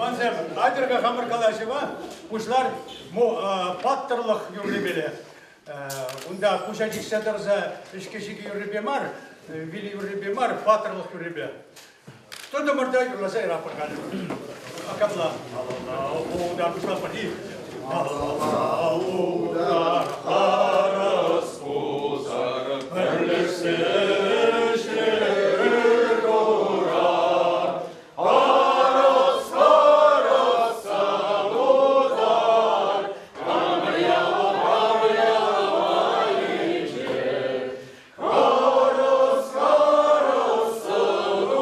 Тӑвансем, атьӑр-ха хамӑр калаҫӑва пуҫлар паттӑрлӑх юррипеле. Унта пуҫа чиксе тӑрса ӗҫкӗ-ҫикӗ юррипе мар, вилӗ юррипе мар, паттӑрлӑх юррипе. Тӑтӑмӑр та юрласа яратпӑр халӗ. Капла. Малалла пуҫлатпӑр-и? Малалла утар, харӑс пусар, пӗрлешсе ӗҫлер курар. Харӑс, харӑс утар, хамӑр яла, хамӑр яла айӗнче. Харӑс, харӑс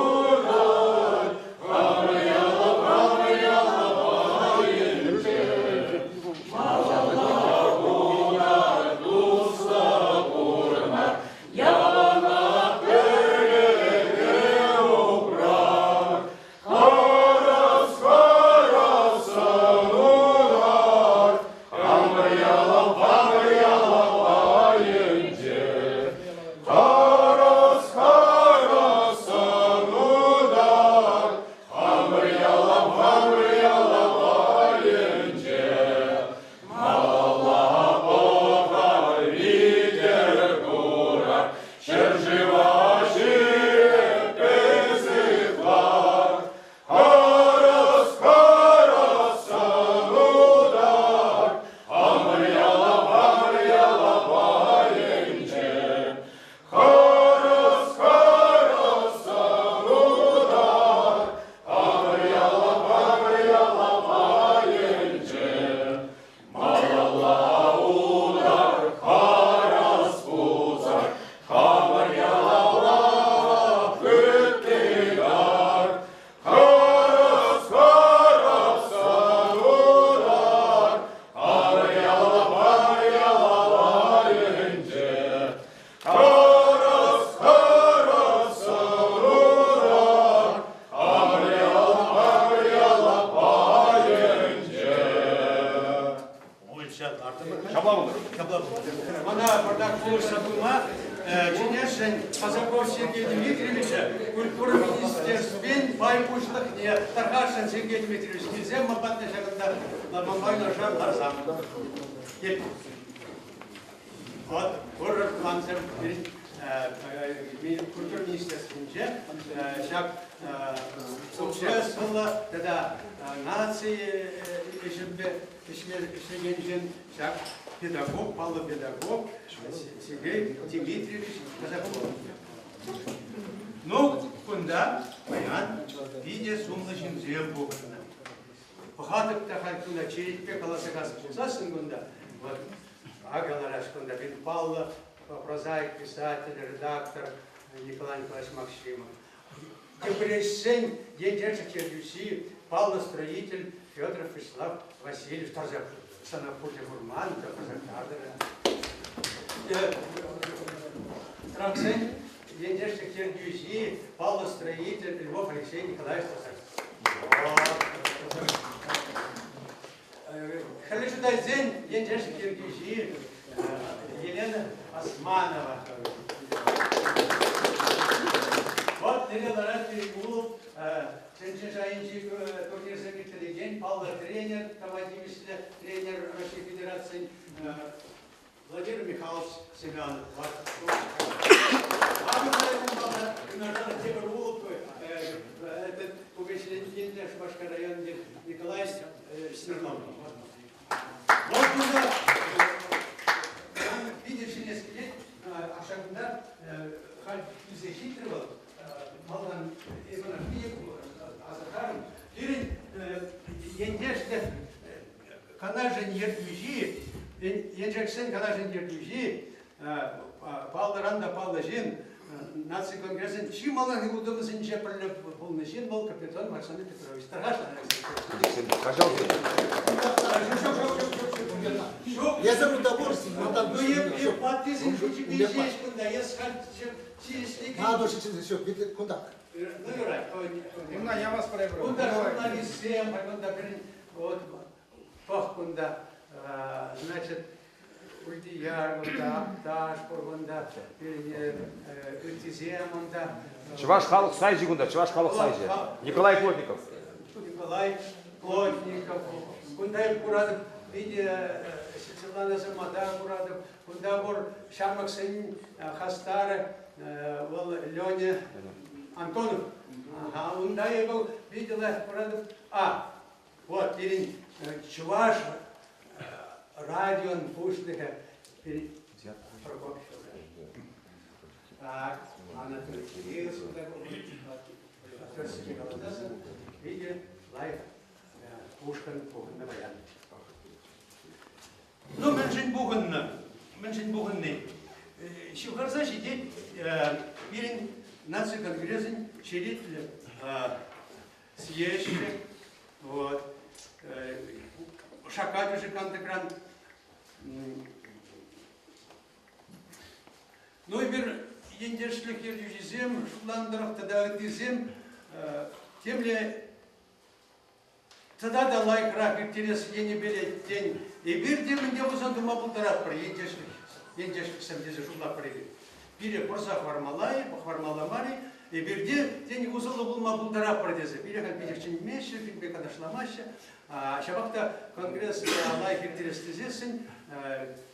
утар, хамӑр яла, хамӑр яла айӗнче. Малалла утар, туслӑ пурӑнар, яланах пӗрлӗхе упрар. Харӑс, харӑс утар, хамӑр яла, хамӑр яла айӗнче. Харӑс, харӑс утар, хамӑр яла, хамӑр яла айӗнче. Малалла пӑхар витӗр курар, ҫӗршыва ҫирӗппӗн сыхлар. Харӑс, харӑс утар, хамӑр яла, хамӑр яла пайӗнче. Харӑс, харӑс утар, хамӑр яла, хамӑр яла пайӗнче. Малалла утар, харӑс пусар, хамӑр ялава хыттытар. Харӑс, харӑс утар, хамӑр яла, хамӑр яла айӗнче. Харӑс, харӑс утар, хамӑр яла, хамӑр яла пайӗнче. Ҫапла пултӑр. Ҫапла пултӑр. Мана пӑртак пулӑшса пыма чӗнесшӗн Казаков Сергей Дмитриевича культура министерствин пай пуҫлӑхне тархасшӑн Сергей Дмитриевич килсем ман патне ҫакӑнта манпа юнашар ларсам. Вот, курӑр, тӑвансем, культура министерствинче ҫак обществӑллӑ тата наци ӗҫӗпе ӗҫлекен ҫын ҫак педагог, паллӑ педагог Сергей Дмитриевич Казаков. Ну, кунта паян питӗ сумлӑ ҫынсем пухӑннӑ. Пӑхатӑп та халь кунта черетпе каласа кас пулсассӑн кунта, вот, акӑ ларас кунта пин паллӑ прозаик, писатель, редактор Николай Николаевич Максимов. Йӗпреҫсен ентешӗх ертӳҫи, паллӑ строитель Федоров Вячеслав Васильев тӑрса сана пурте курман, тӑрса катӑрӗ. Траксен ентешлӗх ертӳҫи, паллӑ строитель Львов Алексей Николаевич тӑрса. Хӗрлӗ Чутайсен ентешлӗх ертӳҫи Елена Османова. Вот лере ларать Перегулов, тӗнче шайӗнчи турнирсем ирттерекен паллӑ тренер, тава тивӗҫлӗ тренер Раҫҫей Федерацийӗн Владимир Михайлович Семенов. Юнашар тепӗр улӑп этот Пугачленкинле Шупашкар районӗнчи Николай Смирнов. Вот кунта питӗ ҫӗнес килет. Ҫакӑнта халь килсе ҫитрӗ вӑл. Малтан эпӗ ӑна питӗ асӑрхарӑм. Пирӗн ентешлӗх Канашӗн ертӳҫи, Еншиксен Канашӗн ертӳҫи, паллӑран та паллӑ ҫын, наци конгресӗн чи малтанхи утӑмӗсенче пӗрле пулнӑ ҫын вӑл Капитон Александр Петрович. Тархасшӑн, Пожалуйста. Ҫук. Эсӗр унта пур, малтан Ну, эп ваттисен шучӗпе ҫеҫ кунта. Эс халь чи ӗҫлекен. А, ҫук, ҫук, кунта. Ну, юрать. Кунта я вас проиграю. Кунта журналистсем, кунта пирӗн Вот пӑх кунта, значит, Ультияр кунта, Акташ пур кунта, ыттисем унта. Чӑваш халӑх сайчӗ кунта, Чӑваш халӑх сайчӗ. Николай Плотников. Николай. Плотников. Кунта эп куратӑп, питӗ Светлана Самата куратӑп. Кунта пур ҫамрӑксен хастарӗ, вӑл Леня Антонов. Ага, унта эпӗ питӗ лайӑх куратӑп. А, вот пирӗн чӑваш радион пуҫлӑхӗ Прокопьев. Так, Анатолий Кириллович питӗ лайӑх ушкӑн пухӑннӑ паян. Ну, мӗншӗн пухӑннӑ? Мӗншӗн пухӑнни? Ҫывхарса ҫитет пирӗн наци конгресӗн черетлӗ съезчӗ. Вот. Шаккатӗшӗ кантӑкран. Ну, эпир ентешлӗх ертӳҫисем шутланӑ тӑрӑх тата ыттисем темле тата та лайӑхрах ирттерес енӗпе тен, эпир те мӗн те пулсан тума пултаратпӑр ентешлӗх, ентешлӗхсем тесе шутлатпӑр эпир. Пире пӑрса хӑвармалла-и, хӑвармалла мар-и, эпир те, тен, усӑллӑ пулма пултаратпӑр тесе. Пире халь питех чӗнмеҫҫӗ, пирӗнпе канашламаҫҫӗ. Ҫапах та конгресс лайӑх ирттерес тесессӗн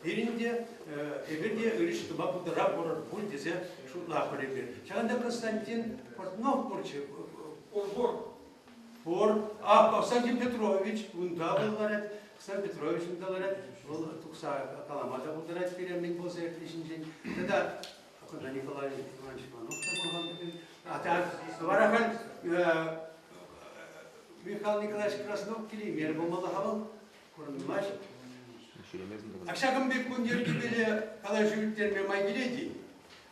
пирӗн те, эпир те ырӑ ӗҫ тума пултаратпӑр пуль тесе шутлатпӑр эпир. Ҫакӑнта Константин Портнов пурччӗ. Пур, пур. Пур. А, Константин Петрович унта вӑл ларать. Константин Петрович унта ларать. Вӑл тухса калама та пултарать пире мӗн пулса иртни ҫинчен. Тата кунта Николай Иванович Иванов та пулман. А так, вара халь Михаил Николаевич Краснов килеймерӗ пулмалла-ха вӑл, курӑнмасть. Ак ҫакӑн пек кун йӗркипеле калаҫу ирттерме май килет-и?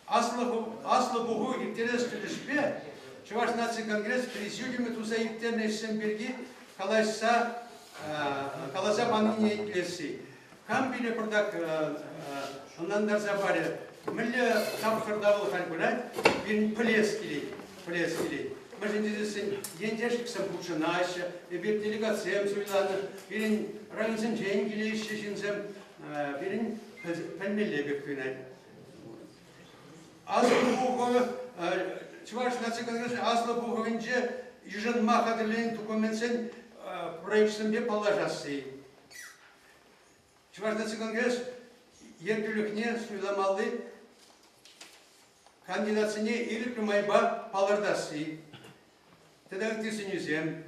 Аслӑ, Аслӑ пуху ирттерес тӗлӗшпе Чӑваш наци конгресс президиумӗ туса ирттернӗ ӗҫсем пирки калаҫса каласа панине итлесси. Кам пире пӑртак ӑнлантарса парӗ, мӗнле тапхӑрта вӑл халь пырать, пирӗн пӗлес килет, пӗлес килет. Мӗншӗн тесессӗн ентешлӗхсем хутшӑнаҫҫӗ, эпир делегатсем суйланӑ, пирӗн районсенчен килеҫҫӗ ҫынсем, пирӗн пӗлмелле пек туйӑнать. Аслӑ пуху Чӑваш наци конгресӗн Аслӑ пухӑвӗнче йышӑнма хатӗрленӗ документсен проекчӗсемпе паллашасси. Чӑваш наци конгресс ертӳлӗхне суйламалли кандидатсене ирӗклӗ майпа палӑртасси тата ытти сӗнӳсем.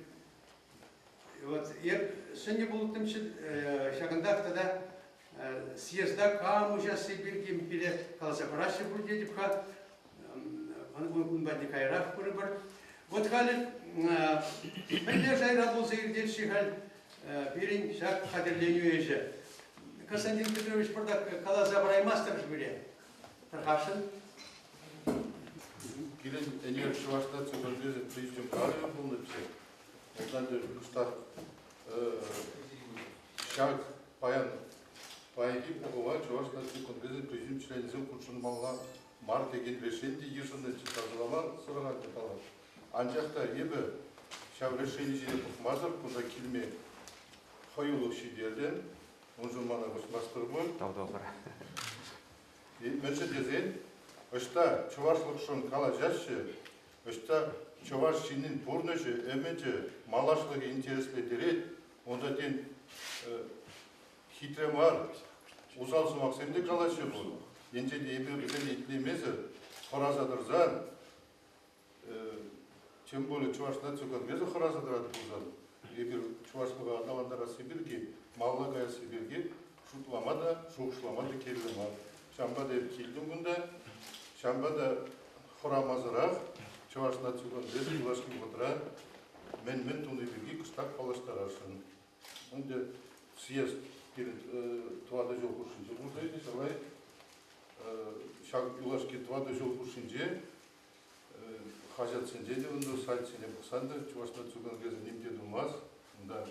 Вот эп сӗннӗ пулӑттӑмччӗ ҫакӑнтах тата съезда кам уҫасси пирки пире каласа параҫҫӗ пуль тетӗп-ха. Ун патне каярах пырӑпӑр. Вот халӗ мӗнле шайра пулса иртет-ши халь пирӗн ҫак хатӗрленӳ ӗҫӗ? Константин Петрович пӑртак каласа параймастӑр-ши пире? Тархасшӑн. Пирӗн ӗнер Чӑваш наци конгресӗн президиум ларӑвӗ пулнӑччӗ. Унтан кӑштах ҫак паян паянхи пухӑва Чӑваш наци конгресӗн президиум членӗсем хутшӑнмалла мар текен решени те йышӑннӑччӗ, сасӑлама сӑрӑхатчӗ паллах. Анчах та эпӗ ҫав решени ҫине пӑхмасӑр кунта килме хӑюлӑх ҫитертӗм. Уншӑн мана вӑрҫмастӑр пуль. Тав-тавпӑр. Мӗншӗн тесен ӑҫта чӑвашлӑхшӑн калаҫаҫҫӗ, ӑҫта чӑваш ҫыннин пурнӑҫӗ, ӗмӗчӗ, малашлӑхӗ интереслентерет, унта тен хитре мар, усал сӑмахсем те калаҫҫӗ пуль. Енчен те эпир вӗсене итлемесӗр хӑраса тӑрсан, тем более Чӑваш наци конгресӗ хӑраса тӑрать пулсан, эпир чӑвашлӑха аталантарасси пирки, малалла каясси пирки шутлама та, шухӑшлама та кирлӗ мар. Ҫавӑнпа та эп килтӗм кунта, ҫавӑнпа та хӑрамасӑрах Чӑваш наци конгресӗ юлашки вӑхӑтра мӗн-мӗн туни пирки кӑштах паллаштарасшӑн. Ӗнтӗ съезд пирӗн тӑватӑ ҫул хушшинче пулса иртнӗ, чылай ҫак юлашки тӑватӑ ҫул хушшинче хаҫатсенче те унта сайтсене пӑхсан та Чӑваш наци конгресӗ ним те тумасть. Унта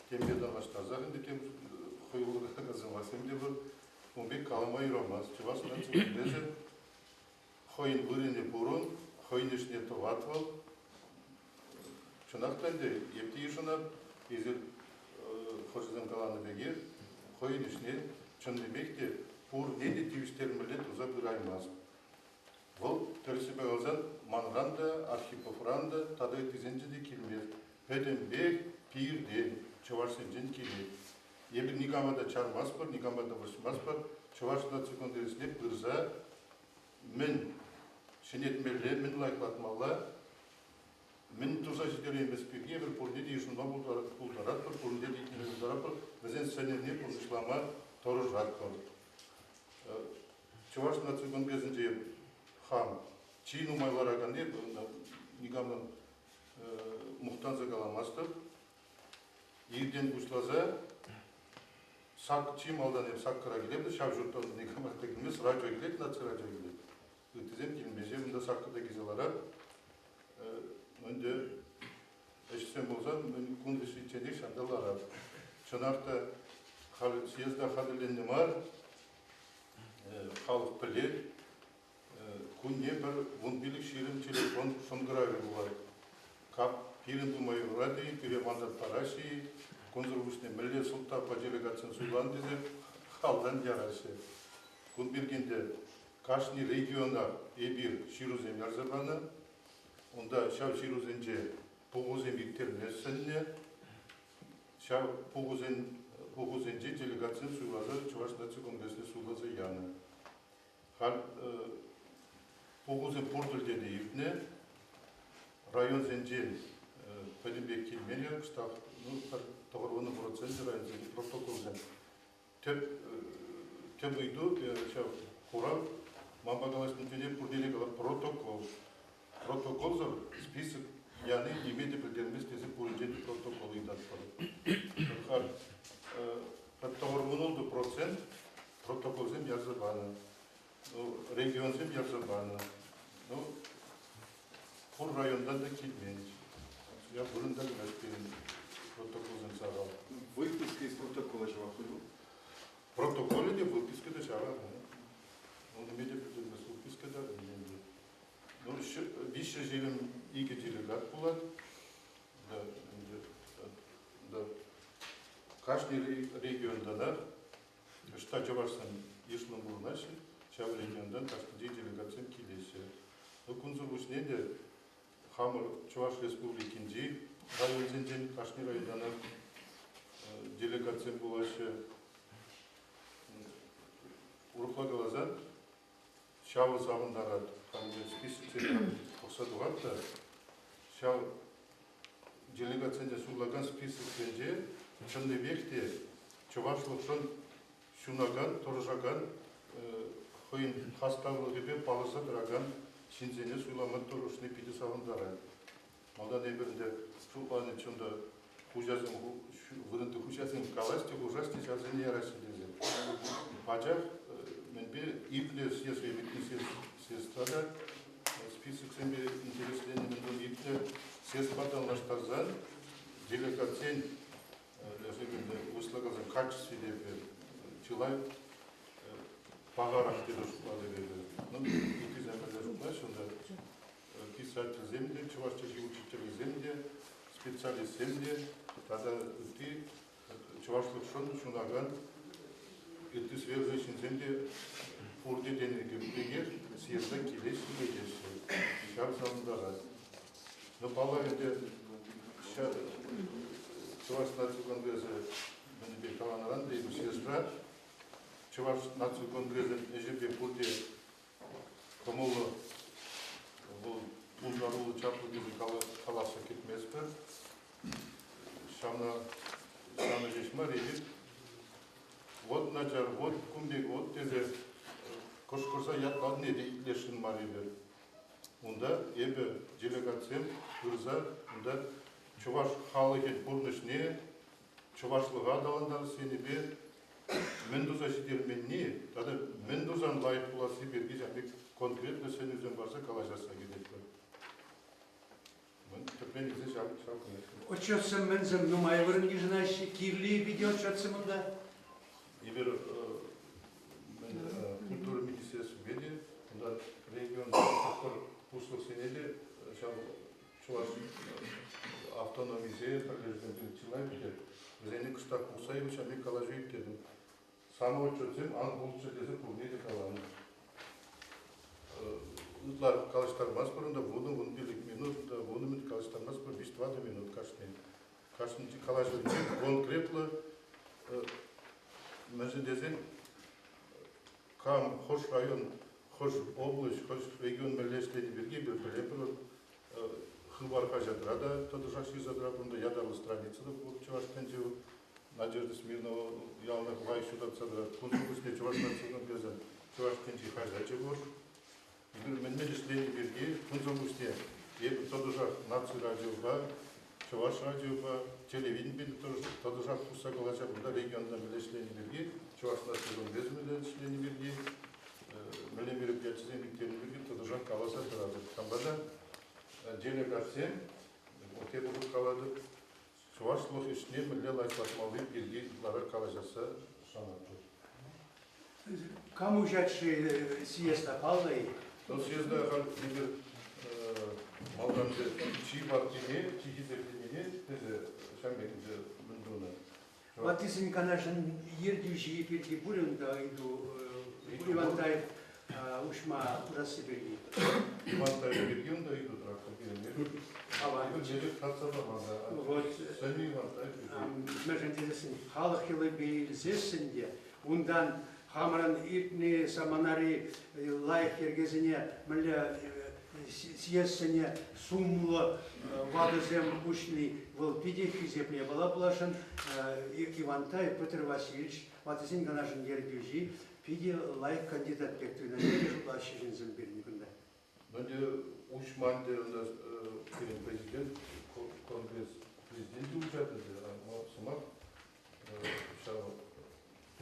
темпе танлаштарсах ӗнтӗ тем хӑюллӑ сӑмахсем те пур. Ун пек калама юрамасть. Чӑваш наци конгресӗ хӑйӗн вырӑнӗ пур ун, хӑйӗн ӗҫне тӑвать вӑл. Чӑнах та ӗнтӗ, эп те йышӑнап, эсир хӑшӗсем каланӑ пекех, хӑйӗн ӗҫне чӑннипех те пурне те тивӗҫтермелле туса пыраймасть. Вӑл, тӗрӗссипе каласан, манран та, Архиповран та тата ыттисенчен те килмест. Пӗтӗмпех пиртен, чӑвашсенчен килет. Эпир никама та чармастпӑр, никама та вӑрҫмастпӑр. Чӑваш наци конгресне пырса мӗн ҫӗнетмелле, мӗн лайӑхлатмалла, мӗн туса ҫитереймес пирки эпир пурне те йышӑнма пултаратпӑр, пурне те итлеме пултаратпӑр, вӗсен сӗнӗвне пурнӑҫлама тӑрӑшатпӑр. Чӑваш наци конгресӗнче хам чи нумай лараканни никамӑн мухтанса каламастӑп. Иртен пуҫласа сак чи малтан эп саккӑра килетӗп, ҫав ҫуртран никама та килмест, радио килет, наци радио килет. Ыттисем килмесе унта саккӑрта килсе ларать. Ӗнтӗ ӗҫсем пулсан кун вӗҫличченех ҫавна ларать. Чӑнах та халь съезда хатӗрленнӗ мар, халӑх пӗлет. Кунне пӗр 15-20 телефон шӑнкӑравӗ пулать. Кап пирӗн тума юрать-и, пире мандат параҫҫӗ-и, кунсӑр пуҫне мӗнле сӑлтавпа делегатсем суйланӑ тесе халтан яраҫҫӗ. Кун пирки ӗнтӗ кашни региона эпир ҫырусем ярса панӑ. Унта ҫав ҫырусенче пухусем ирттерме сӗннӗ. Ҫав пухусенче делегатсем суйласа Чӑваш наци конгресне суйласа янӑ. Халь пухусем пур тӗлте те иртнӗ. Районсенчен пӗтӗмпех килмен, кӑштах, ну, пӗр 90% районсенчи протоколсем. Тӗп ыйту ҫав хурав манпа калаҫнӑ чухне пурне те калать протокол. Протоколсӑр список яни ниме те пӗлтермест тесе пуринчен те протокол ыйтатпӑр. Халь 96% протоколсем ярса панӑ. Ну, регионсем ярса панӑ. Ну, пур районтан та килмен. Я вырӑнта кӑна пирӗн протоколсем сахал. Выписка из протокола ҫавах пуль. Протоколӗ те, выписка та ҫавах. Он ниме те пӗлтермест, выписка та нимӗн. Ну, 322 делегат пулать. Да, да. Кашни регионтанах ӑҫта чӑвашсем йышлӑн пурӑнаҫҫӗ, ҫав регионтан кашнинче делегатсем килеҫҫӗ. Ну, кунсӑр пуҫне те хамӑр Чӑваш Республикинчи районсенчен кашни районтанах делегатсем пулаҫҫӗ. Урӑхла каласан, ҫавӑ савӑнтарать. Халӗ списоксене пӑхса тухать та, ҫав делегатсене суйлакан списоксенче чӑннипех те чӑвашлӑхшӑн ҫунакан, тӑрӑшакан, хӑйӗн хастарлӑхӗпе палӑрса тӑракан ҫынсене суйлама тӑрӑшни питӗ савӑнтарать. Малтан эпир ӗнтӗ шутланӑччӗ унта хуҫасем, вырӑнти хуҫасем калаҫ те хушаҫ те ҫавсене яраҫҫӗ тесе. Пачах мӗнпе иртнӗ съезд, иртнӗ съездра та списоксемпе интересленнӗ мӗн иртнӗ съездпа танлаштарсан делегатсен услугасен качестви те чылай пахарах тесе шутлатӑп эпӗ. Ну, ыттисем пӗрле шутлаҫҫӗ унта писательсем те, чӑваш чӗлхи учителӗсем те, специалистсем те тата ытти чӑвашлӑхшӑн ҫунакан ытти сферӑри ҫынсем те пурте тенӗ пекех съезда килеҫҫӗ те теҫҫӗ. Ҫав савӑнтарать. Ну, паллах ӗнтӗ, Чӑваш наци конгресӗ мӗнпе каланӑран та эпир съездра Чӑваш наци конгресӗн ӗҫӗпе пурте кӑмӑллӑ, вӑл пултаруллӑ, чаплӑ тесе каласса кӗтместпӗр. Ҫавна ҫавна ҫеҫ мар, эпир вот начар, вот кун пек, вот тесе кӑшкӑрса ятланни те итлесшӗн мар эпир. Унта эпӗ делегатсем пырса унта чӑваш халӑхӗн пурнӑҫне, чӑвашлӑха аталантарас енӗпе мӗн туса ҫитерменни тата мӗн тусан лайӑх пуласси пирки ҫак пек конкретлӑ сӗнӳсем парса калаҫасса кӗтетпӗр. Тӗпрен илсе ҫав ҫав Отчетсем мӗнсем нумай вырӑн йышӑнаҫҫӗ, кирлӗ питӗ отчетсем унта? Эпир культура министерствипе те, унта регионти хӑш-пӗр пуҫлӑхсене те ҫав чӑваш автономисем пӗрлешӳсем чылай пӗлет. Вӗсене кӑштах пухса ҫав пек калаҫу ирттертӗм. Самоотчетсем ан пулччӑр тесе пурне те каланӑ. Ытла калаҫтармастпӑр унта 10-15 минут, 10 минут калаҫтармастпӑр, 3-4 минут кашни. Кашни калаҫӑвӗнче конкретлӑ мӗншӗн тесен кам хӑш район, хӑш облаҫ, хӑш регион мӗнле ӗҫлени пирки эпир пӗлетпӗр. Хыпар хаҫатра та тӑтӑшах ҫырса тӑратпӑр, унта ятарлӑ страница та пур Чӑваш тӗнчи. Надежда Смирнова яланах лайӑх ҫутатса тӑрать. Кунсӑр пуҫне Чӑваш наци конгресӗн Чӑваш тӗнчи хаҫачӗ пур. Эпир мӗн-мӗн ӗҫлени пирки кунсӑр пуҫне эпир тӑтӑшах наци радиопа, чӑваш радиопа, телевиденипе тӑтӑшах тухса калаҫа кунта регионта мӗнле ӗҫлени пирки, Чӑваш наци конгресӗ мӗнле ӗҫлени пирки, мӗнле мероприятисем ирттерни пирки тӑтӑшах каласа тӑратӑп. Ҫавӑнпа та делегатсем, тепӗр хут калатӑп, чӑвашлӑх ӗҫне мӗнле лайӑхлатмалли пирки ытларах калаҫасса шанатпӑр. Кам уҫать-ши съезда, паллӑ-и? Ну, съезда халь эпир малтан чи ваттине, чи хисеплине тесе ҫав пек мӗн тунӑ. Ваттисен канашӗн ертӳҫи пирки пур унта ыйту Ивантаев уҫма хушасси пирки. Ивантаев пирки унта ыйту тӑратнӑ пирӗн. Эпир татса паман та. Вот. Сӗнӳ Ивантаев пирки. Мӗншӗн тесессӗн халӑх йӑлипе илсессӗн те унтан хамӑрӑн иртнӗ саманари лайӑх йӗркесене мӗнле съездсене сумлӑ ватӑсем уҫни вӑл питӗ хисеплӗ япала пуласшӑн. Ивантай Петр Васильевич ватӑсен канашӗн ертӳҫи питӗ лайӑх кандидат пек туйӑнать. Питӗ шутлаҫҫӗ ҫынсем пирӗн кунта. Ну, ӗнтӗ уҫман те унта пирӗн президент, конгресс президенчӗ уҫать ӗнтӗ. Сӑмах ҫав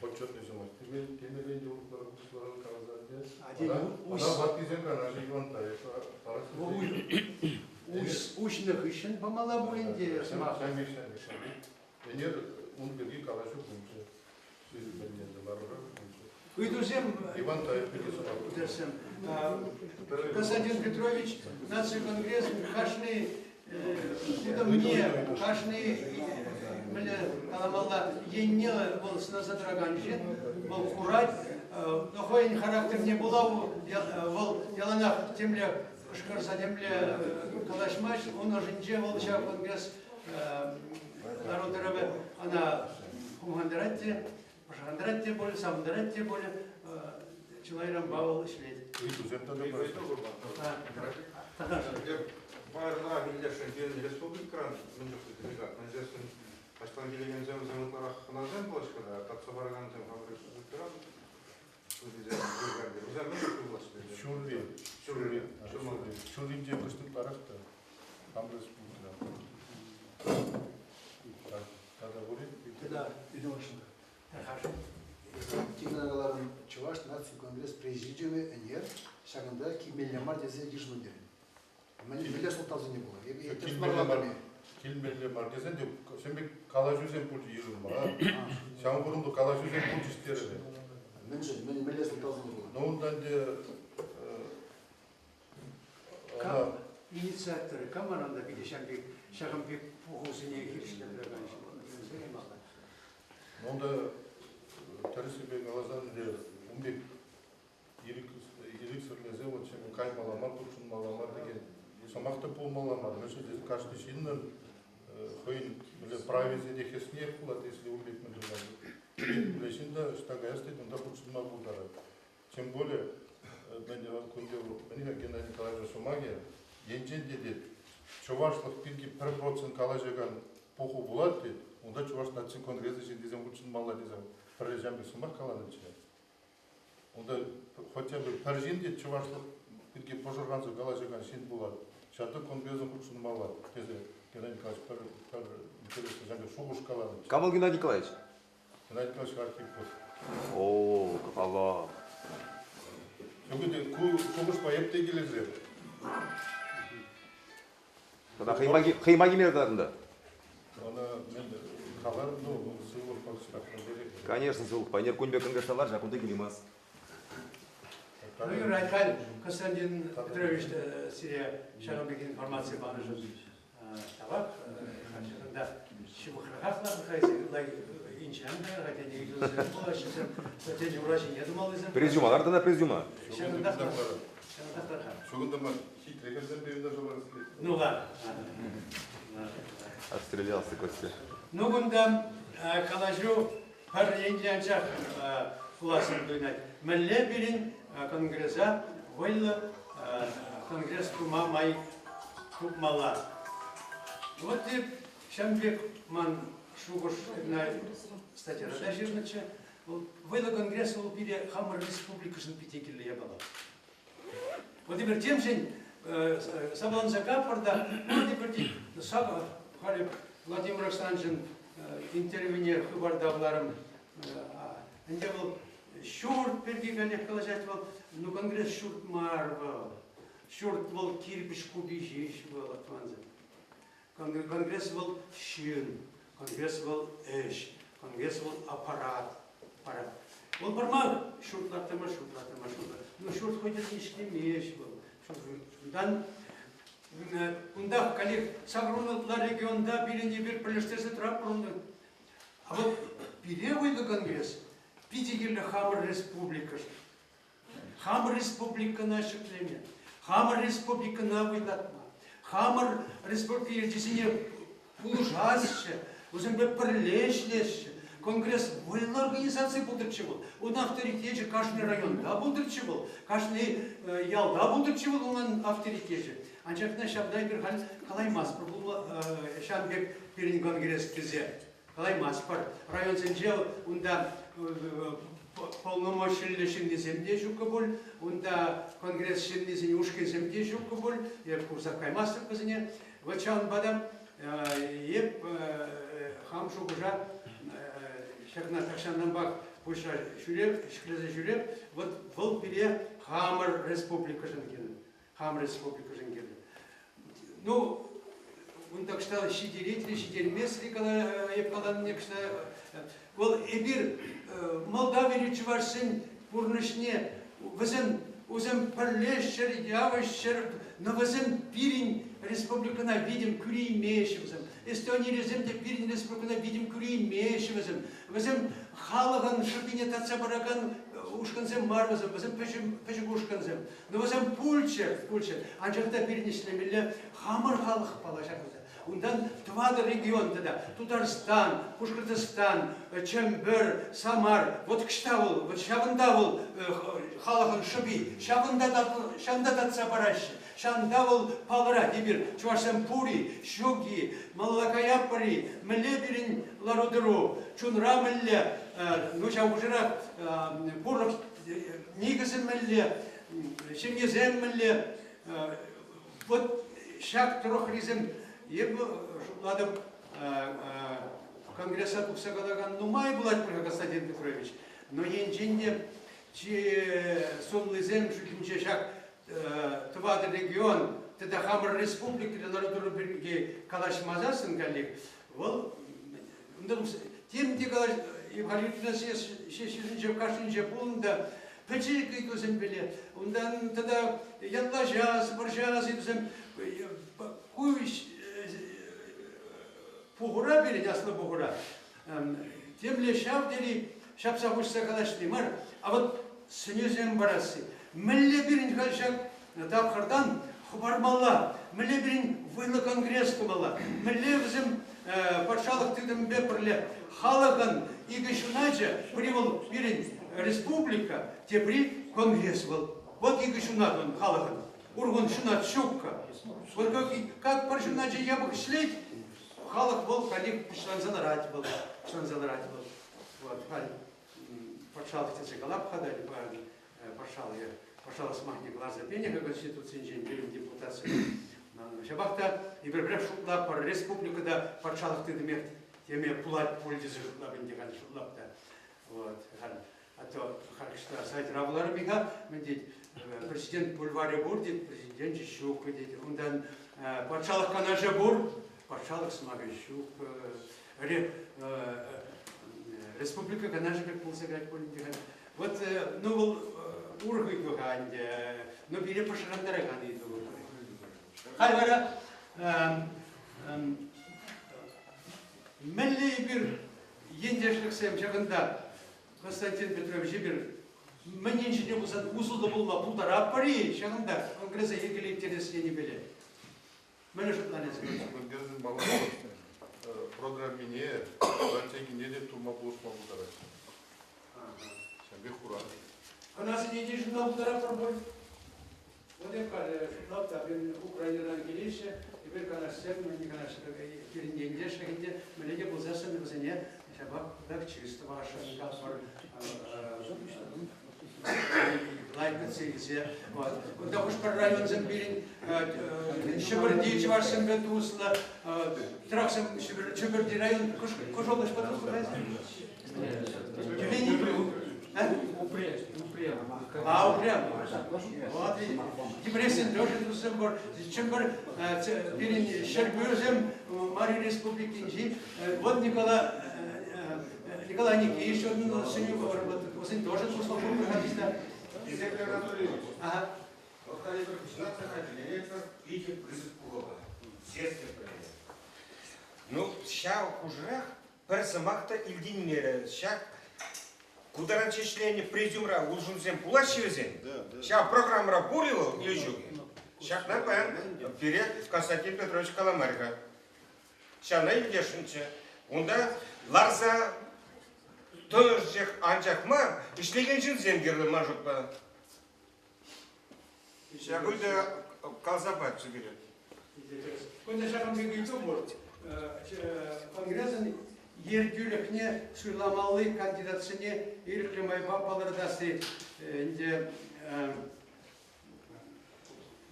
почетный сӑмах темелле те урӑхларах пуҫларах каласан те. Ӑна ваттисен канашӗ Ивантаев Уҫнӑ хыҫҫӑн памалла пулин те сӑмах. Ӗнер ун пирки калаҫу пулчӗ. Ларура пулчӗ. Ыйтусем Иван Таев пирки сӑмах. Константин Петрович наци конгресс кашни утӑмне, кашни мӗнле каламалла енне вӑл сӑнаса тӑракан ҫын, вӑл курать, хӑйӗн характерне пула вӑл яланах темле кӑшкӑрса темле калаҫмасть, ун ӑшӗнче вӑл ҫав конгресс лару-тӑрӑвӗ ӑна хумхантарать те, пӑшӑрхантарать те пулӗ, савӑнтарать те пулӗ, чылайранпа вӑл ӗҫлет. Ыйтусем тата Байрӑнрах илесшӗн пирӗн республикӑран мӗн чухлӗ делегат? Мӗншӗн таҫтан килекенсем вӗсем ытларах хӑнасем пулаҫҫӗ та, татса паракансем хамӑр республикӑран вӗсем мӗн чухлӗ пулаҫҫӗ? Ҫурри. Ҫурри. Ҫурринче кӑшт ытларах та хамӑр республикӑра. Тата пур-и? Тата Тихӑна каларӑм, Чӑваш наци конгресс президиумӗ ӗнер ҫакӑнта килмелле мар тесе йышӑну терӗм. Мӗнле сӑлтавсене пула? Эпӗ тӗрӗс мар Килмелле мар тесен те ҫын пек калаҫусем пулчӗ йышӑнма. Ҫавӑн вырӑнлӑ калаҫусем пулчӗҫ терӗ. Мӗншӗн? Мӗнле сӑлтавсене пула? Ну, унтан те Кам инициаторӗ, кам вара питӗ ҫакӑн пек пухусене хирӗҫле тӑракан ҫынсем мала? Унта тӗрӗссипе каласан ӗнтӗ ун пек ирӗксӗрлесе вот ҫӗнӗ каймалла мар, хутшӑнмалла мар текен сӑмах та пулмалла мар. Мӗншӗн тесен кашни ҫыннӑн хӑйӗн прависене хӗснех пулать, если ун пек мӗн тусан. Мӗнле ҫын та ӑҫта каяс тет, унта хутшӑнма пултарать. Тем более, кунти Геннадий Николаевич сӑмахӗ, енчен те тет, чӑвашлӑх пирки 1% калаҫакан пуху пулать тет, унта Чӑваш наци конгресӗ ҫыннисем хутшӑнмалла тесе пӗрре ҫам пек сӑмах каланӑччӗ. Унта хотя бы пӗр ҫын те чӑвашлӑх пирки пӑшӑрханса калаҫакан ҫын пулать. Ҫавна конгресӗ хутшӑнмалла тесе Геннадий Николаевич пӗр, пӗр интереслӗ ҫам пек шухӑш каланӑччӗ. Кам вӑл Геннадий Николаевич? Геннадий Николаевич Архипов. О, алла. Ку шухӑшпа эп те килӗшеп. Тата хӑйма килме тытатӑн Ӑна мен калар, ну, сывлӑхпа Конечно, сывлӑхпа. Ӗнер кун пек кӑнкӑшса ларчӗ, а кунта килеймас. Ну, юрать, халь Константин Петрович сире ҫакӑн пек информаци панӑшӑн тавах. Ҫакӑнта ҫывӑхрахах ларнӑ-ха инҫен та, тен, ыйтусем пулаҫҫӗ, тен, ура ҫине тумаллисем. Президиума лартӑн та президиума. Ҫакӑнтах ҫакӑнтах лар-ха. Ҫакӑнта мар, хитре хӗрсем те юнашар ларас килет. Ну ладно. Отстрелялся Костя. Ну, кунта калаҫу пӗр енче анчах пулассӑн туйӑнать. Мӗнле пирӗн конгреса вӑйлӑ конгресс тума май тупмалла? Вот эп ҫавӑн пек ман шухӑш статьяра та ҫырнӑччӗ. Вӑйлӑ конгресс вӑл пире хамӑр республикӑшӑн питӗ кирлӗ япала. Вот эпир темшӗн савланса капӑр та, вот эпир халӗ Владимир Александровичӑн интервьюне хыпарта кӑларӑм. Ӗнтӗ вӑл ҫурт пирки каллех калаҫать вӑл. Ну, конгресс ҫурт мар вӑл. Ҫурт вӑл кирпӗч купи ҫеҫ вӑл, тӑвансем. Конгресс вӑл ҫын, конгресс вӑл ӗҫ, конгресс вӑл аппарат. Аппарат. Вӑл пӗрмай ҫурт лартрӑмӑр, ҫурт лартрӑмӑр, ҫурт. Ну, ҫурт хӑй тӗллӗн ӗҫлемест вӑл. Унтан кунтах каллех саккунлӑ регионта пирӗн эпир пӗрлештерсе тӑратпӑр унта. А вот пире вӑйлӑ конгресс питӗ кирлӗ хамӑр республикӑшӑн. Хамӑр республикӑна ҫӗклеме, хамӑр республикӑна вӑйлатма, хамӑр республика ертӳҫине пулӑшасчӗ, вӗсемпе пӗрле ӗҫлесчӗ. Конгресс вӑйлӑ организаци пултӑрччӗ вӑл. Ун авторитечӗ кашни районта пултӑрччӗ вӑл, кашни ялта пултӑрччӗ вӑл унӑн авторитечӗ. Анчах та ҫавна эпир халь калаймастпӑр ҫавӑн пек пирӗн конгресс тесе. Калаймастпӑр. Районсенче унта полномочиллӗ ҫыннисем те ҫуккӑ пуль, унта конгресс ҫыннисен ушкӑнсем те ҫуккӑ пуль, эп курсах каймастӑп вӗсене. Вот ҫавӑнпа та эп хам шухӑша ҫакна тахҫантанпах пуҫра ҫӳреп, ҫӗклесе ҫӳреп, вот вӑл пире хамӑр республикӑшӑн кирлӗ. Хамӑр республикӑшӑн кирлӗ. Ну, унта кӑшта ҫитерет-ли, ҫитермест-ли эп каланине кӑшта. Вӑл эпир Молдавири чӑвашсен пурнӑҫне вӗсем вӗсем пӗрлешчӗр, явӑҫчӑр, но вӗсем пирӗн республикӑна витӗм кӳреймеҫҫӗ вӗсем. Эстонирисем те пирӗн республикӑна витӗм кӳреймеҫҫӗ вӗсем. Вӗсем халӑхӑн шӑпине татса паракан ушкӑнсем мар вӗсем, вӗсем пӗчӗк ушкӑнсем. Ну вӗсем пулчӗ, пулчӗ. Анчах та пирӗн ӗҫлемелле хамӑр халӑхпала ҫакӑнса. Унтан тӑватӑ регион тата Тутарстан, Пушкӑртстан, Чӗмпӗр, Самар. Вот кӑҫта вӑл, вот ҫавӑнта вӑл халӑхӑн шӑпи, ҫавӑнта, ҫавӑнта татса параҫҫӗ. Ҫавӑнта вӑл палӑрать эпир чӑвашсем пур-и, ҫук-и, малалла каятпӑр-и, мӗнле пирӗн лару-тӑру, чунра мӗнле, ну ҫав хушӑрах пурлӑх никӗсӗ мӗнле, ҫемьесем мӗнле. Вот ҫак тӑрӑхрисем, эпӗ шутлатӑп, конгресса тухса калакан нумай пулать пуль Константин Петрович. Но енчен те чи сумлисем шутӗнче ҫак тӑватӑ регион тата хамӑр республикӑри лару-тӑру пирки калаҫмасассӑн каллех, вӑл тем те калаҫ, ҫеҫ кашнинче пулнӑ та пӗчӗк ыйтусемпеле, унтан тата ятлаҫас, вӑрҫас ыйтусем ку пухура пирӗн, аслӑ пухура, темле ҫав тери ҫапса хуҫса калаҫни мар, а вот сӗнӳсем парасси. Мӗнле пирӗн халь ҫак тапхӑртан хӑпармалла, мӗнле пирӗн вӑйлӑ конгресс тумалла, мӗнле вӗсем патшалӑх тытӑмӗпе пӗрле халӑхӑн икӗ ҫуначӗ, пӗри вӑл пирӗн республика, тепри конгресс вӑл. Вот икӗ ҫунат ун халӑхӑн. Урхун ҫунат ҫуккӑ. Вот как, как пӗр ҫуначӗ япӑх ӗҫлет, халӑх вӑл халех пуҫланса ларать вӑл, пуҫланса ларать вӑл. Вот, халь патшалӑх тесе калап-ха та, патшалӑхӗ, патшалӑх сӑмахне кӑларса пенӗ-ха Конституцинчен пирӗн депутатсем. Ҫапах та эпир пӗрех шутлатпӑр, республика та патшалӑх тытӑмех теме пулать пуль тесе шутлап ӗнтӗ халь шутлап та. Вот, халь, а то халь сайтра вуларӑм-и-ха, мӗн тет, президент бульварӗ пур тет, президенчӗ ҫук тет. Унтан патшалӑх канашӗ пур, патшалӑх сӑмахӗ ҫук. Республика канашӗ пек пулса каять пуль ӗнтӗ халь. Вот, ну вӑл урӑх ыйту-ха ӗнтӗ. Но пире пӑшӑрхантаракан ыйту. Халь вара мӗнле эпир ентешлӗхсем ҫакӑнта Константин Петрович эпир мӗн енчен пулсан усӑллӑ пулма пултаратпӑр-и ҫакӑнта конгресса йӗркелеттерес енӗпеле? Мӗнле шутланӑ эсир? программине, стратегине те тума пулӑшма пултарать. Ҫавӑн пек хуран. Хӑнасене йышӑнма пултаратпӑр пуль. Вот эп халӗ шутлап та, пирӗн Украинӑран килеҫҫӗ, эпир канашсем, канаш пирӗн ентешлӗх ӗнтӗ, мӗнле те пулсассӑн вӗсене ҫапах так чыс тӑвасшӑн капӑр лайк кӗтсе илсе. Вот. Кунта хӑш-пӗр районсем пирӗн Ҫӗпӗрти чӑвашсемпе туслӑ, Траксем Ҫӗпӗрти район хӑш облаҫпа туслӑ Тюмени? Упрем. Упрем. А, упрям. Вот, Депрессин тоже туссем пур. Чӗмпӗр пирӗн Ҫӗрпӳсем Мари Республикинчи. Вот Николай Николай Никитич сӗнӳ вӗсен тоже туслӑ пур-ха. Хисеплӗ Анатолий Ильич. Ага. Вӑл халӗ пӗр пуҫланса хатӗрленетпӗр питӗ пысӑк пухӑва. Съезд йӗркелеме. Ну, ҫав хушӑрах пӗр сӑмах та илтӗнмерӗ. Ҫак ку таранччен ӗҫленӗ президиумра улшӑнусем пулаҫҫӗ вӗсен? Ҫав программӑра пур-и вӑл или ҫук-и? Ҫакна паян пире Константин Петрович каламарӗ-ха. Ҫавна илтесшӗнччӗ. Унта ларса тӑнӑҫ анчах мар, ӗҫлекен ҫынсем кирлӗ ман шутпа. Ҫак ыйту каласа пачӗ пире. Кунта ҫакӑн пек ыйту пур. Конгресӑн ертӳлӗхне суйламалли кандидатсене ирӗклӗ майпа палӑртасси ӗнтӗ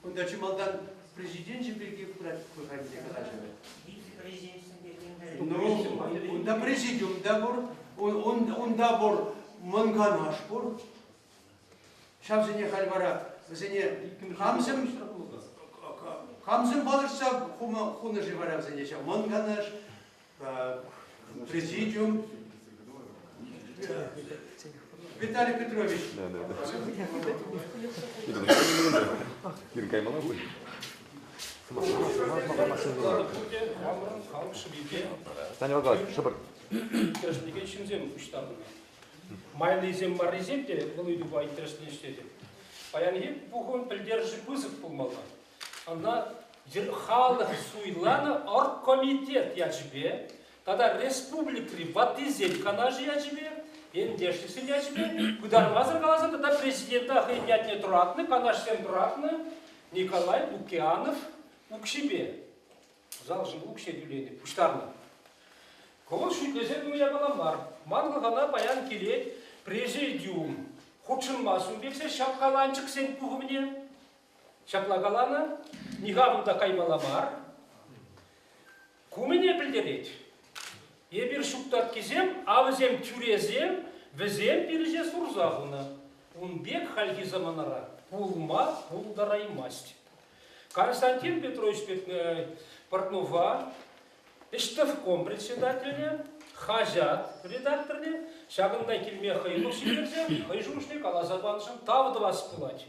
кунта чи малтан президенчӗ пирки калаҫӑвӗ. Ну, унта президиум та пур, унта пур мӑн канаш пур. Ҫавсене халь вара вӗсене камсем камсем палӑртса хунӑ-ши вара вӗсене ҫав мӑн канаш, президиум. Виталий Петрович. Да, да, да. Пирӗн каймалла пуль. Саня Николаевич, шӑпӑр. Кӗрешнекен ҫынсем пуҫтарнӑ. Майлисем маррисем те вӑл ыйтупа интересленеҫҫӗ. Паянхи пухӑвӑн пӗлтерӗшӗ пысӑк пулмалла. Ӑна халӑх суйланӑ оргкомитет ячӗпе тата республикӑри ваттисен канашӗ ячӗпе, ентешлӗхсен ячӗпе пытармасӑр каласан тата президента хӑйӗн ятне тӑратнӑ, канашсем тӑратнӑ Николай Лукианов укҫипе залшӑн укҫа тӳленӗ, пуҫтарнӑ. Кӑвӑл шӳтлесе тунӑ япала мар. Ман хӑлхана паян килет президиум. Хутшӑнма сунпексе ҫапкаланчӑксен пухӑвне. Ҫапла каланӑ, никамӑн та каймалла мар. Ку мӗне пӗлтерет? Эпир ҫуктарккисем, а вӗсем тӳресем, вӗсем пирӗҫе сурса хунӑ. Ун пек хальхи саманара пулма пултараймасть. Константин Петрович Портнова ӗҫтӑвком председателне, хаҫат редакторне ҫакӑнта килме хӑюлӑх ҫитерсе хӑй шухӑшне каласа панӑшӑн тав тӑвас пулать.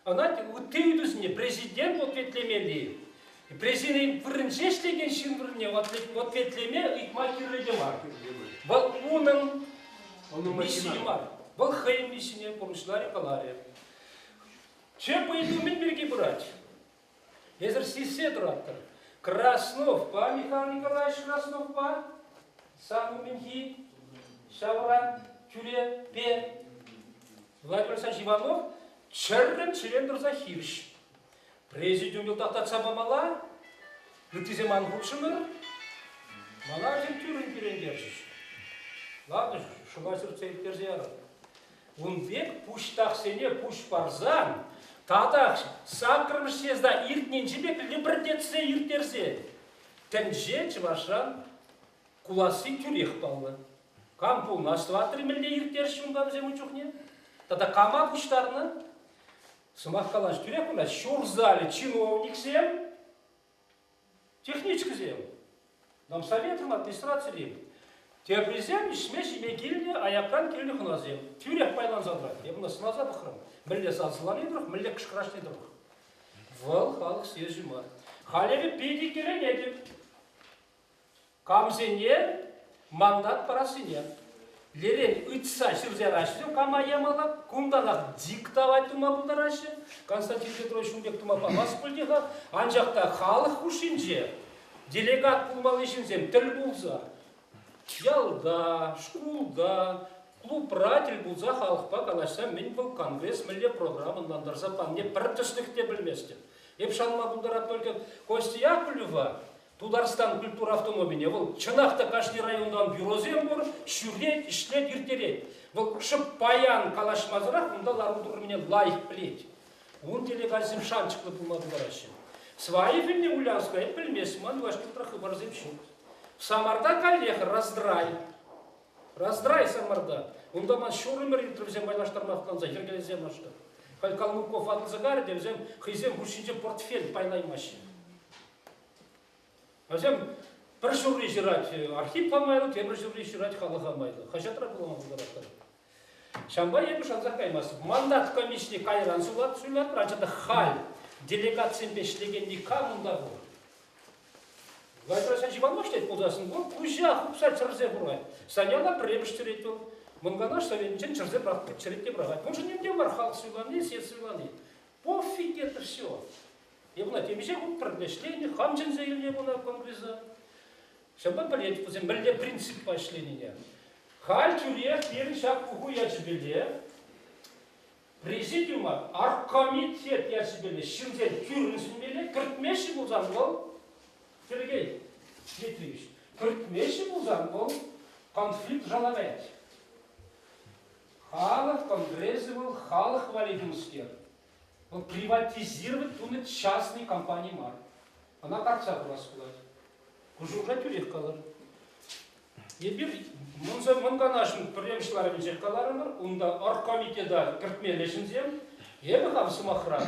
Ӑна ытти ыйтусене президент ответлемелли, президент вырӑнче ӗҫлекен ҫын вырӑнне ответлеме ыйтма кирлӗ те мар. Вӑл унӑн миссийӗ мар. Вӑл хӑйӗн миссине пурнӑҫларӗ каларӗ. Чеп ыйту мӗн пирки пырать? Эсӗр сиссе тӑраттӑр. Красновпа, Михаил Николаевич Красновпа сан умӗнхи ҫавра тӳрепе Владимир Александрович Иванов чӗррӗн чӗрен тӑрса хирӗҫ. Президиум йӑлтах татса памалла, ыттисем ан хутшӑнӑр. Мана вӗсем тӳррӗн кӳрентерчӗҫ. Ладно, шӑла сӳртсе ирттерсе ярӑр. Ун пек пуҫтахсене пуҫ парсан татах саккӑрмӗш съезда иртнинчи пек лӗпӗртетсе ирттерсе тӗнче чӑвашран куласси тӳрех паллӑ. Кам пулнӑ астӑватӑр мӗнле ирттерчӗҫ унта вӗсем ун чухне? Тата кама пуҫтарнӑ? Сӑмах калаҫ тӳрех кунта ҫур залӗ чиновниксем, Техничкӑсем нам советом администрацири теприсем ӗҫме-ҫиме килнӗ, аякран килнӗ хӑнасем. Тӳрех пайланса тӑрать. Эп ӑна сӑнаса пӑхрӑм. Мӗнле сасӑлани тӑрӑх, мӗнле кӑшкӑрашни тӑрӑх. Вӑл халӑх съезчӗ мар. Халь эпӗ питӗ иккӗленетӗп. Камсене мандат парассине. Лерен ыйтса ҫырса яраҫҫӗ, кама ямалла, кунтанах диктовать тума пултараҫҫӗ. Константин Петрович ун пек тума памасть пуль те-ха. Анчах та халӑх хушшинче. Делегат пулмалли ҫынсем тӗл пулса ялта, шкулта, клубра тӗл пулса халӑхпа калаҫса мӗн вӑл конгресс, мӗнле программа ӑнлантарса панине пӗр тӗслӗх те пӗлместӗп. Эп шанма пултарап только Костя Яковлева, Тутарстан культура автономине. Вӑл чӑнах та кашни районтан бюросем пур, ҫӳрет, ӗҫлет, ирттерет. Вӑл шӑп паян калаҫмасӑрах унта лару-тӑрӑвне лайӑх пӗлет. Ун делегачӗсем шанчӑклӑ пулма пултараҫҫӗ. Сваев ӗнтӗ Ульяновская пӗлмест, ман юлашки вӑхӑтра хыпарсем ҫук. Самарта каллех раздрай. Раздрай Самарта. Унта ман ҫур ӗмӗр иртрӗ вӗсем майлаштарма хӑтланса, йӗркелесе машина. Халь Калмыков ватӑлса карӗ те вӗсем хӑйсем хушшинче портфель пайлаймаҫҫӗ. Вӗсем пӗр ҫурри ҫырать Архипа майлӑ, тепӗр ҫурри ҫырать халӑха майлӑ. Хаҫатра вулама пултаратӑр. Ҫавӑнпа эпӗ шансах каймастӑп. Мандат комиссине кайран суйлатпӑр, анчах та халь делегатсемпе ӗҫлекен никам унта пур. Владимир Иванов ӗҫлет пулсассӑн, вӑл куҫа хупса чӗрсе хурать. Саняна пӗрремӗш чӗрет вӑл. Мӑнканаш советӗнчен чӗрсе чӗрет те пӑрахать. Уншӑн ним те мар халӑх суйлани, съезд суйлани. Пофиг это все. Эп ӑна темиҫе хут пӗрле ӗҫленӗ, хам чӗнсе илнӗ эп ӑна конгреса. Ҫавӑнпа пӗлет вӗсем мӗнле принциппа ӗҫленине. Халь тӳрех пирӗн ҫак пуху ячӗпеле президиума оргкомитет ячӗпеле ҫынсен тӳррӗн сӗнмелле, кӗртмеҫҫӗ пулсан вӑл, Сергей Дмитриевич, кӗртмеҫҫӗ пулсан вӑл конфликт жалаять. Халӑх конгресӗ вӑл халӑх валли тунӑскер. Вӑл приватизировать тунӑ частный компани мар. Ӑна картса хурас пулать. Ку шухӑша тӳрех калӑр. Эпир Мӑн Канашӑн пӗрремӗш ларӑвӗнчех каларӑмӑр, унта оргкомитета кӗртмелле ҫынсем. Эпӗ хам сӑмахран,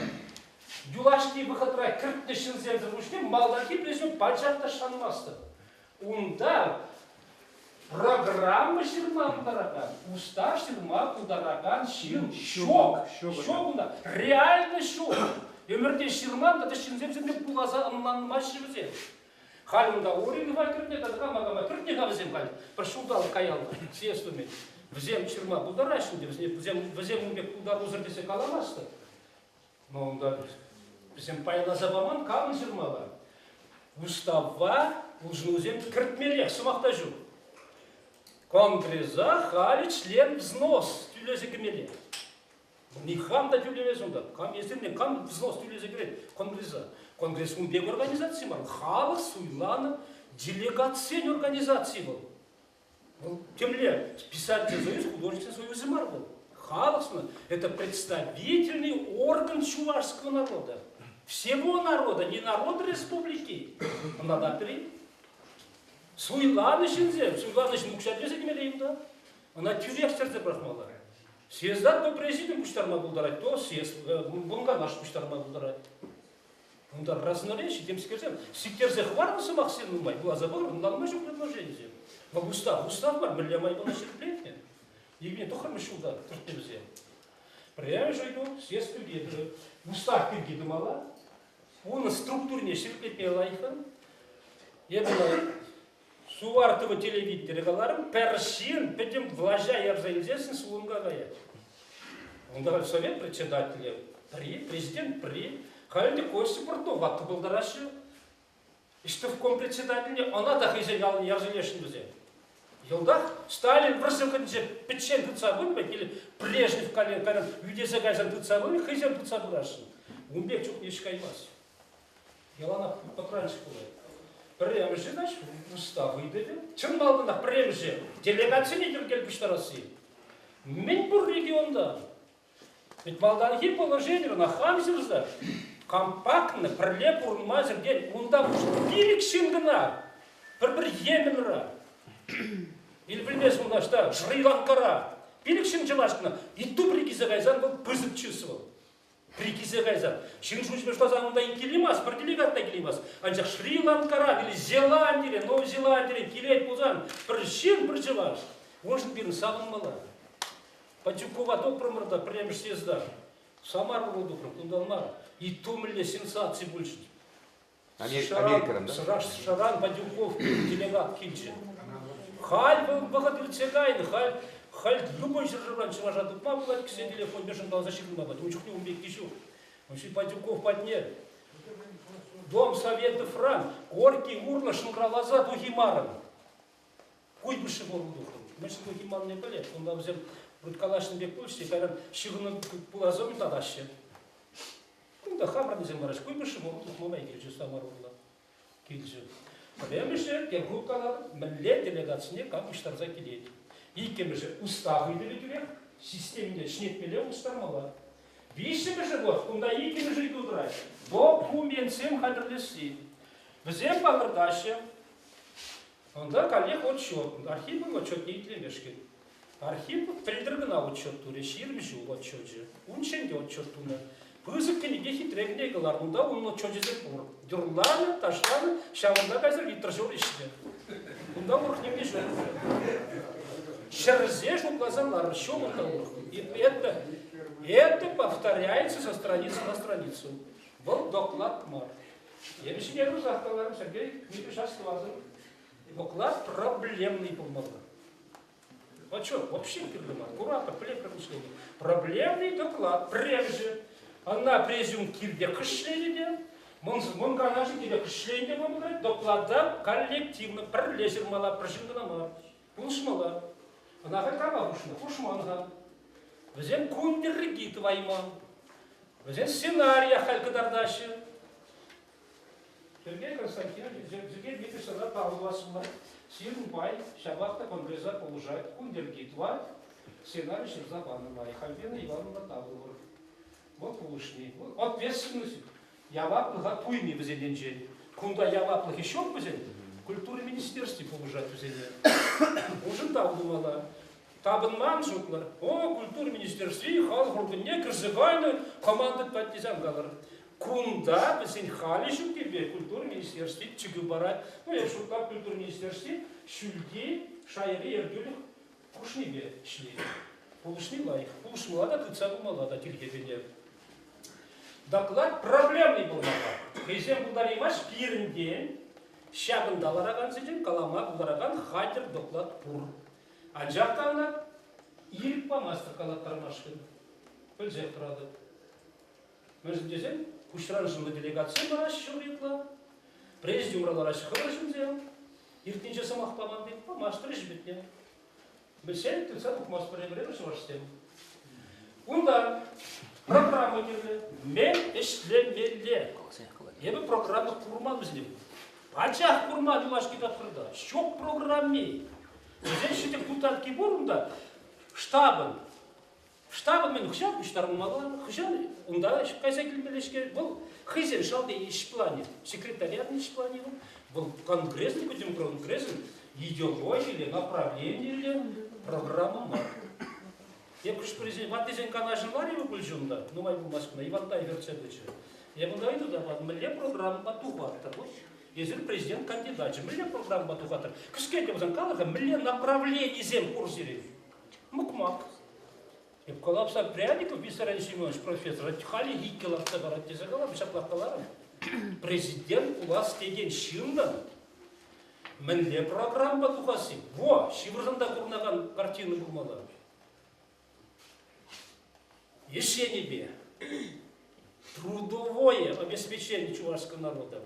юлашки вӑхӑтра кӗртнӗ ҫынсемсӗр пуҫне малтанхи президент пачах та шанмастӑп. Унта программа ҫырма пултаракан, устав ҫырма пултаракан ҫын ҫук. Ҫук унта. Реально ҫук. Ӗмӗрте ҫырман тата ҫынсем сӗнме пуласа ӑнланмаҫҫӗ вӗсем. Халь унта Оринова кӗртнӗ тата кама-кама кӗртнӗ-ха вӗсем халь пӗр ҫулталӑк каялла съезд умӗн. Вӗсем ҫырма пултараҫҫӗ ӗнтӗ, вӗсем, вӗсем ун пек пултарусӑр тесе каламастӑп. Но унта вӗсем пайласа паман, камӑн ҫырмалла? Уставпа улшӑнусем кӗртмеллех, сӑмах та ҫук. Конгреса халӗ член взнос тӳлесе кӗмелле. Никам та тӳлемест унта. Кам эсир кам взнос тӳлесе кӗрет Конгреса? Конгресс ун пек организаци мар. Халӑх суйланӑ делегатсен организацийӗ вӑл. Вӑл темле писатель союз, художественный союзӗ мар вӑл. Халӑх это представительный орган чувашского народа. Всего народа, не народа республики. Ӑнланатӑр-и? Суйланӑ ҫынсем, суйланӑ ҫын укҫа тӳлесе кӗмелле унта. Ӑна тӳрех чӗрсе пӑрахмалла. Съезда то президиум пуҫтарма пултарать, то съезд, Мӑнканаш пуҫтарма пултарать. Унта разноречие темскерсем сиктерсе хӑварнӑ сӑмахсем нумай. Вуласа пӑхӑр, ӑнланма ҫук предложенисем. Вӑл устав, устав мар, мӗнле майпа ҫирӗплетнӗ. 2009 ҫулта кӗртнӗ вӗсем. Пӗрремӗш ыйту съезд пирки, устав пирки тумалла. Унӑн структурине ҫирӗплетме лайӑххӑн. Эпӗ Сувар ТВ телевиденийӗ каларӑм, пӗр ҫын пӗтӗм влаҫа ярса илсессӗн сулӑнка каять. Унта совет председателӗ пӗри, президент пӗри, халь ӗнтӗ Костя Портнов ватта пултараҫҫӗ. Ӗҫтӑвком председательне ӑна та хӑйсен аллине ярса илесшӗн вӗсем. Йӑлтах Сталин вӑрҫӑ вӑхӑтӗнче пӗччен тытса пынӑ или Брежнев кайран ӳтесе кайсан тытса пынӑ, хӑйсем тытса пырасшӑн. Ун пек чухне ӗҫ каймасть. Яланах пӑтранчӑк пулать. Пӗрремӗшӗ, значит, устав ыйтӑвӗ. Чӑн малтанах пӗрремӗшӗ делегатсене йӗркел пуҫтарасси. Мӗн пур регионта. Ведь малтанхи положение ӑна хам ҫырса компактно пӗрле пурӑнма сӗртен унта пилӗк ҫын кӑна пӗр-пӗр Йеменра или пӗлмест унта ӑҫта Шри-Ланкара пилӗк ҫын чӑваш кӑна и ту килсе кайсан вӑл пысӑк чыс вӑл. Прикисе кайсан, ҫын шучӗпе шутласан унта килеймасть, пӗр делегат та килеймасть. Анчах Шри-Ланкаран или Зеландире, Новой Зеландире килет пулсан пӗр ҫын, пӗр чӑваш. Уншӑн пирӗн савӑнмалла. Пантюкова тупрӑмӑр та пӗрремӗш съезда. Самар урлӑ тухрӑм, кунтан мар. И тумлӗ сенсаци пулчӗ. Америкӑран, да? Шаран Пантюков делегат килчӗ. Халь вӑл вӑхӑт иртсе кайнӑ, халь халь любой ҫӗршывран чӑваша тупма пулать, кӗсье телефонне шӑнкаласа ҫыхӑнма пулать. Ун чухне ун пекки ҫук. Ун Пантюков патне. Дом Советовран Горький урлӑ шӑнкӑравласа тухимарӑм. Куйбышев урлӑ тухрӑм. Мӗншӗн тухиманне пӗлет. Унта вӗсем калаҫнӑ пек пулчӗ те, кайран ҫыхӑну пуласӑм татаҫҫӗ. Кунта хамӑрӑнсем лараҫ. Куйбышев урлӑ тухма май килчӗ Самар урлӑ. Килчӗ. Пӗрремӗшӗ, тепӗр калатӑп, мӗнле делегацине кам пуҫтарса килет. Иккӗмӗшӗ, устав ыйтӑвӗ тӳрех, системине ҫӗнетмелле улӑштармалла. Виҫҫӗмӗшӗ вот, кунта иккӗмӗш ыйту тӑрать. Документсем хатӗрлесси. Вӗсем палӑртаҫҫӗ, унта каллех отчет, архивӑн отчетне итлемешкӗн. Архив пӗлтӗр кӑна отчет турӗ, 20 ҫул отчечӗ. Унччен те отчет тунӑ. Пысӑк кӗнеке хитре кӗнеке кӑларнӑ, унта унӑн отчечӗсем пур. Юрланӑ, ташланӑ, ҫавӑнта кайса литр ҫур ӗҫнӗ. Кунта урӑх нимӗн ҫук. Ҫӗрсе шутласа ларнӑ, ҫук унта урӑх. Это, это повторяется со страницы на страницу. Вӑл доклад мар. Эпӗ ҫине тӑрсах каларӑм, Сергей Дмитриевич астӑвасӑр. Доклад проблемный пулмалла. Отчет вообще кирлӗ мар. Куратӑр, пӗлетпӗр мышление. Проблемный доклад пӗрремӗшӗ. Ӑна президиум килте кӗшленӗ те, мӑн канашӗ килте кӗшленӗ те пулать, доклада коллективно пӗрле ҫырмалла, пӗр ҫын кӑна мар. Пулӑшмалла. Ӑна халь кама хушнӑ? Хушман-ха. Вӗсем кун йӗрки тӑвайман. Вӗсем сценария халь кӑтартаҫҫӗ. Сергей Константинович, Сергей Дмитриевич сана палласла. Сирӗн пай ҫапах та конгреса пулӑшать, кун йӗрки тӑвать, сценари ҫырса панӑ май. Альбина Ивановна Павлова. Вӑл пулӑшни. Вӑл ответственность, яваплӑха туйни вӗсенчен. Кунта яваплӑхӗ ҫук вӗсен, культура министерстви пулӑшать вӗсене. Уншӑн тав тумалла. Тапӑнман шутлӑр. О, культура министерстви халӑх органне кӗрсе кайнӑ команда тесе ан калӑр. Кунта вӗсен халӗ ҫуккипе культура министерстви чикӗ парать. Ну, я шутлап, культура министерстви ҫӳлти шайри ертӳлӗх хушнипе ӗҫлет. Пулӑшни лайӑх. Пулӑшмалла та тытса пымалла та тилхепене. Доклад проблемный пулмалла. Хӑйсем пултараймасть пирӗнтен ҫакӑнта ларакансенчен калама пултаракан хатӗр доклад пур. Анчах та ӑна ирӗк памастӑр калаттармашкӑн. Пӗлсех тӑратӑп. Мӗншӗн тесен куҫран шӑннӑ делегатсем параҫҫӗ ҫур ытла, президиумра лараҫҫӗ хӑвӑр ҫынсем. Иртнинче сӑмах паман пек памастӑр ӗҫ пӗтнӗ. Вӗсем тытса тухмастпӑр эпир чӑвашсем. Унта программа кирлӗ. Мӗн ӗҫлемелле? Эпӗ программа курман вӗсене. Пачах курман юлашки тапхӑрта. Ҫук программи. Вӗсен ҫӗтӗк тутанки пур унта. Штабӑн Штабӑн мӗн хӑҫан пуҫтарӑнмалла, хӑҫан унта кайса килмелле-ҫке. Вӑл хӑйсен шалти ӗҫ планӗ, секретариатӑн ӗҫ планӗ вӑл. Вӑл конгресӑн, пӗтӗм конгресӑн идеологилле, направленилле программа мар. Эп хӑш-пӗрисен ваттисен канашӗн ларӑвӗ пулчӗ унта, нумай пулмасть кӑна, Иван Тай ертсе пычӗ. Эп унта ыйту та патӑм, мӗнле программӑпа тухатӑр? Вот эсир президент кандидачӗ, мӗнле программӑпа тухатӑр? Кӗскен те пулсан калӑр-ха, мӗнле направленисем пур сирӗн? Мӑкмак. Эп калапса Пряников Виссарион Семенович профессор халӗ иккӗ лартса парать тесе калам, ҫаплах каларӑм. Президент пулас текен ҫыннӑн мӗнле программа тухасси? Во, ҫывӑрсан та курӑнакан картина пулмалла. Ӗҫленипе трудовое обеспечение чувашского народа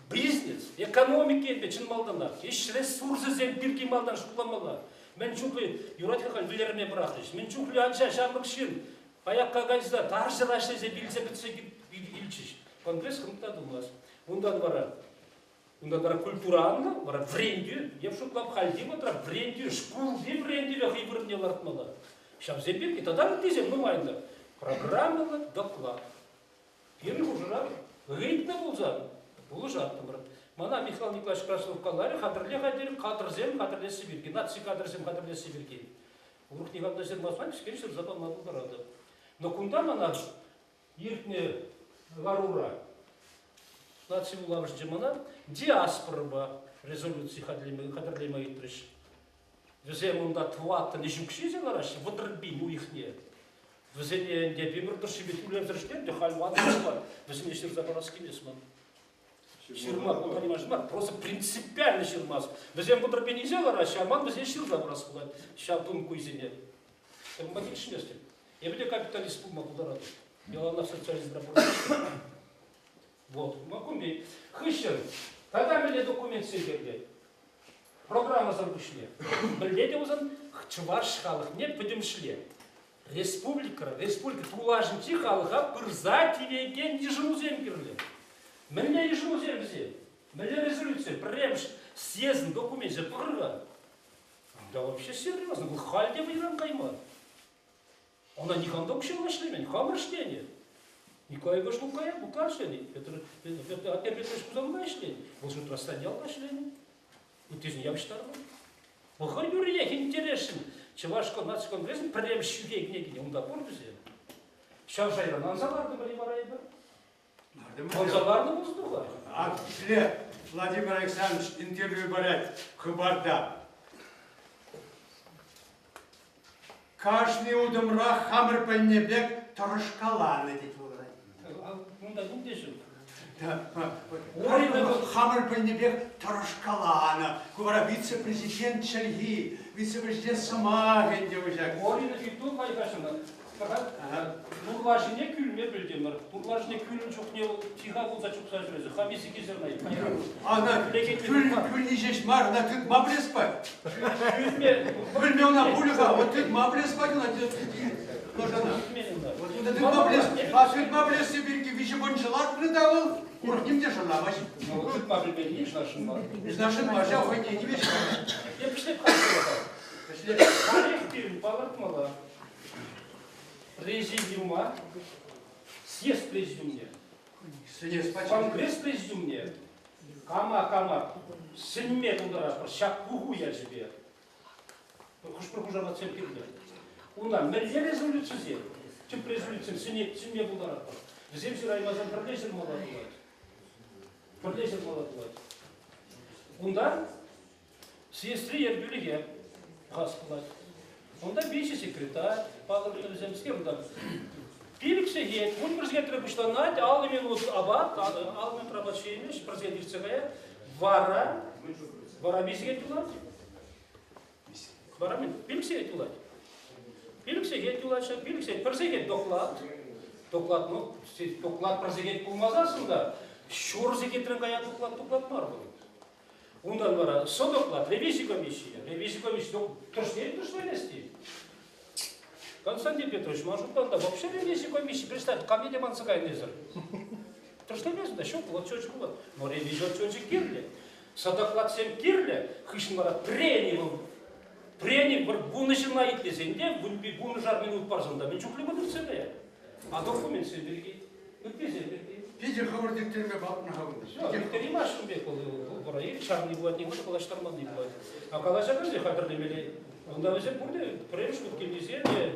Бизнес, экономика енпе чӑн малтанах ӗҫ ресурсӗсем пирки малтан шутламалла. Мӗн чухлӗ юрать-ха халь вӗлерме пӑрахрӗҫ. Мӗн чухлӗ ача, ҫамрӑк ҫын аякка кайса тарҫӑра ӗҫлесе вилсе пӗтсе илчӗҫ. Конгресс хӑнк та тумасть. Унтан вара унтан вара культура анлӑ, вара вӗрентӳ. Эп шутлап, хальхи вӑхӑтра вӗрентӳ, шкулти вӗрентӳре хӑй вырӑнне лартмалла. Ҫавсем пирки тата ыттисем нумай та. Программӑллӑ доклад. Пирӗн хушӑра ыйтнӑ пулсан пулӑшаттӑмӑр. Мана Михаил Николаевич Краснов каларӗ, хатӗрле-хатӗр кадрсем хатӗрлесси пирки, наци кадрсем хатӗрлесси пирки. Урӑх никам та ҫырмасан кӗскен ҫырса пама пултаратӑп. Но кунта мана иртнӗ ларура наци вулавӑшӗнче мана диаспорӑпа резолюци хатӗрлеме ыйтрӗҫ. Вӗсем унта тӑваттӑн ӗҫ укҫисӗр лараҫҫӗ, 30 000 уйӑхне. Вӗсене ӗнтӗ пимӗр тӑршшӗпе тӳлевсӗр ӗҫлем те халь ватӑлмалла. Вӗсене ҫырса парас килмест ман. Ҫырма, понимаешь, мар, просто принципиально ҫырмас. Вӗсем 30 000 илсе лараҫҫӗ, а ман вӗсене ҫырса парас пулать ҫав тункуйсене. Эпӗ килӗшместӗп. Эпӗ те капиталист пулма пултаратӑп. Яланах социализмра пурӑнатӑп. Вот, кунти хыҫҫӑн тата мӗнле документсем кирлӗ? Программӑсӑр пуҫне. Мӗнле те пулсан чӑваш халӑхне пӗтӗмӗшле республикӑра, республика тулашӗнчи халӑха пырса тивекен йышӑнусем кирлӗ. Мӗнле йышӑнусем вӗсем? Мӗнле резолюци? Пӗрремӗш съездӑн докуменчӗ пӑхӑр-ха. Да вообще серьезно, вӑл халь те вӑйран кайман. Ӑна никам та укҫалла ӗҫлемен, хамӑр ӗҫленӗ. Николай Иванович Лукая, Лука ӗҫленӗ, Петр, Петр Петрович Хусанкай ӗҫленӗ, вӑл шутра Станьял та ӗҫленӗ. Ыттисене явӑҫтарнӑ. Пӑхӑр юриех интересшӗн Чӑваш наци конгресӗн пӗрремӗш ҫӳхе кӗнекине унта пур вӗсем. Ҫав шайран анса лартӑмӑр-и вара эпир? Анса ларнӑ пулса А Владимир Александрович интервью парать Хыпарта. Кашни утӑмрах хамӑр пӗлнӗ пек тӑрӑшкаланӑ тет вӑл. Унта ним те ҫук. Хамӑр пӗлнӗ пек тӑрӑшкаланӑ. Ку вара вице-президент чӗлхи, вице-президент сӑмахӗ ӗнтӗ ҫак. Орина ыйту лайӑхашӑнӑ. Нурлашине кӳлме пӗлтӗмӗр. Нурлашине кӳлнӗ чухне вӑл тиха пулса чупса ҫӳресе хамиси кисернай. Ана кӳлни ҫеҫ мар, ӑна тытма пӗлес пать. Кӳлме. Кӳлме ӑна пулӗ-ха, вот тытма пӗлес пать ӑна лашана. Вот тытма пӗлес, а тытма пӗлесси пирки виҫӗ пӑнчӑ лартнӑ та вӑл, урӑх ним те шарламасть. Ну, тытма пӗлменни ҫынашӑн мар. Ҫынашӑн мар, ҫав хӑйне тивӗҫ. Эп ӗҫлеп-ха. Тарих пирӗн палӑртмалла. Президиума, съезд президиумне, конгресс президиумне кама-кама сӗнме пултаратпӑр ҫак пуху ячӗпе. Хӑш-пӗр хушаматсем кирлӗ. Унта мӗнле резолюцисем, тӗп резолюцисем сӗнме пултаратпӑр. Вӗсем ҫыраймасан пӗрле ҫырмалла пулать. Пӗрле ҫырмалла пулать. Унта Съездри ертӳлӗхе пӑхас пулать. Унта виҫӗ секретарь палӑртнӑ вӗсем. Унта пилӗк сехет, 11 сехетре пуҫланать, 50 минут апат, 50 минут апат ҫиемест, пӗр сехет иртсе каять. Вара, вара виҫ сехет юлать. Вара мӗн? Пилӗк сехет юлать. Пилӗк сехет юлать ҫак, пилӗк сехет, пӗр сехет доклад. Доклад, ну, доклад пӗр сехет пулмасассӑн та ҫур сехетрен кая доклад доклад мар вӑл. Унтан вара сӑтӑклат, ревизи комиссийӗ. Ревизи комиссийӗ тӑршне тӑршленес-и? Константин Петрович, ман шутпа та вообще ревизи комиссии, представь, ко мне те манса кайнӑ Тӑршлемесӗр та ҫук, отчечӗ пулать. Но ревизи отчечӗ кирлӗ. Сӑтӑклатсем кирлӗ, хыҫҫӑн вара преми вӑл. Преми бір вунӑ ҫынна итлесен те, вуннӑшар минут парсан та мӗн чухлӗ вӑтӑртса каять. А документсем пирки, ыттисем пирки. Питӗ хӑвӑрт ирттерме палӑртнӑ-ха кунта. Все, ирттереймасть ун пек вӑл. Вара чарни пулать, никам та калаҫтарманни пулать. А калаҫакансем хатӗрлемелле. Унта вӗсем пурте пӗрремӗш хут килнисем те,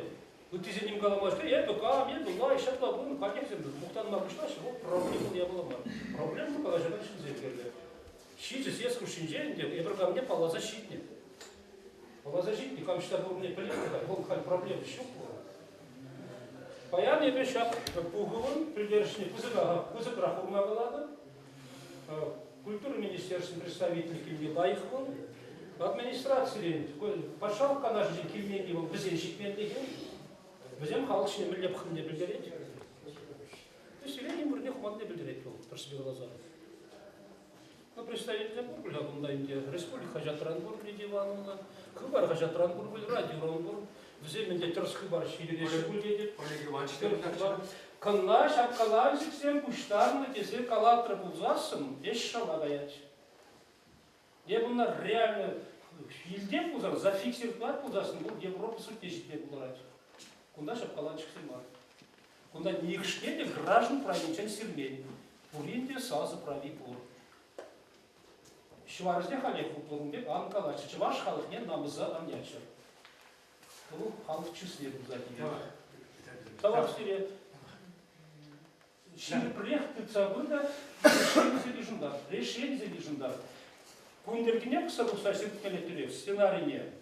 ыттисем ним каламаҫҫӗ. Эпӗ кам, эпӗ лай, ҫапла пулнӑ, каллех мухтанма пуҫлаҫҫӗ. Вӑл проблема япала мар. Проблема калаҫакан ҫынсем кирлӗ. Ҫичӗ съезд хушшинче ӗнтӗ эпир камне палласа ҫитнӗ. Палласа ҫитнӗ, кам ӑҫта пурӑннине пӗлет-ха, вӑл халь проблема ҫук вӑл. Паян эпӗ ҫак пухӑвӑн пӗлтерӗшне пысӑкрах хурма калатӑп. Культура министерствин представителӗ килни лайӑх вӑл. Администрацирен, патшалӑх канашӗнчен килменни вӑл вӗсен ҫитменлӗхӗ. Вӗсем халӑх ҫине мӗнле пӑхнине пӗлтерет. Сире ним вырӑнне хуманне пӗлтерет вӑл, тӑршшӗпе каласан. Ну, представитель пур пуль-ха кунта ӗнтӗ. Республика хаҫатран пур Лидия Ивановна, Хыпар хаҫатран пур пуль, радиоран пур. Вӗсем ӗнтӗ тӗрӗс хыпар ҫитереҫҫӗ пуль тетӗп. Олег Иванович Кӑнна ҫапкаланчӑксем пуҫтарнӑ тесе калатрӗ пулсассӑн, ӗҫ шала каять. Е кунта реально илтем пулсан, зафиксировать пулсассӑн, вӑл Европа судне ҫитме пултарать. Кунта ҫапкаланчӑксем мар. Кунта нихӑшне те граждан правинчен сирмен. Пурин те сасӑ прави пур. Ҫӑварӗсене халех хуплӑ пек ан калаҫчӗ. Чӑваш халӑхне намӑса ан яччӑр. Вӑл халӑх чысне туса килет. Тавах сире. Ҫирӗпрех тытса пынӑ решенисем йышӑнтар. Решенисем йышӑнтар. Кун йӗркине пӑхса тухса ҫирӗплетмелле сценарине.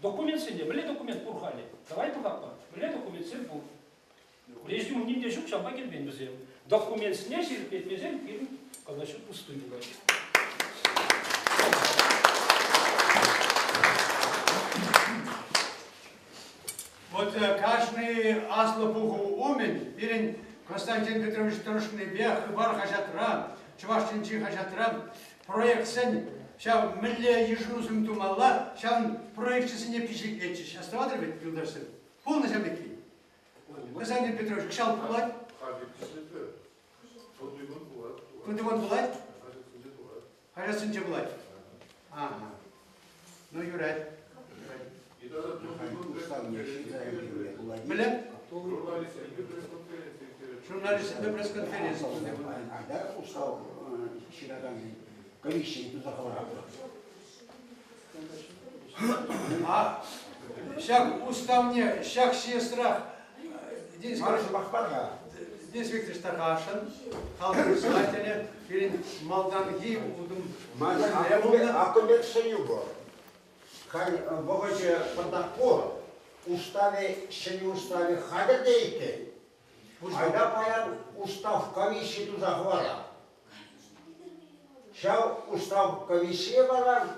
Документсене, мӗнле документ пур халӗ? Давай пӑхатпӑр. Мӗнле документсем пур? Резюме ним те ҫук, ҫавӑнпа килмен вӗсем. Документсене ҫирӗплетмесен пирӗн калаҫу пустуй пулать. Вот каждый аслӑ пуху умӗн пирӗн. Константин Петрович тӑрӑшнипе Хыпар хаҫатра, Чӑваш тӗнчи хаҫатра проектсен ҫав мӗнле йышӑнусем тумалла, ҫавӑн проекчӗсене пичетлетчӗҫ. Астӑватӑр вӗт, юлташсем? Пулнӑ ҫав пекки. Константин Петрович, кӑҫал пулать? Тунтикун пулать? Хаҫатсенче пулать. Ага. Ну, юрать. Мӗнле? Журналистсемпе пресс-конференци. Айдар устав ҫыракансен комиссийӗ туса хӑваратпӑр. А ҫак уставне ҫак съездрах Денис Денис Викторович Тархашин, халӑх председателӗ, пирӗн малтанхи утӑм Акӑ пек сӗнӳ пур. Халь вӑхӑчӗ пӑртак пур. Уставӗ, ҫӗнӗ уставӗ хатӗр те иккен. Айта паян устав комиссийӗ туса хӑварар. Ҫав устав комиссийӗ вара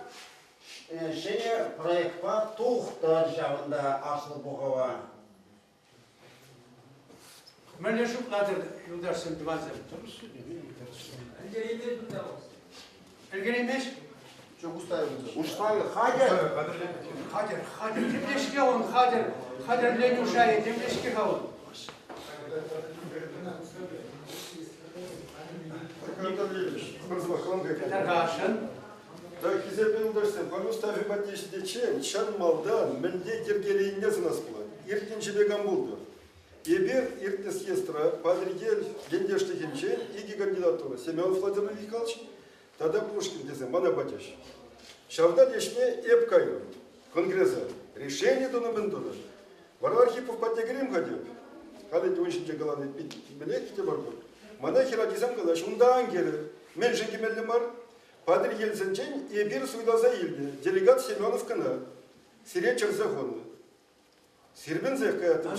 ҫӗнӗ проектпа тухтӑр ҫавӑнта аслӑ пухӑва. Мӗнле шутлатӑр, юлташсем, тӑвансем? Ӗлкӗреймест? Уставӗ хатӗр. Хатӗр, хатӗр. Темле-ҫке он хатӗр. Хатӗрленӳ шайӗ темле-ҫке-ха он. Тархасшӑн. Так, хисеплӗ юлташсем, халь уставӗ патне ҫитиччен чӑн малтан мӗнле йӗркеленине сӑнас пулать. Иртнинче кам пултӑр? Эпир иртнӗ съездра Патӑрьел ентешлӗхӗнчен икӗ кандидатура, Семенов Владимир Михайлович тата Пушкин тесе мана пачӗҫ. Ҫавна леҫме эп кайрӑм конгреса. Решени тунӑ мӗн тунӑ. Вара Архипов патне кӗрем-ха теп. Халӗ ун ҫинчен калани пит мӗнех те мар пуль. Мана хӗрачисем калаҫ, унта ан кӗрӗр. Мӗншӗн кӗмелле мар? Патӑрьелсенчен эпир суйласа илнӗ делегат Семенов кӑна сире чӗрсе хунӑ. Сирпӗнсех каятӑн.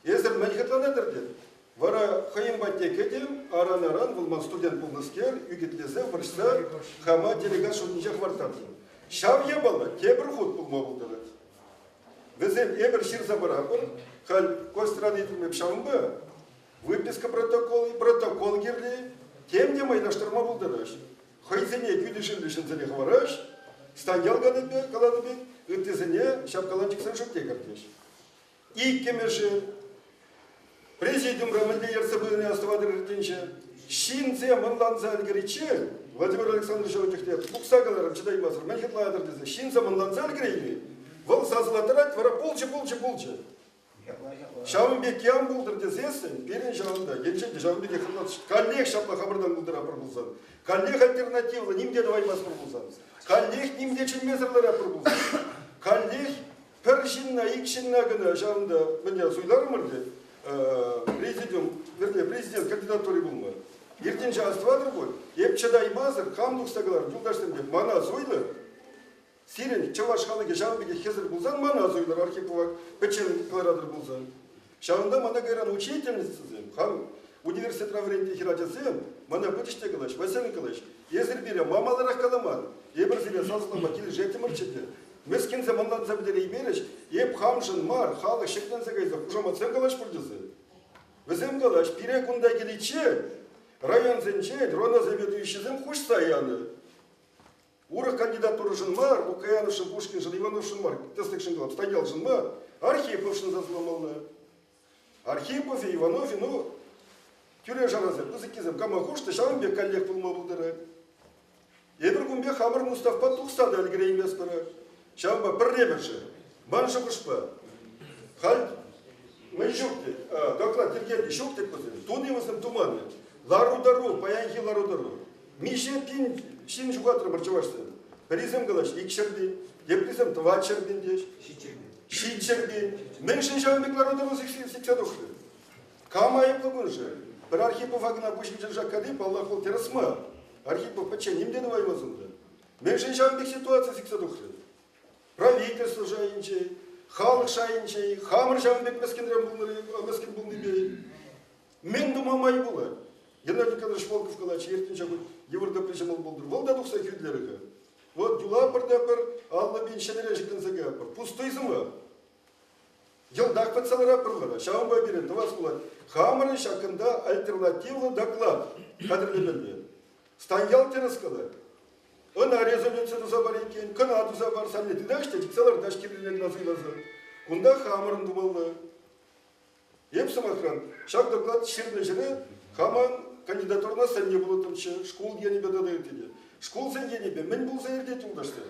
Эсӗр мӗн хӑтланатӑр тет. Вара хӑйӗн патне кӗтӗм, аран-аран вӑл ман студент пулнӑскер, ӳкӗтлесе, вӑрҫса хама делегат шутӗнче хӑварттартӑм. Ҫав япала тепӗр хут пулма пултарать. Вӗсем эпир ҫырса паратпӑр, халь Костран илтмеп ҫавӑнпа выписка протокол, протокол кирли, тем те майлаштарма пултараҫ. Хӑйсене кӳлӗшӳллӗ ҫынсене хӑвараҫ, Станьял каланӑ пек, ыттисене ҫапкаланчӑксен шутне кӗртӗҫ. Иккӗмӗшӗ, президиумра мӗнле ертсе пынине астӑватӑр иртнинче, ҫынсем ӑнланса ӗлкӗриччен, Владимир Александрович чухне тухса каларӑм чӑтаймасӑр, мӗн хӑтланатӑр тесе, ҫынсем ӑнланса ӗлкӗрейми, вӑл сасӑлаттарать, вара пулчӗ, пулчӗ, пулчӗ. Ҫавӑн пек ан пултӑр тесессӗн пирӗн ҫавӑнта, енчен те ҫавӑн пекех каллех ҫапла хамӑртан пултаратпӑр пулсан, каллех альтернативлӑ ним те тӑваймастпӑр пулсан, каллех ним те чӗнмесӗр ларатпӑр пулсан, каллех пӗр ҫынна, ик ҫынна кӑна ҫавӑнта мӗне суйларӑмӑр те, президиум, вернее, президент кандидатури пулма. Иртнинче астӑватӑр пуль, эп чӑтаймасӑр хам тухса каларӑм, юлташсем те, мана суйлӑр, Сирӗн чӑваш халӑхӗ ҫавӑн пекех хӗсӗр пулсан мана суйлӑр Архипова пӗччен кӑларатӑр пулсан. Ҫавӑнта мана кайран учительницӑсем, хам университетра вӗрентнӗ хӗрачасем мана пычӗҫ те калаҫ, Василий Николаевич, эсир пире ма маларах каламан? Эпир сире сасӑлама килӗшеттӗмӗрччӗ те. Мӗскӗнсем ӑнланса пӗтереймерӗҫ, эп хамшӑн мар, халӑх ҫӗкленсе кайса хушаматсем калаҫ пуль тесе. Вӗсем калаҫ, пире кунта киличчен районсенчен роно заведующисем хушса янӑ. Урӑх кандидатурӑшӑн мар, Лукояновшӑн, Пушкиншӑн, Ивановшӑн мар, тӗслӗхшӗн калап, Станьялшӑн мар, Архиповшӑн сасӑламалла. Архипов и Иванов, ну, тӳре-шарасем, пысӑккисем кама хушнӑ, ҫавӑн пек каллех пулма пултарать. Эпир кун пек хамӑр Муставпа тухса та ӗлкӗрейместпӗр. Ҫавӑнпа пӗрремӗшӗ, ман шухӑшпа, халь мӗн ҫук тет, доклад йӗркелли ҫук тет вӗсем, туни вӗсем туман. Лару-тӑру, паянхи лару-тӑру. Миҫе пин ҫын ҫухатрӑмӑр чӑвашсем? Пӗрисем калаҫ 200 пин, теприсем 400 пин теҫ. 700 пин. Мӗншӗн ҫавӑн пек лару-тӑру сиксе тухрӗ? Кам айӑплӑ куншӑн? Пӗр Архипова кӑна пуҫӗнчен шаккани, паллах, вӑл тӗрӗс мар. Архипов пӗччен ним те тӑваймасть унта. Мӗншӗн ҫавӑн пек ситуаци сиксе тухрӗ? Правительство шайӗнче, халӑх шайӗнче, хамӑр ҫавӑн пек мӗскӗнрен мӗскӗн пулнипе. Мӗн тума май пулать? Геннадий Николаевич Волков калать, иртнӗ ҫак йывӑр тӑпри ҫӑмӑл пултӑр. Вӑл та тухса хӳтӗлерӗ-ха. Вот юлапӑр та пӗр 50 пин ҫӗнӗрен ҫӗкленсе каятпӑр. Пустуй сӑмах. Йӑлтах пӗтсе ларатпӑр вара. Ҫавӑнпа пирӗн тӑвас пулать. Хамӑрӑн ҫакӑнта альтернативлӑ доклад хатӗрлемелле. Станьял тӗрӗс калать. Ӑна резолюци туса пар иккен, кӑна туса пар, санне тытаҫ те чиксе лартаҫ кирлине кӑна суйласа. Кунта хамӑрӑн тумалла. Эп, сӑмахран, ҫак доклад ҫырнӑ ҫӗре хамӑн кандидатурӑна сӗннӗ пулӑттӑмччӗ, шкул енӗпе тата ытти те. Шкулсен енӗпе мӗн пулса иртет юлташсем?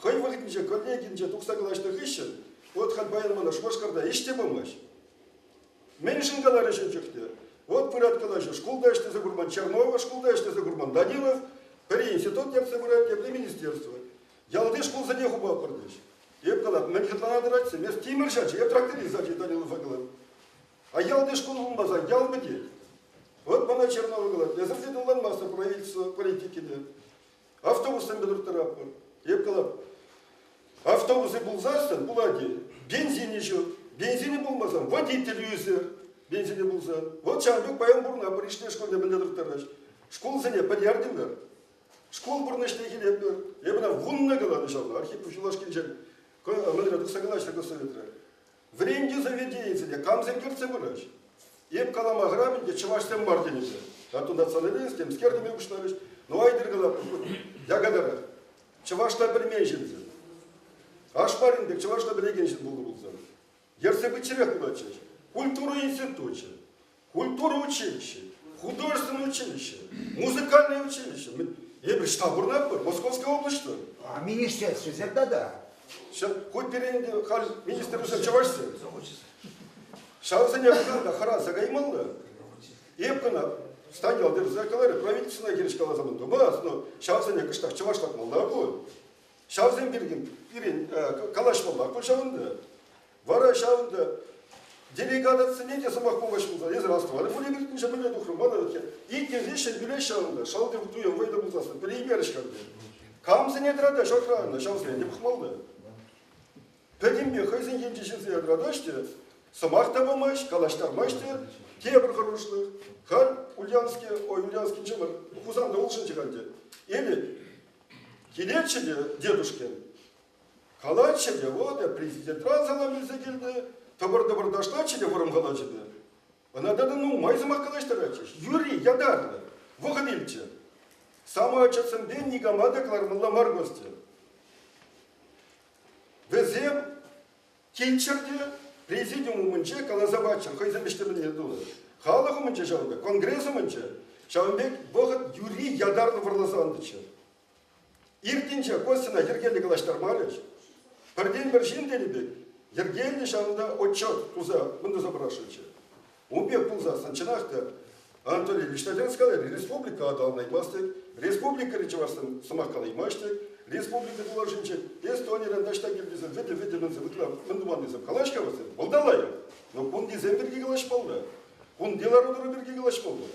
Хӑй вӑхӑтӗнче коллегинче тухса калаҫнӑ хыҫҫӑн вот халь паян мана Шупашкарта ӗҫ те памасть. Мӗншӗн каларӗҫ ун чухне? Вот пырать калаҫу, шкулта ӗҫлесе курман Чернова, шкулта ӗҫлесе курман Данилов, пӗри институт ертсе пырать, тепри министерство. Ялти шкулсене хупатпӑр теҫ. Эп калап, мӗн хӑтланатӑр эс тимӗр ҫачи, эп тракторист ачи Данилова калап. А ялти шкул пулмасан ял пӗтет. Вот мана Чернова калать, эсӗр те тӑнланмастӑр правительство политикине. Автобуссемпе турттаратпӑр. Эп калап, автобусӗ пулсассӑн пулать-и, бензинӗ ҫук. Бензинӗ пулмасан водитель ӳсӗр, бензинӗ пулсан. Вот ҫавӑн пек паян пурӑнатпӑр, Ишлей шкулне мӗнле турттараҫ. Шкулсене пӗтертӗмӗр. Шкул пурнӑҫне килетпӗр. Эпӗ ӑна вуннӑ каланӑ ҫавна, Архипов юлашкинчен мӗнре тухса калаҫрӗ госсоветре. Вӗрентӳ заведенийӗсене камсем кӗртсе пыраҫ? Эп калама хӑрам ӗнтӗ, чӑвашсем мар тенӗччӗ. А националист, темскер теме пуҫларӗҫ. Ну, айтӑр калатпӑр, якатарах. Чӑвашла пӗлмен ҫынсем. Ашмарин пек чӑвашла пӗлекен ҫын пулнӑ пулсан. Ертсе пыччӗрех пулатчӗҫ. Культура институчӗ, культура училищи, художественное училище, музыкальное училище. Эпир ӑҫта пурӑнатпӑр? Московская облаҫта. А министерствӑсем тата? Хоть пирӗн халь министрсем чӑвашсем. Ҫавсене пӑхсан та хӑраса каймалла. Эп кӑна Станьял тӗрӗсех каларӗ, правительствӑна хирӗҫ каласа мӗн тумас, но ҫавсене кӑштах чӑвашлатмалла пуль. Ҫавсем пирки пирӗн калаҫмалла пуль ҫавӑнта. Вара ҫавӑнта делегатсене те сӑмах пулмасть пулсан, эсӗ астӑватӑр пуль эпир кунча мӗнле тухрӑм, мана иккӗн виҫҫӗн пӳлеҫ ҫавӑнта, шалти туйӑм вӑйлӑ пулсассӑн пӗлеймерӗҫ-ха вӗсем. Камсене тӑратаҫ охрана, ҫавсене те пӑхмалла. Пӗтӗмпе хӑйсен енчи ҫынсене тӑратаҫ те, сӑмах та памасть, калаҫтармасть те, тепӗр хӑрушлӑх. Халь Ульяновске, ой, Ульяновскинче мар, Хусанта улшӑнчӗ халь те. Или килетчӗ те дедушкин, калатчӗ те, вот, президентран салам илсе килнӗ, тӑпӑр-тӑпӑр ташлатчӗ те вӑрӑм халачӗпе. Ӑна тата нумай сӑмах калаҫтаратчӗҫ. Юри ятарлӑ, вӑхӑт илчӗ. Самоотчетсемпе никама та кӑлармалла мар, Костя. Вӗсем килччӗр те президиум умӗнче каласа паччӑр, хӑйсем ӗҫлеменне тунӑ. Халӑх умӗнче ҫавӑн пек, конгресс умӗнче ҫавӑн пек вӑхӑт юри ятарлӑ вӑрласа антӑччӗ. Иртнинче Костьӑна йӗркеллӗ калаҫтармарӗҫ. Пӗртен-пӗр ҫын тенӗ пек йӗркеллӗ ҫавӑнта отчет туса мӗн туса пӑрахсӑнччӗ. Ун пек пулсассӑн чӑнах та Анатолий Ильич каларӗ, республика аталанаймасть тет, республикӑри чӑвашсем сӑмах калаймасть тет, республика тулашӗнче Эстонирен таҫта килнисем вӗтӗ-вӗтӗ мӗнсем ытла мӗн туманнисем калаҫ-ха вӗсем, вӑл та лайӑх. Но кунтисем пирки калаҫмалла, кунти лару-тӑру пирки калаҫмалла.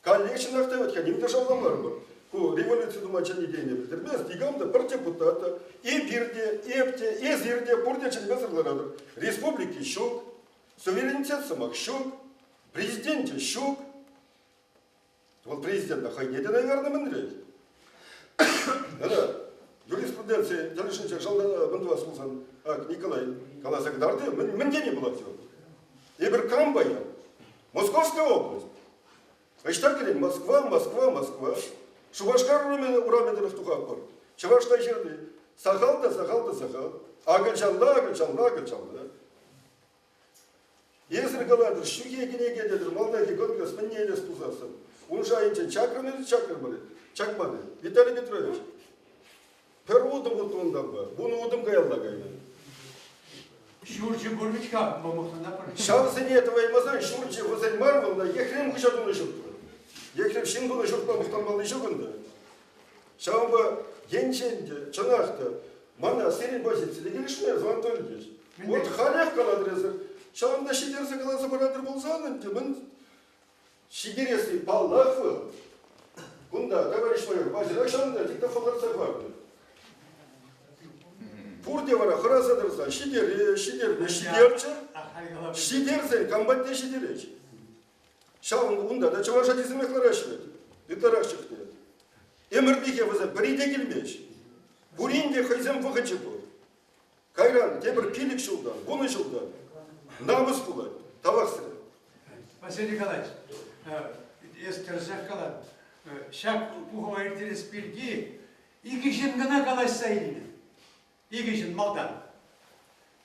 Каллех чӑнах та вӗт-ха, ним те шавламарӑмӑр. Ку революци тума чӗнни тенине пӗлтермест, никам та пӗр депутат та, эпир те, эп те, эсир те пурте чӗнмесӗр ларатӑр. Республики ҫук, суверенитет сӑмах ҫук, президенчӗ ҫук. Вӑл президента хӑйне те, наверное, мӗнрет. Это юриспруденци тӗлӗшӗнче шалта мӗн тӑвас пулсан, ак, Николай каласа кӑтартрӗ, мӗн тени пулать вӑл? Эпир кам паян? Московская область. Ӑҫта кӗрен? Москва, Москва, Москва. Шупашкар урамӗ, урамӗ тӑрӑх тухатпӑр. Чӑвашла ҫырни. Сахал та, сахал та, сахал. Акӑлчанла, акӑлчанла, акӑлчанла. Эсир калатӑр, ҫӳхе кӗнеке тетӗр, малтанхи конгресс мӗнне илес пулсассӑн. Ун шайӗнчен чакрӑм-и, чакрӑмӑр-и? Чакман-и? Виталий Петрович, пӗр утӑм утнӑ вунӑ утӑм каялла кайнӑ. Ҫурчӗ пур вӗт-ха, мӑмӑхлана пӗр. Ҫавсене тӑваймасан ҫурчӗ вӗсен мар вӑл та Ехрем хуҫа тунӑ ҫурт вӑл. Ехрем ҫын тунӑ ҫуртпа мухтанмалли ҫук ӗнтӗ. Ҫавӑнпа енчен те, чӑнах та, мана сирӗн позици те килӗшмест, Анатолий Ильич. Вот халех калатӑр эсӗр. Ҫавӑнта ҫитерсе каласа паратӑр пулсан ӗнтӗ мӗн ҫитересси паллах вӑл. Кунта, товарищ майор, паҫӑрах ҫавӑнта диктофон лартса хӑварнӑ. Пурте вара хӑраса тӑрса ҫитере, ҫитерме ҫитерчӗ. Ҫитерсен кам патне ҫитерет? Ҫавӑн унта та чӑваш ачисемех лараҫҫӗ вӗт, ытларах чухне. Ӗмӗрлӗхе вӗсем пӗри те килмест. Пурин те хӑйсен вӑхӑчӗ пур. Кайран тепӗр 5 ҫултан, 10 ҫултан намӑс пулать. Тавах сире. Василий Николаевич, эс тӗрӗсех калан. Ҫак пухӑва ирттерес пирки икӗ ҫын кӑна калаҫса илнӗ. Икӗ ҫын малтан.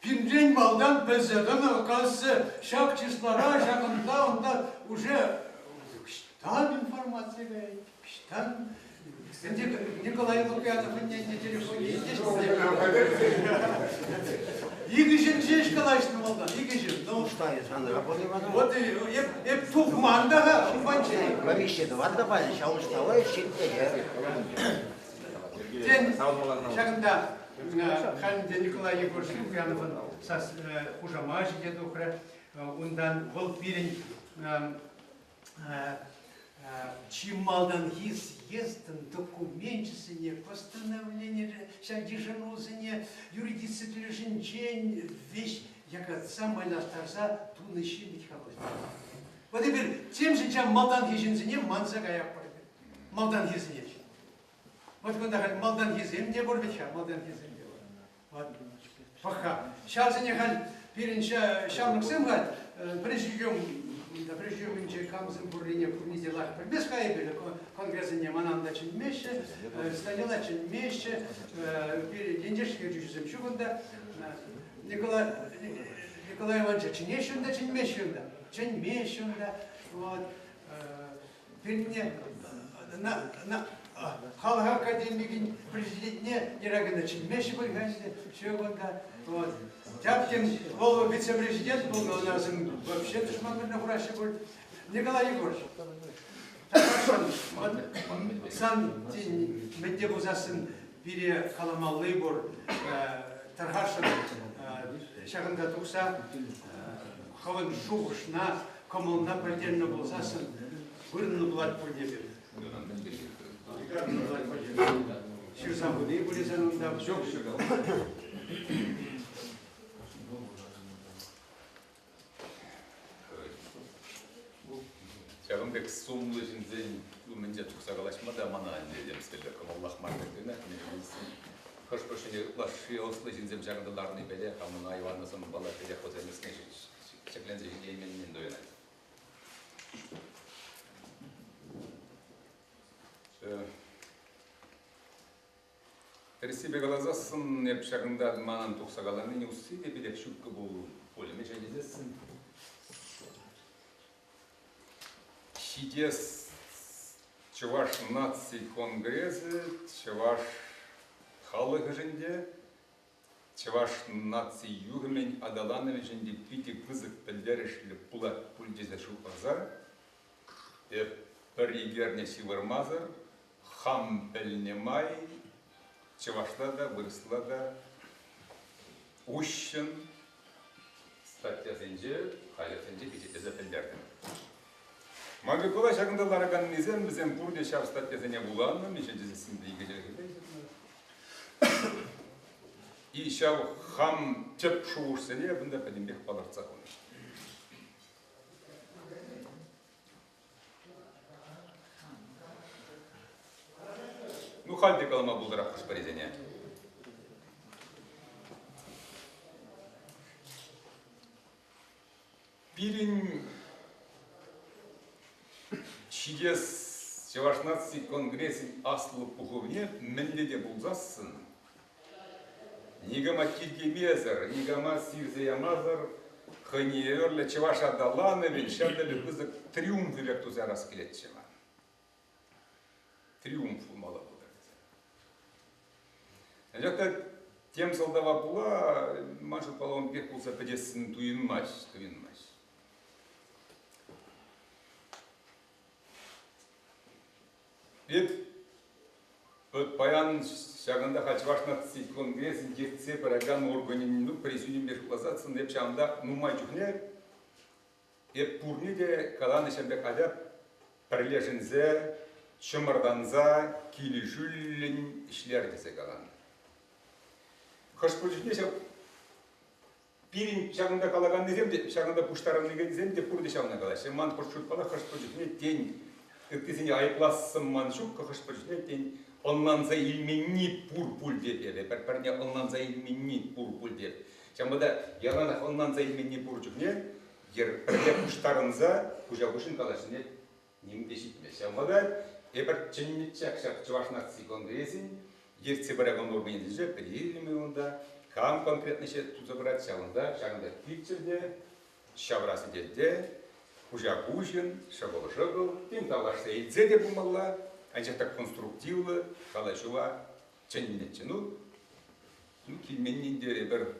Пинрен малтан пӗлсе тӑнӑ, оказывается, ҫак числара, ҫакӑнта, унта уже ӑҫтан информаци каять, ӑҫтан Николай Лукьяновӑн телефонне Икӗ ҫын ҫеҫ калаҫнӑ малтан, икӗ ҫын. Ну, вот эп, эп тухман та-ха ухманччен. Комиссия тӑван та палӗ, ҫав ӑҫталла ҫитнӗ. Тен, ҫакӑнта халь ӗнтӗ Николай Егорович Лукьяновӑн сас хушамачӗ те тухрӗ. Унтан вӑл пирӗн чи малтанхи съездӑн докуменчӗсене, постановленире ҫав йышӑнусене юридици тӗлӗшӗнчен веҫ якатса майлаштарса тунӑ ҫын вӗт-ха вӑл. Вот эпир темшӗн ҫав малтанхи ҫынсене манса каятпӑр. Малтанхисене. Вот кунта халь малтанхисем те пур вӗт-ха, малтанхисем те пур. Вот. Пӑх-ха, ҫавсене халь пирӗн ҫамрӑксем халь президиум президиумӗнче камсем пуррине пурне те лайӑх пӗлмест-ха эпир. Конгрессене манан та чӗнмеҫҫӗ, Станьяла чӗнмеҫҫӗ, пирӗн ентеш ертӳҫӗсем ҫук унта. Николай, Николай Ивановича чӗнеҫҫӗ унта, чӗнмеҫҫӗ унта. Чӗнмеҫҫӗ унта. Вот. Пирне халӑх академикӗн президентне Ерагина чӗнмеҫҫӗ пуль-ха ӗнтӗ, ҫук унта. Вот. Тяпкин вӑл вице-президент пулнӑ, ӑна вӗсем вообще тӑшман вырӑнне хураҫҫӗ пуль. Николай Егорович, вот сан мӗн те пулсассӑн пире каламалли пур. Тархасшӑн ҫакӑнта тухса хӑвӑн шухӑшна, кӑмӑлна пӗлтернӗ пулсассӑн вырӑнлӑ пулать пуль тепӗр. Ҫырса пыни пулӗ сан унта. Ҫук, ҫук. Ҫакӑн пек сумлӑ ҫынсен умӗнче тухса калаҫма та мана ӗнтӗ темскерле кӑмӑллах мар пек туйӑнать. Хӑш-пӗр ҫӗнӗ ытлашши ӑслӑ ҫынсем ҫакӑнта ларнипеле хамӑн айванлӑ сӑнпала питех вӗсен ӑсне ҫӗкленсе ҫитейменнин туйӑнать. Тӗрӗссипе каласассӑн, эп ҫакӑнта манӑн тухса каланин усси те питех ҫуккӑ пулӗ. Мӗншӗн тесессӗн ҫитес Чӑваш наци конгресӗ чӑваш халӑхӗшӗн те, чӑваш наци юхӑмӗн аталанӑвӗшӗн те питӗ пысӑк пӗлтерӗшлӗ пулать пуль тесе шутласа эп пӗр икерне ҫывӑрмасӑр хам пӗлнӗ май чӑвашла та, вырӑсла та уҫҫӑн статьясенче, хаҫатсенче пичетлесе пӗлтертӗм. Микула ҫакӑнта лараканнисем, вӗсем пурте ҫав статьясене вуланӑ, мӗншӗн тесессӗн те икӗ чӗлхепе ҫырнӑ. И ҫав хам тӗп шухӑшсене кунта пӗтӗмпех палӑртса хунӑ. Ну, халь те калама пултарах хӑш-пӗрисене. Пирӗн ҫитес Чӑваш наци конгресӗн аслӑ пухӑвне мӗнле те пулсассӑн никама тиркемесӗр, никама сирсе ямасӑр хӑйне евӗрлӗ чӑваш аталанӑвӗн ҫав тери пысӑк триумфӗ пек туса ярас килетчӗ ман. Триумф пулмалла пултӑр тесе. Анчах та тем сӑлтава пула ман шутпала ун пек пулса пӗтессӗн туйӑнмасть, туйӑнмасть. Эп паян ҫакӑнта халь Чӑваш наци конгресӗн ертсе пыракан органӗн ну, президиумпе шутласассӑн эп ҫавӑнта нумай чухне эп пурне те каланӑ ҫав пек атя пӗрлешӗнсе, чӑмӑртанса, килӗшӳллӗн ӗҫлер тесе каланӑ. Хӑш-пӗр чухне ҫав Пирӗн ҫакӑнта калаканнисем те, ҫакӑнта пуҫтарӑннисем те пурте ҫавна калаҫҫӗ. Ман шутпала хӑш-пӗр чухне тен ыттисене айӑплассӑм ман ҫук, хӑш-пӗр чухне тен ӑнланса илменни пур пуль теп эпӗ, пӗр-пӗрне ӑнланса илменни пур пуль теп. Ҫавӑнпа та яланах ӑнланса илменни пур чухне пӗрле пуҫтарӑнса куҫа-куҫӑн калаҫнине ним те ҫитмест. Ҫавӑнпа та эпир чӗннӗччӗ ҫак Чӑваш наци конгресӗн ертсе пыракан органӗсенче пӗлейрӗм унта, кам конкретно ӗҫе туса пырать, ҫавӑнта, ҫакӑнта килччӗр те, ҫавра сӗтелте, куҫа-куҫӑн, шӑкӑл-шӑкӑл, тем тавлашса илсе те пымалла, анчах та конструктивлӑ калаҫӑва чӗннӗччӗ. Ну, ну килменнин те эпир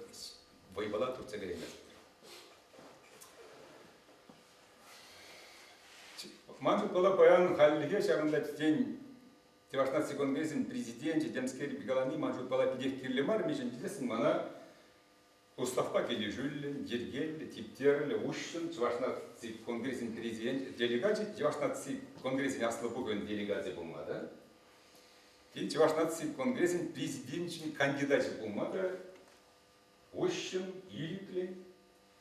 вӑйпала туртса кӗрейместпӗр. Ман шутпала паян хальлӗхе ҫакӑнта тен Чӑваш наци конгресӗн президенчӗ темскер калани ман шутпала питех кирлӗ мар, мӗншӗн тесессӗн мана Уставпа килӗшӳллӗн, йӗркеллӗ, типтерлӗ, уҫҫӑн Чӑваш наци конгресӗн президенчӗ, делегачӗ Чӑваш наци конгресӗн аслӑ пухӑвӗн делегачӗ пулма та, тен Чӑваш наци конгресӗн президенчӗн кандидачӗ пулма та уҫҫӑн, ирӗклӗн,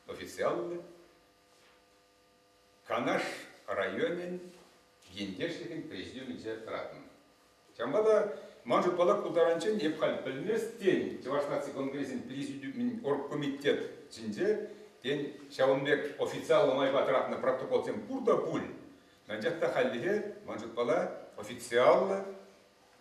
официаллӑ Канаш районӗн ентешлӗхӗн президиумӗнче тӑратнӑ. Ҫавӑнпа та ман шутпала ку таранччен эп халь пӗлмест, тен, Чӑваш наци конгресӗн президиумӗн оргкомитетӗнче, тен, ҫавӑн пек официаллӑ майпа тӑратнӑ протоколсем пур та пуль. Анчах та хальлӗхе, ман шутпала, официаллӑ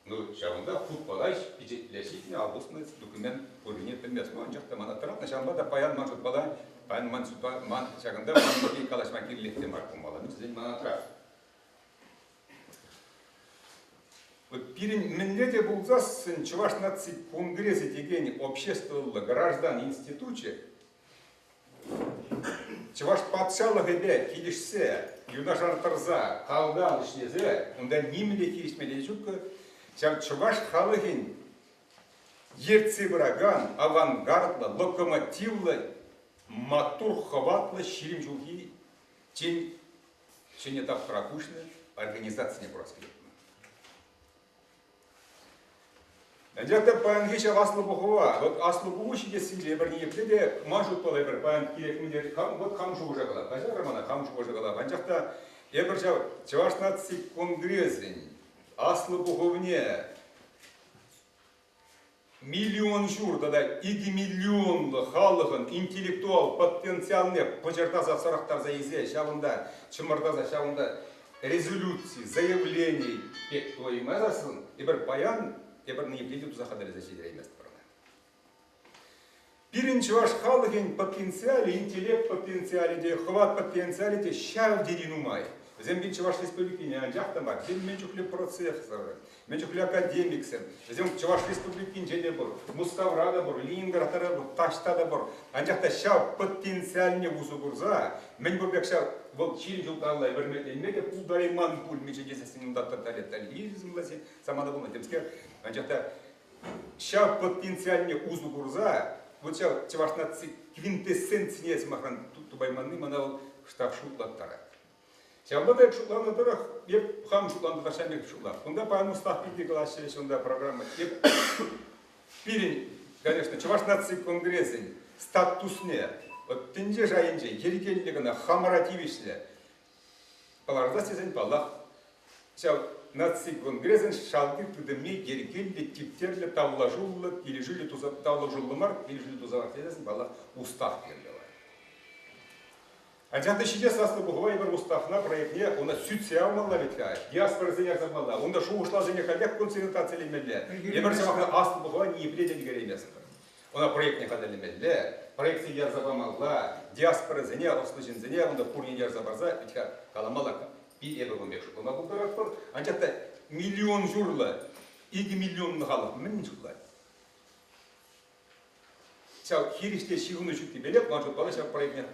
Ну, ҫавӑнта хутпала пичетле ҫитнӗ, ал пуснӑ документ пуррине пӗлмест. Ну, анчах та мана тӑратнӑ, ҫавӑнпа та паян ман шутпала, паян ман шутпа, ман ҫакӑнта ман пирки калаҫма кирлех те мар пулмалла. Ну, тесен мана тӑрат. Вот пирӗн мӗнле те пулсассӑн Чӑваш наци конгресӗ текен обществӑллӑ граждан институчӗ Чӑваш патшалӑхӗпе килӗшсе, юнашар тӑрса, калкан ӗҫлесе унта нимӗн те хирӗҫмелли ҫуккӑ. Ҫав чӑваш халӑхӗн ертсе пыракан авангардлӑ, локомотивлӑ, маттур, хӑватлӑ 20 ҫулхи тен ҫӗнӗ тапхӑра куҫнӑ организацине курас килет. Анчах та паянхи ҫав аслӑ пухӑва, вот аслӑ пуху ҫитессинче эпир ниепле те ман шутпала эпир паян кирек мӗнле хам, вот хам шухӑша калап, каҫарӑр мана, хам шухӑша калап. Анчах та эпир ҫав Чӑваш наци конгресӗн аслӑ пухӑвне миллион ҫур тата 2 миллионлӑ халӑхӑн интеллектуал потенциалне пӑчӑртаса сӑрӑхтарса илсе ҫавӑнта чӑмӑртаса ҫавӑнта резолюци, заявлени пек туймасассӑн эпир паян эпир ниепле те туса хатӗрлесе ҫитерейместпӗр ӑна. Пирӗн чӑваш халӑхӗн потенциалӗ, интеллект потенциалӗ те, хӑват потенциалӗ те ҫав тери нумай. Вӗсем пин Чӑваш Республикине анчах та мар, вӗсем мӗн чухлӗ профессор, мӗн чухлӗ академиксем, вӗсем Чӑваш Республикинче те пур, Мускавра та пур, Ленинградра та пур, таҫта та пур. Анчах та ҫав потенциалне усӑ курса, мӗн пур пек ҫав вӑл 20 ҫул каялла вӗрмекленме те пултарайман пуль, мӗншӗн тесессӗн унта тоталитаризмлӑ самана пулнӑ темскер. Анчах та ҫав потенциалне усӑ курса, вот ҫав чӑваш наци квинтэссенцине сӑмахран тупайманни мана вӑл кӑштах шутлаттарать. Ҫавӑнпа та эп шутланӑ тӑрӑх, эп хам шутланӑ тӑрӑх ҫав пек шутлап. Кунта паян устав пирки калаҫрӗҫ, унта программа. Эп пирӗн, конечно, Чӑваш наци конгресӗн статусне вот тӗнче шайӗнче йӗркеллӗ кӑна хамӑра тивӗҫлӗ палӑртас тесен, паллах, ҫав наци конгресӗн шалти тытӑмне йӗркеллӗ, типтерлӗ, тавлашуллӑ, килӗшӳллӗ туса, тавлашуллӑ мар, килӗшӳллӗ туса лартас тесен, паллах, устав кирлӗ. Анчах та ҫитес аслӑ пухӑва эпир уставна проектне унта сӳтсе явмалла вӗт-ха, диаспорӑсене ярса памалла, унта шухӑшлавсене каллех консультацилемелле. Эпир ҫавах аслӑ пухӑва ниепле те ӗлкӗрейместпӗр. Ӑна проектне хатӗрлемелле, проектсене ярса памалла, диаспорӑсене, ӑслӑ ҫынсене унта пурне ярса парса вӗт-ха каламалла, эпӗ кун пек шутлама пултаратпӑр. Анчах та миллион ҫурлӑ, 2 миллионлӑ халӑх мӗн шутлать? Ҫав хирӗҫле ҫыхӑну ҫуккипелех ман шутпа ҫав проектне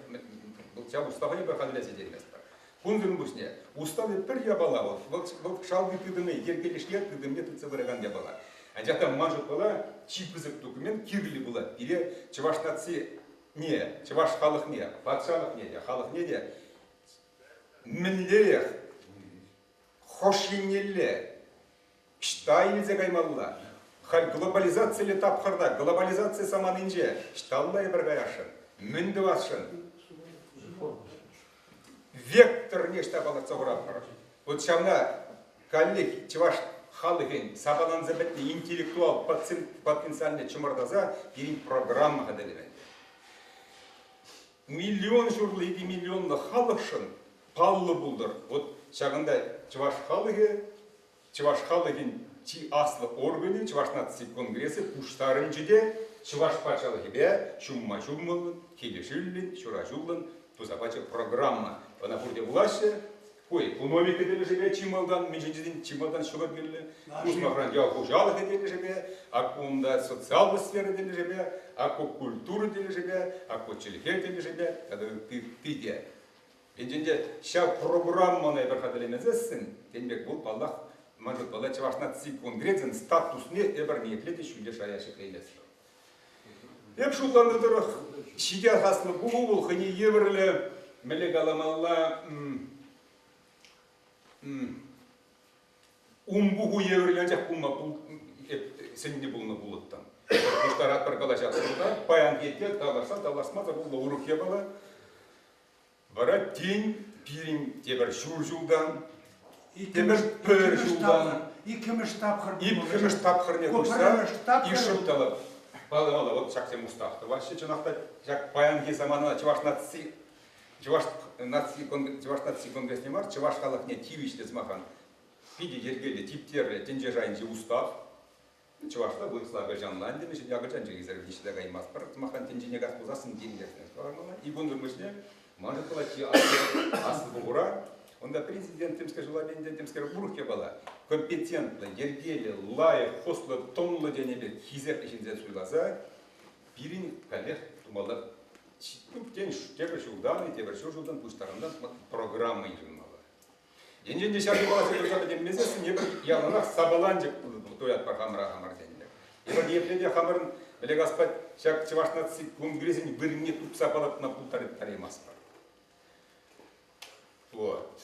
ҫав устава эпир хатӗрлесе ҫитерместпӗр. Кунсӑр пуҫне уставӗ пӗр япала вӑл, вӑл, вӑл шалти тытӑмне, йӗркелӗшне тытӑмне тытса пыракан япала. Анчах та ман шутпала чи пысӑк документ кирлӗ пулать пире чӑваш нацине, чӑваш халӑхне, патшалӑхне те, халӑхне те мӗнлерех хӑш еннелле Ӑҫта илсе каймалла? Халь глобализациллӗ тапхӑрта, глобализаци саманинче ӑҫталла эпир каясшӑн? Мӗн тӑвасшӑн? Векторне ӑҫта палӑртса хуратпӑр? Вот ҫавна каллех чӑваш халӑхӗн сапаланса пӗтнӗ интеллектуал потенциалне чӑмӑртаса пирӗн программа хатӗрлемелле. Миллион ҫурлӑ, 2 миллионлӑ халӑхшӑн паллӑ пултӑр. Вот ҫакӑнта чӑваш халӑхӗ, чӑваш халӑхӗн чи аслӑ органӗ, Чӑваш наци конгресӗ пуҫтарӑнчӗ те Чӑваш патшалӑхӗпе ҫумма-ҫумлӑн, килӗшӳллӗн, ҫураҫуллӑн туса пачӗ программа. Ӑна пурте вулаҫҫӗ. Ку экономика тӗлӗшӗпе чи малтан, мӗншӗн тесен чи малтан ҫӑкӑр кирлӗ. Ку ял хуҫалӑхӗ тӗлӗшӗпе, а кунта социаллӑ сфера тӗлӗшӗпе, а ку культура тӗлӗшӗпе, а ку чӗлхе тӗлӗшӗпе тата ытти те. Енчен те ҫав программӑна эпир хатӗрлемесессӗн, тен пек вӑл, паллах, ман шутпала, Чӑваш наци конгресӗн статусне эпир ниепле те ҫӳле шая ҫӗклейместпӗр. Эп шутланӑ тӑрӑх, ҫитес аслӑ пуху вӑл хӑйне евӗрлӗ, мӗнле каламалла, ум пуху евӗрлӗ анчах пулма эп сӗннӗ пулнӑ пулӑттӑм. Пуҫтаратпӑр калаҫатпӑр та, паянхи те тавлашса тавлашмасӑр пулнӑ урӑх япала. Вара тин пирӗн тепӗр ҫур ҫултан, тепӗр пӗр ҫултан иккӗмӗш тапхӑр иккӗмӗш тапхӑрне куҫса ишӗл тӑвӑп. Паллӑ, вот ҫаксем устав тӑваҫҫӗ чӑнах та ҫак паянхи саманана чӑваш наци чӑваш наци чӑваш наци конгресне мар, чӑваш халӑхне тивӗҫлӗ сӑмахран питӗ йӗркеллӗ, типтерлӗ тӗнче шайӗнчи устав. Чӑвашла вырӑсла акӑлчанла ӗнтӗ, мӗншӗн акӑлчан чӗлхисӗр ниҫта каймастпӑр. Сӑмахран, тӗнчене кас пулсассӑн тин кӑлармалла. Икунсӑр пуҫне маншӑн пулать чи аслӑ пухура. Унта президент темскер ҫула ӗнтӗ, темскер урӑх япала. Компетентлӑ, йӗркеллӗ, лайӑх, хӑслӑ, тӑнлӑ тенӗ пек хисеплӗ ҫынсем суйласа пирӗн каллех тумалла. Тен, тепӗр ҫултан, тепӗр ҫур ҫултан пуҫтарӑнсан программа йышӑнмалла. Енчен те ҫак япаласем туса пӗтермесессӗн эпир яланах сапаланчӑк туятпӑр хамӑра хамӑр тенӗ. Эпир ниепле те хамӑрӑн Олег ҫак Чӑваш наци конгресӗн вырӑнне тупса палӑртма пултараймастпӑр. Вот.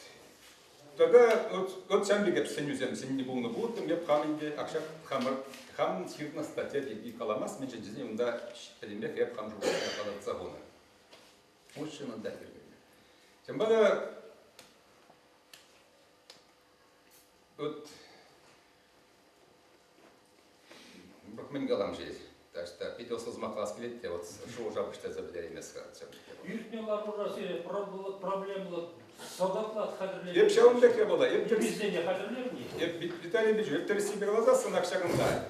Тата вот, вот ҫавӑн пек эп сӗнӳсем сӗнни пулнӑ пулӑттӑм, эп хам ӗнтӗ акҫак хамӑр хам ҫырнӑ статья пирки каламас, мӗншӗн тесен унта пӗтӗмпех эп хам шухӑшне палӑртса хунӑ. Уҫҫӑн унта йӗркеленӗ. Ҫавӑнпа та вот мӗн калам-ши? Таҫта питӗ ӑслӑ сӑмах калас килет те, вот шухӑша пуҫтарса пӗтереймест-ха. Иртнӗ ларура сире проблемлӑ доклад хатӗрленӗ. Эп ҫавӑн пек япала. Эп Тӗрӗссине хатӗрленӗ. Эп Виталий Ильич, эп тӗрӗссипе каласассӑн ак ҫакӑнта.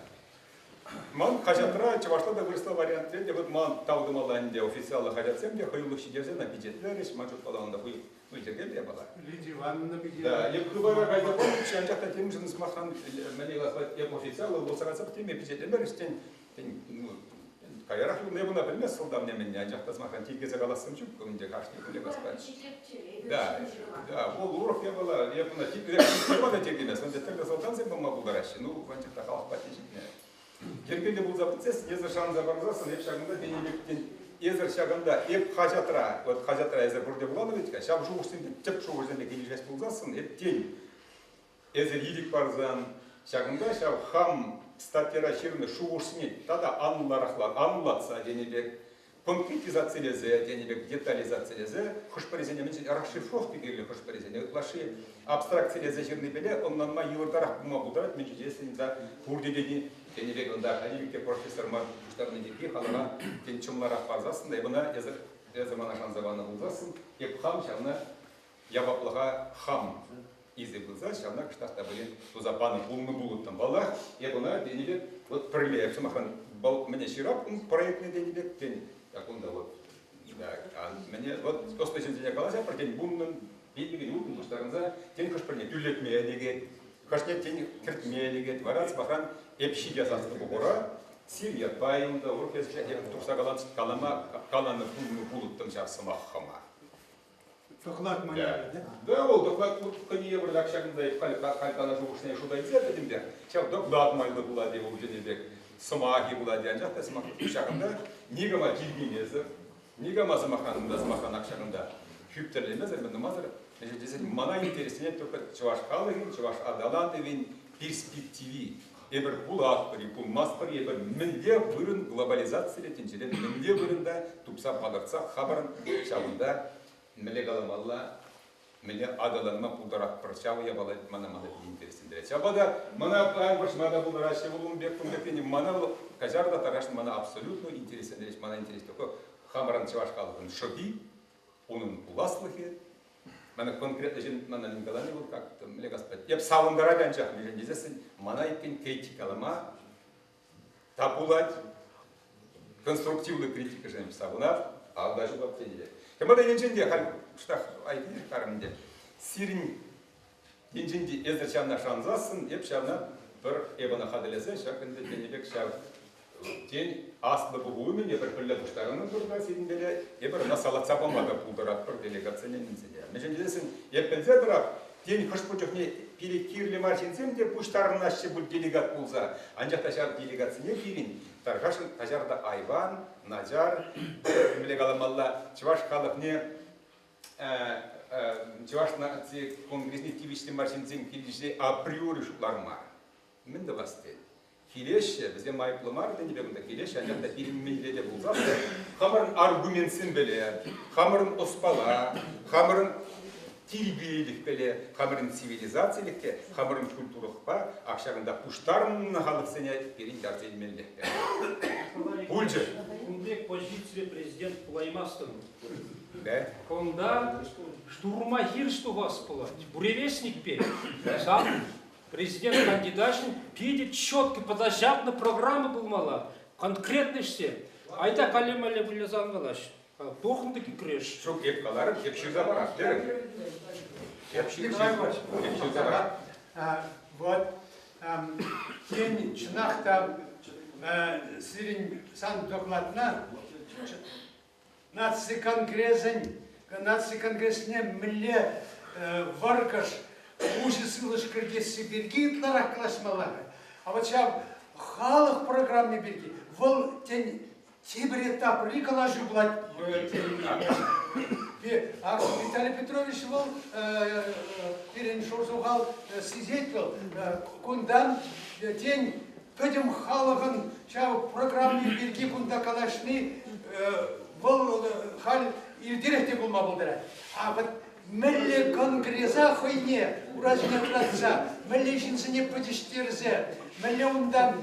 Ман хаҫатра чӑвашла та вырӑсла вариантсем те, вот ман тав тумалла ӗнтӗ официаллӑ хаҫатсем те хӑюлӑх ҫитерсе на пичетлерӗҫ, ман шутпала унта хӑй, ну, йӗркеллӗ япала. Лидия Ивановна пичет. Да, эп Хыпара кайса панӑччӗ, анчах та темшӗн сӑмахран мӗне калас, эп официаллӑ пулса кайса теме пичетлемерӗҫ, тен, тен, ну, каярах юлнӑ эп ӑна пӗлмест сӑлтавне мӗнне, анчах та сӑмахран тиркесе калассӑм ҫук, ӗнтӗ кашни кун каспать. Да, да, вӑл урӑх япала, эп ӑна тиркеме та тиркемест, ӗнтӗ тӗрлӗ сӑлтавсем пулма пултараҫҫӗ, ну, анчах та халӑх патне ҫитнӗ. Йӗркеллӗ пулса пӗтсессӗн, эсӗ шанса парсассӑн, эп ҫакӑнта тенӗ пек, тен, эсӗр ҫакӑнта, эп хаҫатра, вот хаҫатра эсӗр пурте вуланӑ вӗт-ха, ҫав шухӑшсемпе, тӗп шухӑшсемпе килӗшес пулсассӑн, эп тен, эсӗ ирӗк парсан, ҫакӑнта ҫав хам статьяра ҫырнӑ шухӑшсене тата анлӑрахла, анлатса тенӗ пек, конкретизацилесе тенӗ пек детализацилесе хӑш-пӗрисене мӗншӗн расшифровка кирлӗ хӑш-пӗрисене ытлашши абстракцилесе ҫырнипеле ӑнланма йывӑртарах пулма пултарать мӗншӗн тесен унта пурте тени тенӗ пек унта академик те профессор мар пуҫтарнӑ пирки халӑха тен чӑмларах парсассӑн та эп ӑна эсӗ эсӗ мана шанса панӑ пулсассӑн эп хам ҫавна яваплӑха хам илсе пырса ҫавна кӑштах та пулин туса панӑ пулнӑ пулӑттӑм. Паллах, эп ӑна тенӗ пек вот пӗрле сӑмахран вӑл мӗне ҫырап ун проектне тенӗ пек, тен, так унта вот да, мӗне вот ӑслӑ ҫынсене каласа пӗр тен вуннӑн, пиллӗкӗн, улттӑн пуҫтарӑнса, тен хӑш-пӗрне тӳрлетме лекет, хӑшне тен кӗртме лекет. Вара сӑмахран эп ҫитес аслӑ пухура сир ятпа унта урӑх эп тухса калама каланӑ пулнӑ пулӑттӑм ҫав сӑмахӑма. Доклад манерӗ, да? Да, вӑл доклад хӑйне евӗрлӗ ҫакӑнта халь халь калас шухӑшне шута илсе пӗтӗмпех. Ҫав доклад майлӑ пулать вӑл тенӗ пек, сӑмахӗ пулать, анчах та сӑмах ҫакӑнта никама тиркемесӗр, никама сӑмахран та сӑмахран ак ҫакӑнта хӳптӗрлемесӗр, мӗн тумасӑр, мӗншӗн тесен мана интересленет только чӑваш халӑхӗн, чӑваш аталанӑвӗн перспективи. Эпир пулатпӑр-и, пулмастпӑр-и, эпир мӗнле вырӑн глобализацире тӗнчере мӗнле вырӑнта тупса палӑртса хамӑрӑн ҫавӑнта мӗнле каламалла. Мӗнле аталанма пултаратпӑр, ҫав япала мана мана питӗ интереслентерет. Ҫавӑнпа та мана паян вӑрҫма та пултараҫҫӗ, вӑл ун пек, кун пек тени мана вӑл каҫар та тархасшӑн мана абсолютно интереслентерет, мана интереслӗ. Хамӑрӑн чӑваш халӑхӗн шӑпи, унӑн пуласлӑхӗ, мана конкретлӑ ҫын мана мӗн калани вӑл как-то мӗнле каспать. Эп савӑнтарать анчах, мӗншӗн тесессӗн мана иккен критикалама та пулать, конструктивлӑ критикӑшӑн савӑнать, алла ҫупап тенӗ те. Тема енчен те халь кӑштах айккине карӑм ӗнтӗ. Сирӗн енчен те эсӗр ҫавна шансассӑн, эп ҫавна пӗр эп ӑна хатӗрлесе ҫак ӗнтӗ тенӗ пек ҫав тен аслӑ пуху умӗн эпир пӗрле пуҫтарӑнӑпӑр та сирӗнпеле эпир ӑна салатса пама та пултаратпӑр делегатсене минсене. Мӗншӗн тесен эп пӗлсе тӑрап, тен хӑш-пӗр чухне пире кирлӗ мар ҫынсем те пуҫтарӑнаҫҫӗ пуль делегат пулса. Анчах та ҫав делегатсене пирӗн тархасшӑн каҫар та айван, начар, мӗнле каламалла, чӑваш халӑхне Чӑваш наци конгресне тивӗҫлӗ мар ҫынсем килӗшсе априори шутлар мар. Мӗн тӑвас тет? Килеҫҫӗ, вӗсем айӑплӑ мар тенӗ пек унта килеҫҫӗ, анчах та пирӗн мӗнле те пулсассӑн хамӑрӑн аргументсемпеле, хамӑрӑн ӑспала, хамӑрӑн тирпейлӗхпеле, хамӑрӑн цивилизацилӗхпе, хамӑрӑн культурӑхпа ак ҫакӑнта пуҫтарӑннӑ халӑхсене пирӗн ярса илмелле. Пулчӗ. Кун пек позицире президент пулаймастӑн. Да. Кунта штурма хирӗҫ тухас пулать. Буревестник пек. Сам Президент кандидачӗн питӗ четкий подожжатнӑ программа пулмалла. Конкретно ӗҫсем. Айта калле-малле выляса ан калаҫ. Тухнӑ кӗреш. Ҫук, эп каларӑм, эп ҫырса парас терӗм. Эп ҫырса парас. Вот, тен, чӑнах та сирӗн сан докладна Наци конгресӗн Наци конгресне мӗнле вӑркӑш, уҫӑ сывлӑш кӗртесси пирки ытларах калаҫмалла. А вот ҫав халӑх программи пирки вӑл, тен, тепӗр этапри калаҫу пулать. Ак Виталий Петрович вӑл пирӗн шурсухал сисет вӑл. Кунтан, тен, пӗтӗм халӑхӑн ҫав программи пирки кунта калаҫни вӑл халь иртерех те пулма пултарать. А вот мӗнле конгреса хӑйне ура ҫине тӑратса, мӗнле ҫынсене пӗтӗҫтерсе, мӗнле унта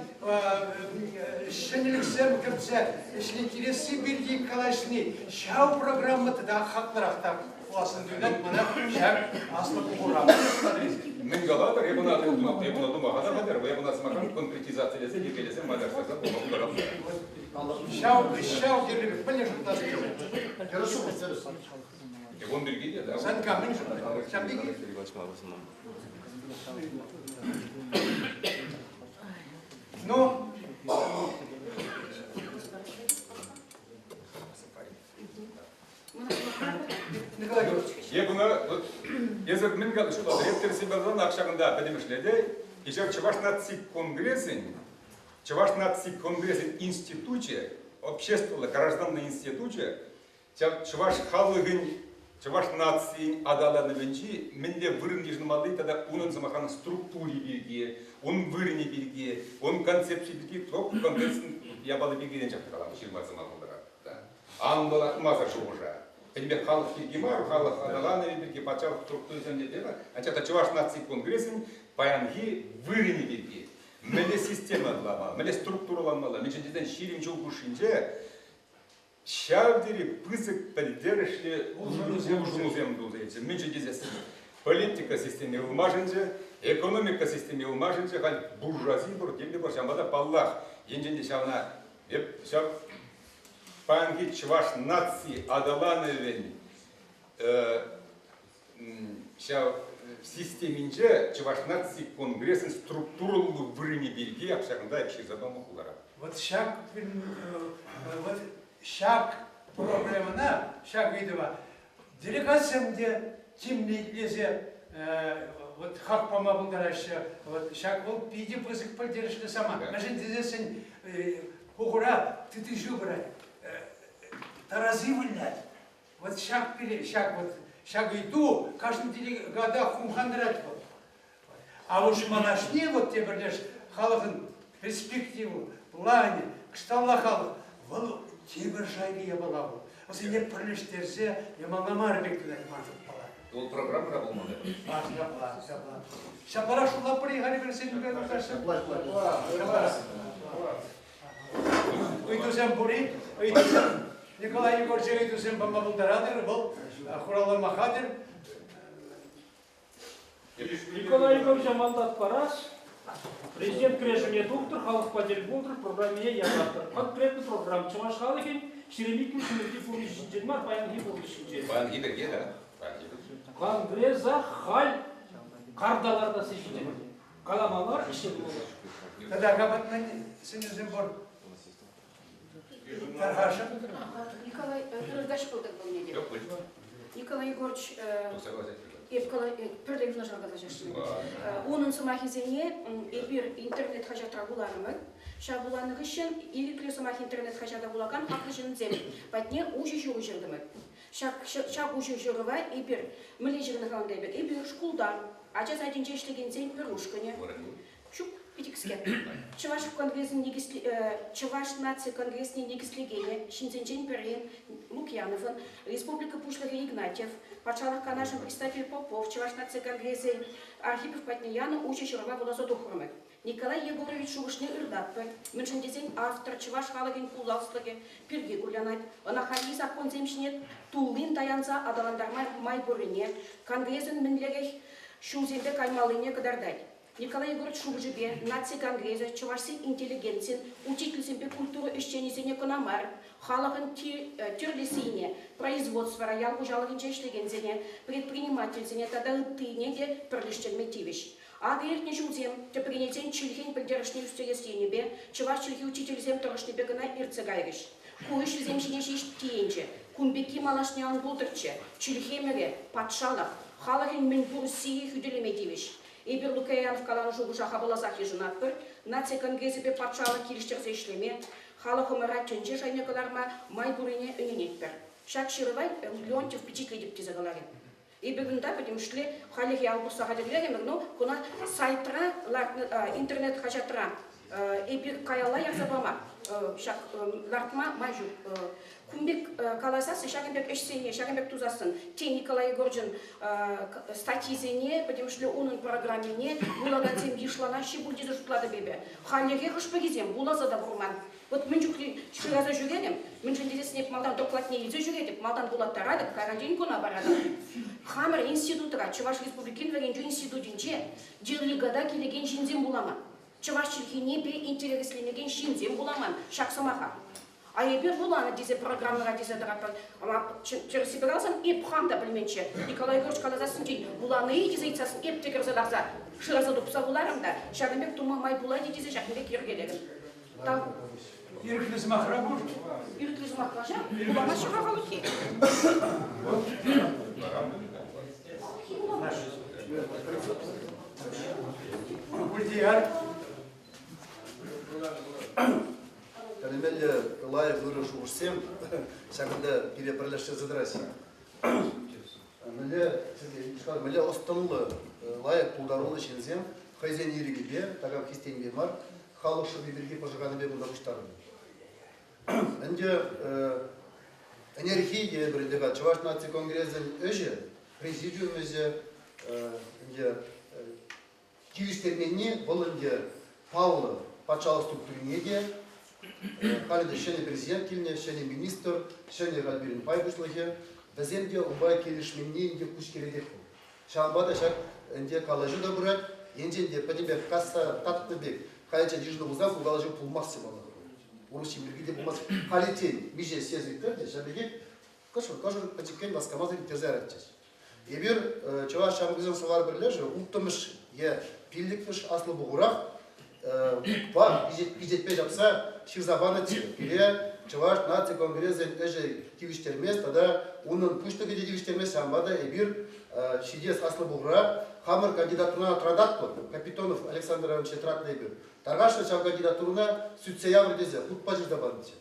ҫӗнӗлӗхсем кӗртсе ӗҫлеттересси пирки калаҫни ҫав программа тата хаклӑрах та пулассӑн туйӑнать мана ҫак аслӑ пухура. Мӗн калатӑр, эп ӑна тума, эп ӑна тума хатӗр, эп ӑна сӑмахран конкретизацилесе, йӗркелесе майлаштарса тума пултаратӑп. Ҫав, ҫав кирлӗ пек мӗнле шутлас Тӗрӗс шухӑш, тӗрӗс. Ун пирки те, да. Санька, мӗн шутлать? Ҫав пирки? Ну, Николай Георгиевич. Е куна, вот, эсӗ мӗн шутлатӑр? Эп тӗрӗссе пырсан ак ҫакӑнта пӗтӗмӗшле те, ҫав Чӑваш наци конгресӗн, Чӑваш наци конгресӗн институчӗ, обществӑллӑ гражданла институчӗ ҫав чӑваш халӑхӗн, чӑваш нацийӗн аталанӑвӗнчи мӗнле вырӑн йышӑнмалли тата унӑн, сӑмахран, структури пирки, ун вырӑнӗ пирки, ун концепци пирки конгресӑн япали пирки анчах та калама ҫырма сӑмах пултарать. Анлӑлатмасӑр шухӑша. Пӗтӗмпех халӑх пирки мар, халӑх аталанӑвӗ пирки, патшалӑх структурисем те мар, анчах та Чӑваш наци конгресӗн паянхи вырӑнӗ пирки мӗнле система тӑвамалла, мӗнле структурӑланмалла, мӗншӗн тесен 20 ҫул хушшинче ҫав тери пысӑк пӗлтерӗшлӗ улшӑнусем туса илчӗ. Мӗншӗн тесессӗн политика системи ылмашӑнчӗ, экономика системи ылмашӑнчӗ, халь буржуази пур, тем те пур. Ҫавӑнпа та, паллах, енчен те ҫавна эп ҫав паянхи чӑваш наци аталанӑвӗн ҫав системинче Чӑваш наци конгресӗн структурӑллӑ вырӑнӗ пирки ҫакӑнта эп ҫырса пама пултаратӑп. Вот ҫак вот ҫак проблемӑна, ҫак ыйтӑва делегатсем те тимлӗ итлесе вот хак пама пултараҫҫӗ. Вот ҫак вӑл питӗ пысӑк пӗлтерӗшлӗ самант. Мӗншӗн тесессӗн пухура тытӑҫу пырать, тараси вылять. Вот ҫак пире, ҫак вот ҫак ыйту кашни делегата хумхантарать вӑл. А уж малашне вот тепӗр халӑхӑн перспективу, планӗ, кӑшталла халӑх, вӑл тепӗр шайри япала вӑл. Вӗсене пӗрлештерсе ямалла мар пек тытать ман шутпала. Вӑл программӑра пулмалла. А, ҫапла, ҫапла. Ҫапларах шутлатпӑр-и халӗ пӗр Ҫапла, ҫапла. Ыйтусем пур-и? Ыйтусем. Николай Егорович ыйтусем пама пултаратӑр, вӑл хуравлама хатӗр. Николай Егоровича мандат парас, президент кӗрешӗвне тухтӑр, халӑхпа тӗл пултӑр, программине ятартӑр. Конкретно программа чӑваш халӑхӗн 22 ҫулхи пурнӑҫ ҫинчен мар, паянхи пурнӑҫ ҫинчен. Паянхи пирки, да. Паянхи пирки. Конгреса халь карталарта ҫитет. Каламалла, ӗҫе тумалла. Тата капатман сӗнӳсем пур. Тархашӑн. Николай Григорьевич пултӑр пулне те. Николай Егорович эп пӗрле юнашар калаҫасшӑн. Унӑн сӑмахӗсене эпир интернет хаҫатра вуларӑмӑр. Ҫав вуланӑ хыҫҫӑн ирӗклӗ сӑмах интернет хаҫата вулакан хаклӑ ҫынсем патне уҫӑ ҫыру ҫыртӑмӑр. Ҫак уҫӑ ҫырӑва эпир мӗнле ҫырнӑ-ха унта эпир? Эпир шкулта ача садӗнче ӗҫлекенсен пӗр ушкӑнӗ. Ҫук, питӗкскер. Чӑваш конгресӗн Чӑваш наци конгресне никӗслекенӗ ҫынсенчен пӗри Лукьяновӑн, республика Пуҫлӑхӗ Игнатьев, Патшалӑх Канашӗн председателӗ Попов Чӑваш наци конгресӗн Архипов патне янӑ уҫӑ ҫырӑва вуласа тухрӑмӑр. Николай Егорович шухӑшне ырлатпӑр, мӗншӗн тесен автор чӑваш халӑхӗн пуласлӑхӗ пирки кулянать, ӑна хальхи саккунсем ҫине туллин таянса аталантарма май пуррине, конгресӑн мӗнлерех ҫулсемпе каймаллине кӑтартать. Николай Егорович шухӑшӗпе, наци конгресӗ чӑвашсен интеллигенцин, учительсемпе культура ӗҫченӗсене кӑна мар, халӑхӑн тӗрлӗ сийне, производствӑра, ял хуҫалӑхӗнче ӗҫлекенсене, предпринимательсене тата ыттине те пӗрлештерме тивӗҫ. Акӑ иртнӗ ҫулсем тӗпренесен чӗлхен пӗлтерӗшне ӳстерес енӗпе чӑваш чӗлхи учителӗсем тӑрӑшнипе кӑна иртсе кайрӗҫ. Ку ӗҫ вӗсем ҫине ҫеҫ тиенчӗ. Кун пекки малашне ан пултӑрччӗ. Чӗлхемӗре, патшалӑх, халӑхӗн мӗнпур сийӗ хӳтӗлеме тивӗҫ. Эпир Лукоянов каланӑ шухӑша хапӑлласах йышӑнатпӑр. Наци конгресӗпе патшалӑх килӗштерсе ӗҫлеме, халӑхӑмӑра тӗнче шайне кӑларма май пуррине ӗненетпӗр. Ҫак ҫырӑва Леонтьев пичетлетӗп тесе каларӗ. Эпир кунта пӗтӗмӗшле хальлӗхе ал пусса хатӗрлерӗмӗр, но куна сайтра лартнӑ, интернет-хаҫатра эпир каялла ярса пама, ҫак лартма май ҫук. Кун пек каласассӑн, ҫакӑн пек ӗҫсене, ҫакӑн пек тусассӑн, тен, Николай Егоровичӑн статйисене, пӗтӗмӗшле унӑн программине вулакансем йышланаҫҫӗ пуль тесе шутлатӑп эпӗ. Хальлӗхе хӑш-пӗрисем вуласа та курман. Вот мӗн чухлӗ шыраса ҫӳретӗм, мӗншӗн тесессӗн эп малтан докладне илсе ҫӳретӗп, малтан вулаттаратӑп, кайран тин куна паратӑп. Хамӑр институтра, Чӑваш Республикин вӗрентӳ институтӗнче делегата килекен ҫынсем вуламан. Чӑваш чӗлхинепе интересленекен ҫынсем вуламан ҫак сӑмаха. А эпир вуланӑ тесе программӑра тесе тӑратпӑр. Ӑна тӗрӗссипе каласан, эп хам та пӗлменччӗ. Николай Егорович каласассӑн тен, вуланӑ-и тесе ыйтсассӑн эп те кӗрсе ларса шыраса тупса вуларӑм та, ҫакӑн пек тума май пулать-и тесе ҫакӑн пек йӗркелерӗм. Ирӗклӗ сӑмахра пур. Ирӗклӗ сӑмахра ҫав. Вуламаҫҫӗ-ха халӑххи. Ульдияр. Тӗлӗнмелле лайӑх ырӑ шухӑшсем ҫакӑнта пире пӗрлештерсе тӑраҫҫӗ. Мӗнле, мӗнле ӑс-тӑнлӑ, лайӑх пултаруллӑ ҫынсем хӑйсен ирӗкӗпе, такам хистенипе мар, халӑх шӑпи пирки пӑшӑрханнипе кунта пуҫтарӑннӑ. Ӗнтӗ ӗнерхи те пӗр Чӑваш наци конгресӗн ӗҫӗ, президиум ӗҫӗ ӗнтӗ тивӗҫтерменни вӑл ӗнтӗ паллӑ патшалӑх структурине те, халӗ те ҫӗнӗ президент килнӗ, ҫӗнӗ министр, ҫӗнӗ халь пирӗн пай пуҫлӑхӗ, вӗсем те унпа килӗшменни ӗнтӗ куҫкӗретех вӑл. Ҫавӑнпа та ҫак ӗнтӗ калаҫу та пырать, енчен те пӗтӗмпех касса татнӑ пек халиччен йышӑну пулсан ку калаҫу пулмасть паллах. Урӑх ҫын пирки те пулмасть. Халиччен миҫе съезд ирттерчӗ, ҫав пекех кӑшӑр-кӑшӑр пӗчӗккен васкамасӑр ирттерсе яратчӗҫ. Эпир чӑваш ҫамрӑкӗсен сӑвар пӗрлешӗ улттӑмӗш е пиллӗкмӗш аслӑ пухурах буква пичетпе ҫапса ҫырса панӑччӗ. Пире Чӑваш наци конгресӗн ӗҫӗ тивӗҫтермест тата унӑн пуҫлӑхӗ те тивӗҫтермест, ҫавӑнпа та эпир ҫитес аслӑ пухура хамӑр кандидатурӑна тӑрататпӑр. Капитонов Александр Ивановича тӑратнӑ эпир. Тархасшӑн ҫав кандидатурӑна сӳтсе явӑр тесе хутпа ҫырса панӑччӗ.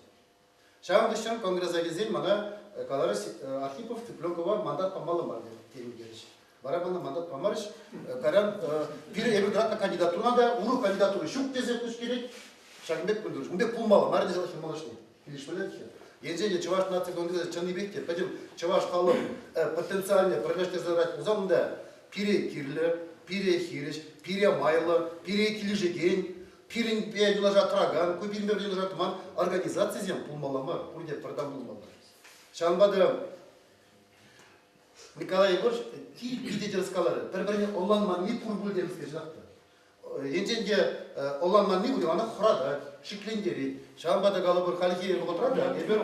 Ҫавӑн хыҫҫӑн конгреса килсен мана каларӗҫ, Архипов Цыпленкова мандат памалла мар терӗҫ. Вара мана мандат памарӗҫ. Кайран пире эпир тӑратнӑ кандидатурӑна та урӑх кандидатура ҫук тесе куҫ килет. Ҫакӑн пек пултӑр. Ун пек пулмалла мар тесе малашне килӗшмелле. Енчен те Чӑваш наци конгресӗ чӑннипех те пӗтӗм чӑваш халӑх потенциалне пӗрлештерсе тӑрать пулсан унта пире кирлӗ, пире хирӗҫ, пире майлӑ, пире килӗшекен, пирӗнпе юнашар тӑракан, ку пирӗнпе юнашар тӑман организацисем пулмалла мар, пурте пӗртан пулмалла. Ҫавӑнпа та Николай Егорович питӗ тӗрӗс каларӗ. Пӗр-пӗрне ӑнланманни пур пуль темскер чӑнах та. Енчен те ӑнланманни пуль, ӑна хӑратать, шиклентерет. Ҫавӑнпа та калӑпӑр, хальхи вӑхӑтра та эпир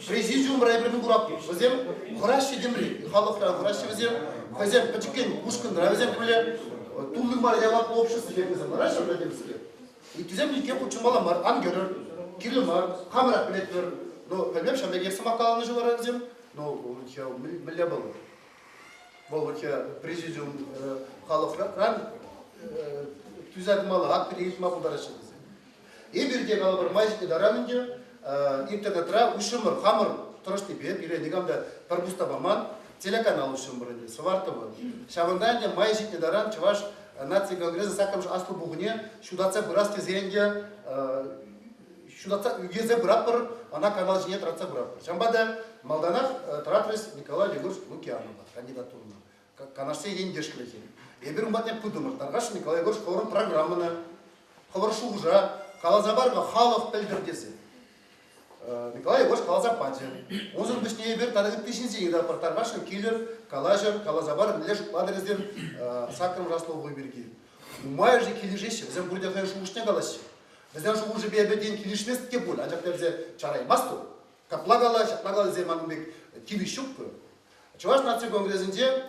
президиумра эпир мӗн куратпӑр? Вӗсем хӑраҫҫӗ темрен, халӑхра хӑраҫҫӗ вӗсем, хӑйсем пӗчӗккен ушкӑнра вӗсем пӗрле тулли мар яваплӑ общество пек вӗсем лараҫҫӗ унта темскер. Ыттисем никам хутшӑнмалла мар, ан кӗрӗр, кирлӗ мар, хамӑрах пӗлетпӗр. Ну, пӗлмем, ҫавӑн пекех сӑмах каланӑ-ши вара вӗсем? Ну, мӗнле вӑл? Вӑл президиум халӑхран туйса тӑмалла, акт йышӑнма пултараҫҫӗ вӗсем. Эпир те калӑпӑр, май ҫитнӗ таран ӗнтӗ интернетра уҫрӑмӑр, хамӑр тӑрӑшнипе, пире никам та пӗр пус та паман, телеканал уҫрӑмӑр ӗнтӗ, Сӑвар-ТВ. Ҫавӑнта ӗнтӗ май ҫитнӗ таран Чӑваш наци конгресӗн саккӑрмӗш аслӑ пухӑвне ҫутатса пырас тесе ӗнтӗ ҫутатса ӳкерсе пыратпӑр, ӑна канал ҫине тӑратса пыратпӑр. Ҫавӑнпа та малтанах тӑратрӗҫ Николай Егорович Лукьянова кандидатурӑна, Канашсен ентешлӗхӗ. Эпир ун патне пытӑмӑр. Тархасшӑн Николай Егорович хӑвӑрӑн программӑна, хӑвӑр шухӑша каласа пар-ха, халӑх пӗлтӗр тесе. Николай Егорович каласа пачӗ. Унсӑр пуҫне эпир тата ытти ҫынсене ыйтатпӑр. Тархасшӑн килӗр, калаҫӑр, каласа пар, мӗнле шутлатӑр эсир саккӑрмӗш аслӑ пирки. Нумайӑшӗ килӗшеҫҫӗ, вӗсем пурте хӑйӗн шухӑшне калаҫҫӗ. Вӗсен шухӑшӗпе эпӗ тен килӗшмест те пуль, анчах та вӗсем чараймастӑп. Капла кала, ҫапла кала тесе ман пек тивӗҫ ҫук. Чӑваш наци конгресӗнче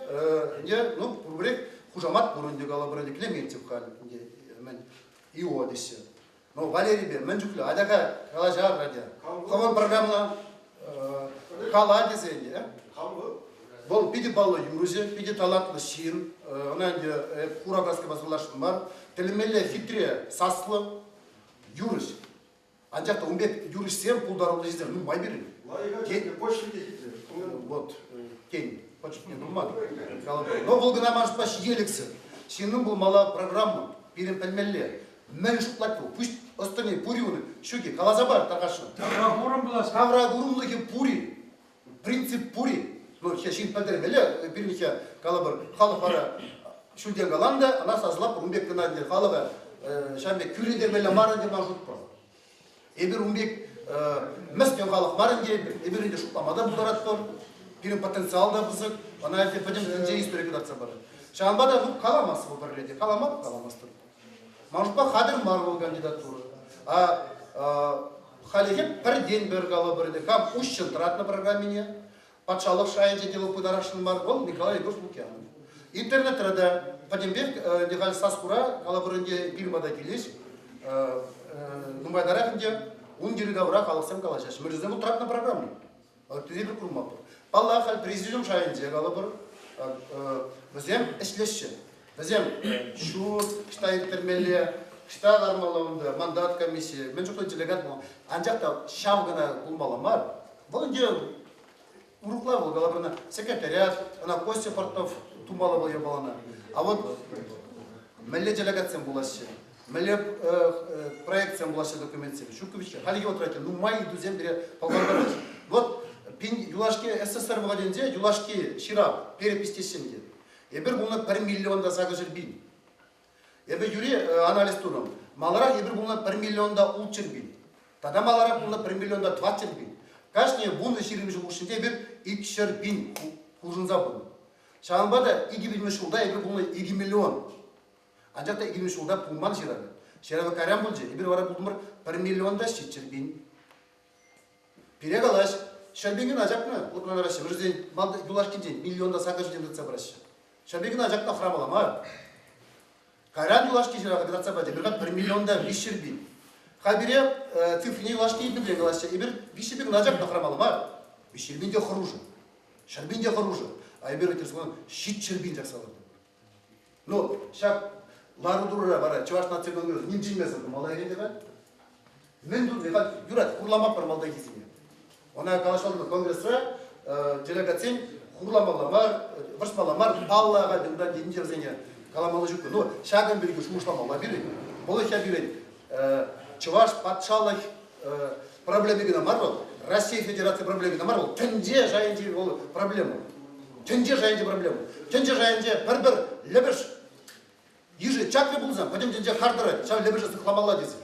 ӗнтӗ, ну, пурпӗрех хушамат пур ӗнтӗ калӑпӑр ӗнтӗ, Клементьев халь ӗнтӗ, мӗн, ИО теҫҫӗ. Ну, Валерипе мӗн чухлӗ, атя-ха калаҫар, атя. Хӑвӑн программӑна кала тесе ӗнтӗ. Вӑл питӗ паллӑ юрӑҫӑ, питӗ талантлӑ ҫын. Ӑна ӗнтӗ хура краскӑпа сӑрласшӑн мар. Тӗлӗнмелле хитре саслӑ юрӑҫ. Анчах та ун пек юрӑҫсем, пултаруллӑ ҫынсем нумай пирӗн. Вот, тен, почти нумай. Но вӑл кӑна ман шутпа ҫителӗксӗр. Ҫыннӑн пулмалла программа, пирӗн пӗлмелле. Мӗн шутлать вӑл? Пуҫ ӑс-тӑнӗ пур-и унӑн? Ҫук-и? Каласа пар, тархасшӑн. Тавракурӑм пулас. Тавракурӑмлӑхӗ пур-и? Принцип пур-и? Ну, ҫын пӗлтермелле, пирӗн калӑпӑр, халӑх вара ҫӳлтен калан та, ӑна сасӑлап ун пек кӑна ӗнтӗ халӑха ҫавӑн пек кӳрентермелле мар ӗнтӗ ман шутпа. Эпир ун пек мӗскӗн халӑх мар ӗнтӗ, эпир ӗнтӗ шутлама та пултаратпӑр, пирӗн потенциал та пысӑк, ӑна ӗнтӗ пӗтӗм тӗнче истори кӑтартса парать. Ҫавӑнпа та ну, каламас вӑл пӗрре те, калама каламастӑп. Ман шутпа хатӗр мар вӑл кандидатура. А халӗхе пӗртен-пӗр калӑпӑр ӗнтӗ, кам уҫҫӑн тӑратнӑ программине, патшалӑх шайӗнче те вӑл пытарасшӑн мар, вӑл Николай Егорович Лукьянов. Интернетра та пӗтӗмпех ӗнтӗ халь сас-хура, калӑпӑр ӗнтӗ, пирӗн пата килӗҫ. Нумайтарах ӗнтӗ ун йӗри-тавра халӑхсем калаҫаҫҫӗ. Мӗншӗн вӑл тӑратнӑ программа. Ыттине пек курмапӑр. Паллах, халь президиум шайӗнче калӑпӑр, вӗсем ӗҫлеҫҫӗ. Вӗсем ҫурт ӑҫта ирттермелле, ӑҫта лармалла унта, мандат комиссийӗ, мӗн чухлӗ делегат пулмалла. Анчах та ҫав кӑна пулмалла мар. Вӑл ӗнтӗ урӑхла вӑл калӑпӑр, ӑна секретариат, ӑна Костя Портнов тумалла вӑл япалана. А вот мӗнле делегатсем пулаҫҫӗ, мӗнле проектсем пулаҫҫӗ документсем, ҫук Хальхи вӑхӑтра нумай ыйтусем пире пӑлхантараҫҫӗ. Вот юлашки СССР вӑхӑтӗнче юлашки ҫырав перепись теҫҫӗ ӗнтӗ. Эпир пулнӑ 1 миллион та 800 пин. Эпӗ юри анализ турӑм. Маларах эпир пулнӑ 1 миллион та 600 пин. Тата маларах пулнӑ 1 миллион та 400 пин. Кашни 10-20 ҫул хушшинче эпир 200 пин хушӑнса пынӑ. Ҫавӑнпа та 2000 ҫулта эпир пулнӑ 2 миллион. Анчах та 2000 ҫулта пулман ҫыравӗ. Ҫыравӗ кайран пулчӗ. Эпир вара пултӑмӑр 1 миллион та 700 пин. Пире калаҫ, ҫӗрпе кӑна ҫакнӑ лӑплантараҫҫӗ. Вӗсен юлашкинчен миллион та сакӑр ҫӗртен тытса пыраҫҫӗ. Ҫӗрпе кӑна ҫакна хӑрамалла мар. Кайран юлашки ҫыраха кӑтартса пачӗ. Пирӗн 1 миллион та 300 пин. Халь пире цифрине юлашки пинрен калаҫҫӗ. Эпир 300 пин кӑна ҫакна хӑрамалла мар. 300 пин те хӑрушӑ. 100 пин те хӑрушӑ. А эпир 700 пин чакса лартӑмӑр. Ну, ҫак лару-тӑрура вара Чӑваш наци конгресӗ ним чӗнмесӗр тӑмалла ӗнтӗ Мӗн туни, халь юрать, хурламапӑр малтанхисене. Ӑна калаҫмалла конгресра делегатсен хурламалла мар, вӑрҫмалла мар, паллӑ ахаль унта тенче вӗсене каламалла ҫук. Ну, ҫакӑн пирки шухӑшламалла пирӗн. Вӑл ӗҫ пирӗн чӑваш патшалӑх проблеми кӑна мар вӑл, Раҫҫей Федераци проблеми мар вӑл, тӗнче шайӗнчи вӑл проблема. Тӗнче шайӗнчи проблема. Тӗнче шайӗнче пӗр-пӗр лӗпӗш йышӗ чакрӗ пулсан, пӗтӗм тӗнче хар тӑрать, ҫав лӗпӗше сыхламалла тесе.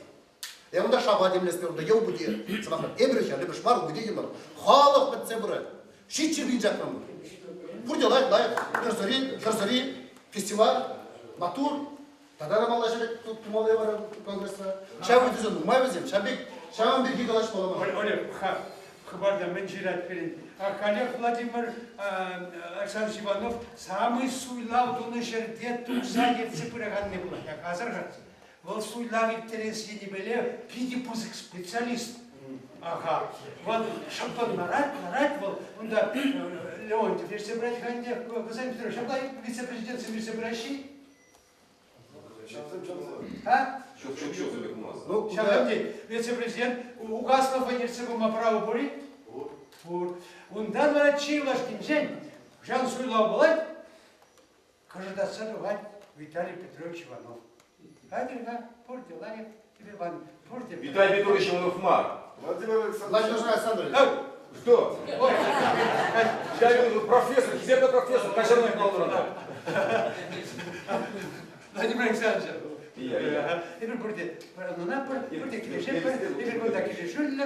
Е унта шапа темлесме, унта е упӑте. Сӑмахран, эпир ҫав лӗпӗш мар, упӑте те мар. Халӑх пӗтсе пырать. Ҫиччӗ пин чакрӑмӑр. Пурте лайӑх, лайӑх. Кӗрсӑри, кӗрсӑри, фестиваль, маттур. Тата та малла ҫӗрет тумалли вара конгресра. Ҫав ыйтусем нумай вӗсем. Ҫав пек, ҫавӑн пирки калаҫмалла мар. Олег, ха, хыпарта мӗн ҫырать пирӗн? Коллег Владимир Александрович Иванов самый суйлав тунӑ ҫӗрте туса ертсе пыраканни пулать. Асӑрхать. Вӑл суйлав ирттерес енӗпеле питӗ пысӑк специалист. Аха. Вӑл шӑппӑн ларать, ларать вӑл. Унта Леонтьев ертсе пырать-ха ӗнтӗ. Вӗсем ҫапла вице-президентсем ертсе пыраҫҫӗ. А? Ҫук, ҫук, ҫук, ҫук, Ну, ҫавӑн тет. Вице-президент Угаслова ертсе пыма право пур-и? Пур. Пур. Унтан вара чи юлашкинчен хӑҫан суйлав пулать, кӑшӑртатса тухать Виталий Петрович Иванов. Хатӗр-ха, пурте лайӑх, Иван, пурте. Виталий Петрович Иванов мар. Владимир Александрович. Владимир Александрович. Что? Я профессор, хисеплӗ профессор, каҫарма паллӑ. Владимир Александрович. Эпир пурте ӑна пурте килӗшетпӗр, эпир кунта килӗшӳллӗ,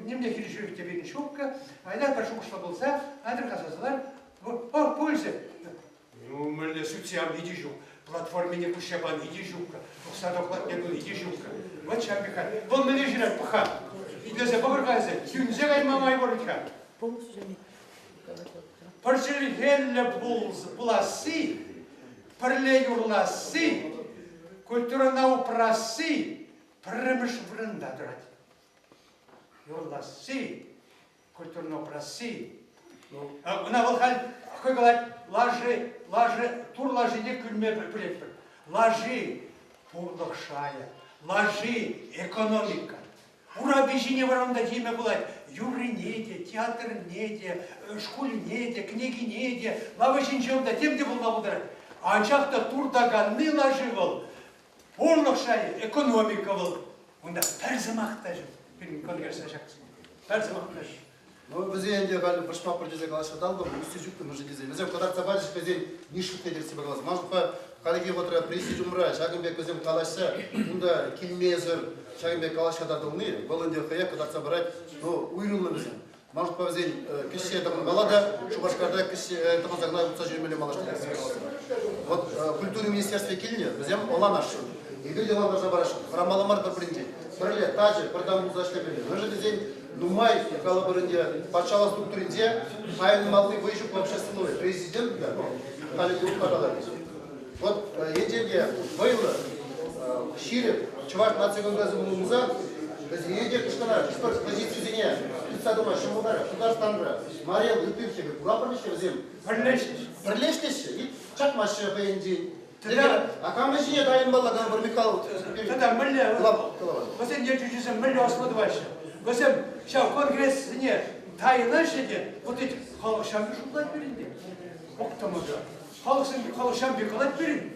нимле хирӗҫӳ те пирӗн ҫуккӑ. Айда пӗр шухӑшлӑ пулса, айтӑр касасӑлар. О, пулчӗ. Ну, мӗнле сӳтсе явни те ҫук, платформине пуҫҫапани те ҫуккӑ, пӑхса тухлатне туни те ҫуккӑ. Вот ҫав пек Вӑл мӗнле ҫырать, пӑх-ха. Итлесе пӑхӑр-ха эсӗ, сӳнсе кайма май пур-ха. Пӗр чӗлхеллӗ пуласси, пӗрле юрласси, культурӑна упрасси пӗрремӗш вырӑнта тӑрать. Юрласси, культурӑна упрасси. Ӑна вӑл халь хӑй калать, лаши, лаши, тур лашине кӳлме пӗлетпӗр. Лаши пурлӑх шайӗ, лаши экономика. Урапи ҫине вара унта теме пулать. Юррине те, театрне те, шкулне те, кӗнекине те, лава ҫинче унта тем те пулма пултарать. Анчах та туртаканни лаши вӑл, пурлӑх шайӗ, экономика вӑл. Унта пӗр сӑмах та ҫук. Пирӗн конгресса ҫак пӗр сӑмах та ҫук. Ну, вӗсен ӗнтӗ халь вӑрҫма пӗр тесе калаҫса татӑлтӑм, усси ҫук мӗншӗн тесен. Вӗсем кӑтартса пачӗҫ вӗсен нишшӗ те калас. Ман шутпа, хальхи вӑхӑтра президиумра ҫакӑн пек вӗсем калаҫса унта килмесӗр ҫакӑн пек калаҫса татӑлни, вӑл ӗнтӗ хӑех кӑтартса парать, ну, уйрӑлнӑ вӗсем. Ман шутпа, вӗсен кӗҫҫе тӑхӑнмалла та Шупашкарта кӗҫҫе тӑхӑнса кӑна утса ҫӳремелле малашне. Вот культура министерстви килнӗ, вӗсем ӑнланасшӑн. Эпир те ӑнлантарса парасшӑн. Хӑрамалла мар пӗр-пӗринчен. Пӗрле, тачӑ, пӗр тан пулса ӗҫлемелле. Мӗншӗн тесен нумай калӑпӑр ӗнтӗ патшалӑх структуринче тайӑнмалли вӑй ҫук общественной президент та халӗ те урӑхла калать. Вот енчен те вӑйлӑ, ҫирӗп Чӑваш наци конгресӗ пулсан, вӗсене те кӑштӑрах хӑш-пӗр позицисене тытса тӑма ҫӑмӑлтарах. Тутарстанра, Мария ытти куратпӑр-ҫке вӗсем. Пӗрлешӗҫ. Пӗрлешеҫҫӗ, чакмаҫҫӗ хӑйӗнчен. А кам ҫине тайӑнмалла, калӑпӑр, Михаил Тата мӗнле вӗсен ертӳҫисем мӗнле ӑслӑ тӑваҫҫӗ? Вӗсем ҫав конгрессене тайӑнаҫҫӗ те, вот эти халӑх ҫав шутлать пирӗн те. Октомода. Халӑхсем халӑх ҫав пек калать пирӗн.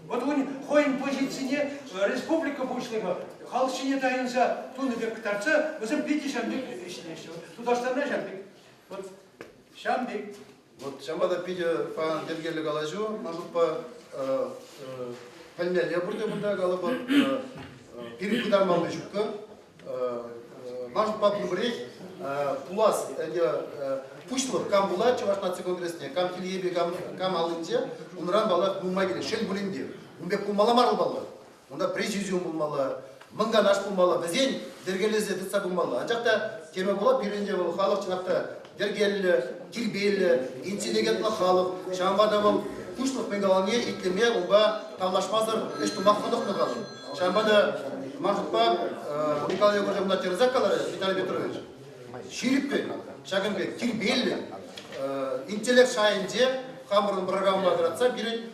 Вот ун хӑйӗн позицине республика пуҫлӑхӗ халӑх ҫине тайӑнса тунӑ пек кӑтартса, вӗсем питӗ ҫав пек ӗҫлеҫҫӗ. Тутарстанра ҫав пек. Вот ҫав пек. Вот ҫавӑнпа та питӗ паян йӗркеллӗ калаҫу, ман шутпа, пӗлмелле пурте кунта калӑпӑр. Пирӗн пытармалли ҫуккӑ. Ман шутпа пурпӗрех пулас ӗнтӗ пуҫлӑх кам пулать Чӑваш наци конгресне, кам тилхепе, кам, кам аллинче, унран паллах нумай килет. Шел пулин те, ун пек пулмалла мар паллах. Унта президиум пулмалла, мӑн канаш пулмалла, вӗсен йӗркелесе тытса пымалла. Анчах та теме пула пирӗн те вӑл халӑх чӑнах та йӗркеллӗ, тирпейлӗ, интеллигентлӑ халӑх. Ҫавӑнпа та вӑл пуҫлӑх мӗн каланине итлеме, унпа тавлашмасӑр ӗҫ тума хӑнӑхнӑ халӑх. Ҫавӑнпа та ман шутпа Николай Егоровна тӗрӗсех каларӗ, Виталий Петрович. Ҫирӗппӗн, ҫакӑн пек тирпейлӗ, интеллект шайӗнче хамӑрӑн программӑна тӑратса пирӗн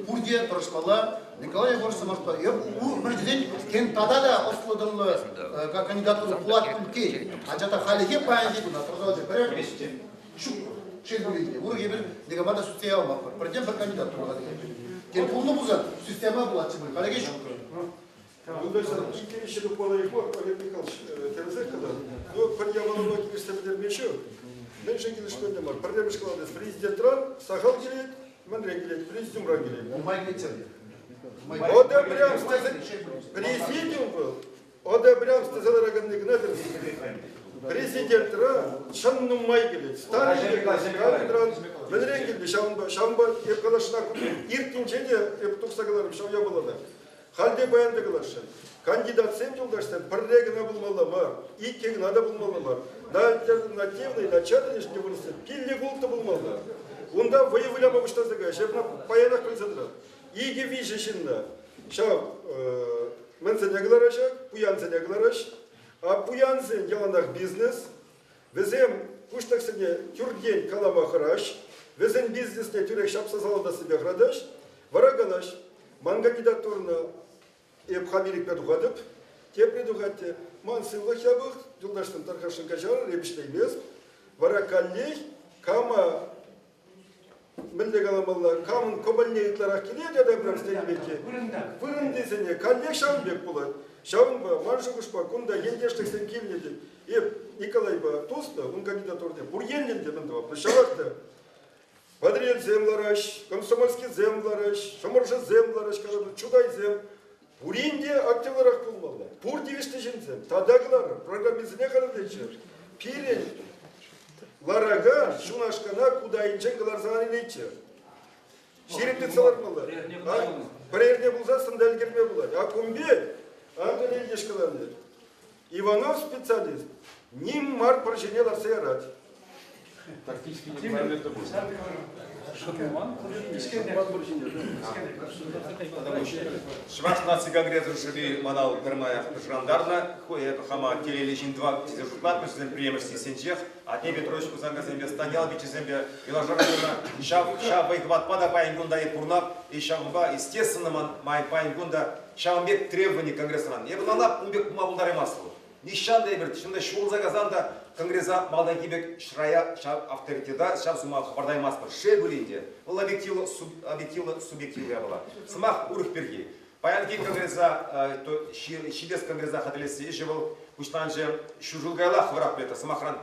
пурте тӑрӑшмалла. Николай Егорович сӑмахпа мӗн тесен, тен тата та ӑслӑ-тӑнлӑ кандидатура пулать пуль Анчах та хальлӗхе паянхи куна тӑрса пӗрер ҫук. Шел пулин те, урӑх эпир никама та сӳтсе явмастпӑр. Пӗртен пӗр кандидат тума. Тен пулнӑ пулсан система пулатчӗ пуль, халӗхе ҫук. Юлташсем, иккӗ-виҫҫӗ тупмалла мар, Олег Михайлович тӗрӗсех калать. Ну, пӗр япалапа килӗшсе пӗтерме ҫук. Мӗншӗн килӗшмелле мар? Пӗрремӗш каланӑ, президентран сахал килет, мӗнрен килет? Президиумран килет. Нумай килет. Одобрям президиум вӑл, одобрям тесе лараканни кӑна тӗрӗс. Президентра чӑн нумай килет. Сталинран мӗнрен килнӗ ҫавӑнпа, ҫавӑнпа эп калашна иртнинче те эп тухса каларӑм ҫав япалана. Халь те паян та каласшӑн. Кандидатсем юлташсем пӗрре кӑна пулмалла мар, иккӗ кӑна та пулмалла мар. На альтернативный начальный ӗҫне вырӑссем пиллӗк-улттӑ пулмалла. Унта вӑйӑ выляма пуҫласа каяҫҫӗ. Эп ӑна паянах пӗлсе тӑрап. Икӗ-виҫӗ ҫынна ҫав мӗнсене кӑлараҫҫӗ, пуянсене кӑлараҫ. А пуянсен яланах бизнес. Вӗсем пуҫлӑхсене тӳртен калама хӑраҫ. Вӗсен бизнесне тӳрех ҫапса салатассипе хӑратаҫ. Вара калаҫ, ман кандидатурӑна эп хам ирӗкпе тухатӑп, тепри тухать те, ман сывлӑх япӑх, юлташсем тархасшӑн каҫарӑр, эп ӗҫлеймест. Вара каллех кама мӗнле каламалла, камӑн кӑмӑлне ытларах килет одобрям тенӗ пекки, вырӑнтисене каллех ҫавӑн пек пулать. Ҫавӑнпа ман шухӑшпа кунта ентешлӗхсем килнӗ тет. Эп Николайпа туслӑ, ун кандидатурине пур енлӗн те мӗн тӑвап. Ҫавах та Патӑрьелсем лараҫ, Комсомольскисем лараҫ, Шӑмӑршӑсем лараҫ, калӑпӑр, Чутайсем. Пурин те активлӑрах пулмалла. Пур тивӗҫлӗ ҫынсем. Тата кӑларӑр, программисене хатӗрлеччӗр. Пирӗн ларакан ҫунашкана кутайӗнчен кӑларса ан илейччӗр. Ҫирӗплетсе лартмалла. Пӗр эрне пулсассӑн та ӗлкӗрме пулать. А кун пек Антон Ильич каланӑ. Иванов специалист ним мар пӗр ҫине лартса ярать. Тактически неправильно это будет. Чӑваш наци конгресӗн шӑпи мана пӗрмаях пӑшӑрхантарнӑ. Эпӗ хама телейлӗ ҫын тӑвап тесе шутлатмӑш вӗсем пӗрремӗш сессинчех. Атте Петрович Хусанкасемпе Станьял пиччесемпе юнашар пулнӑ. Ҫав, ҫав вӑй-хӑватпа та паян кун та эп пурӑнап. И ҫавӑнпа, естественно, ман паян кун та ҫавӑн пек требовани конгресран. Эпӗ мана ун пек пулма пултараймастӑп. Нихҫан та эпир чӑн та ҫурӑлса кайсан та конгреса малтанхи пек шая ҫав авторитета, ҫав сума хӑпартаймастпӑр. Шел пулин те, вӑл объективлӑ, объективлӑ субъективлӑ япала. Сӑмах урӑх пирки. Паянхи конгреса, ҫитес конгреса хатӗрлесси ӗҫӗ вӑл пуҫланчӗ ҫур ҫул каяллах хӑвӑрах пӗлетӗр. Сӑмахран,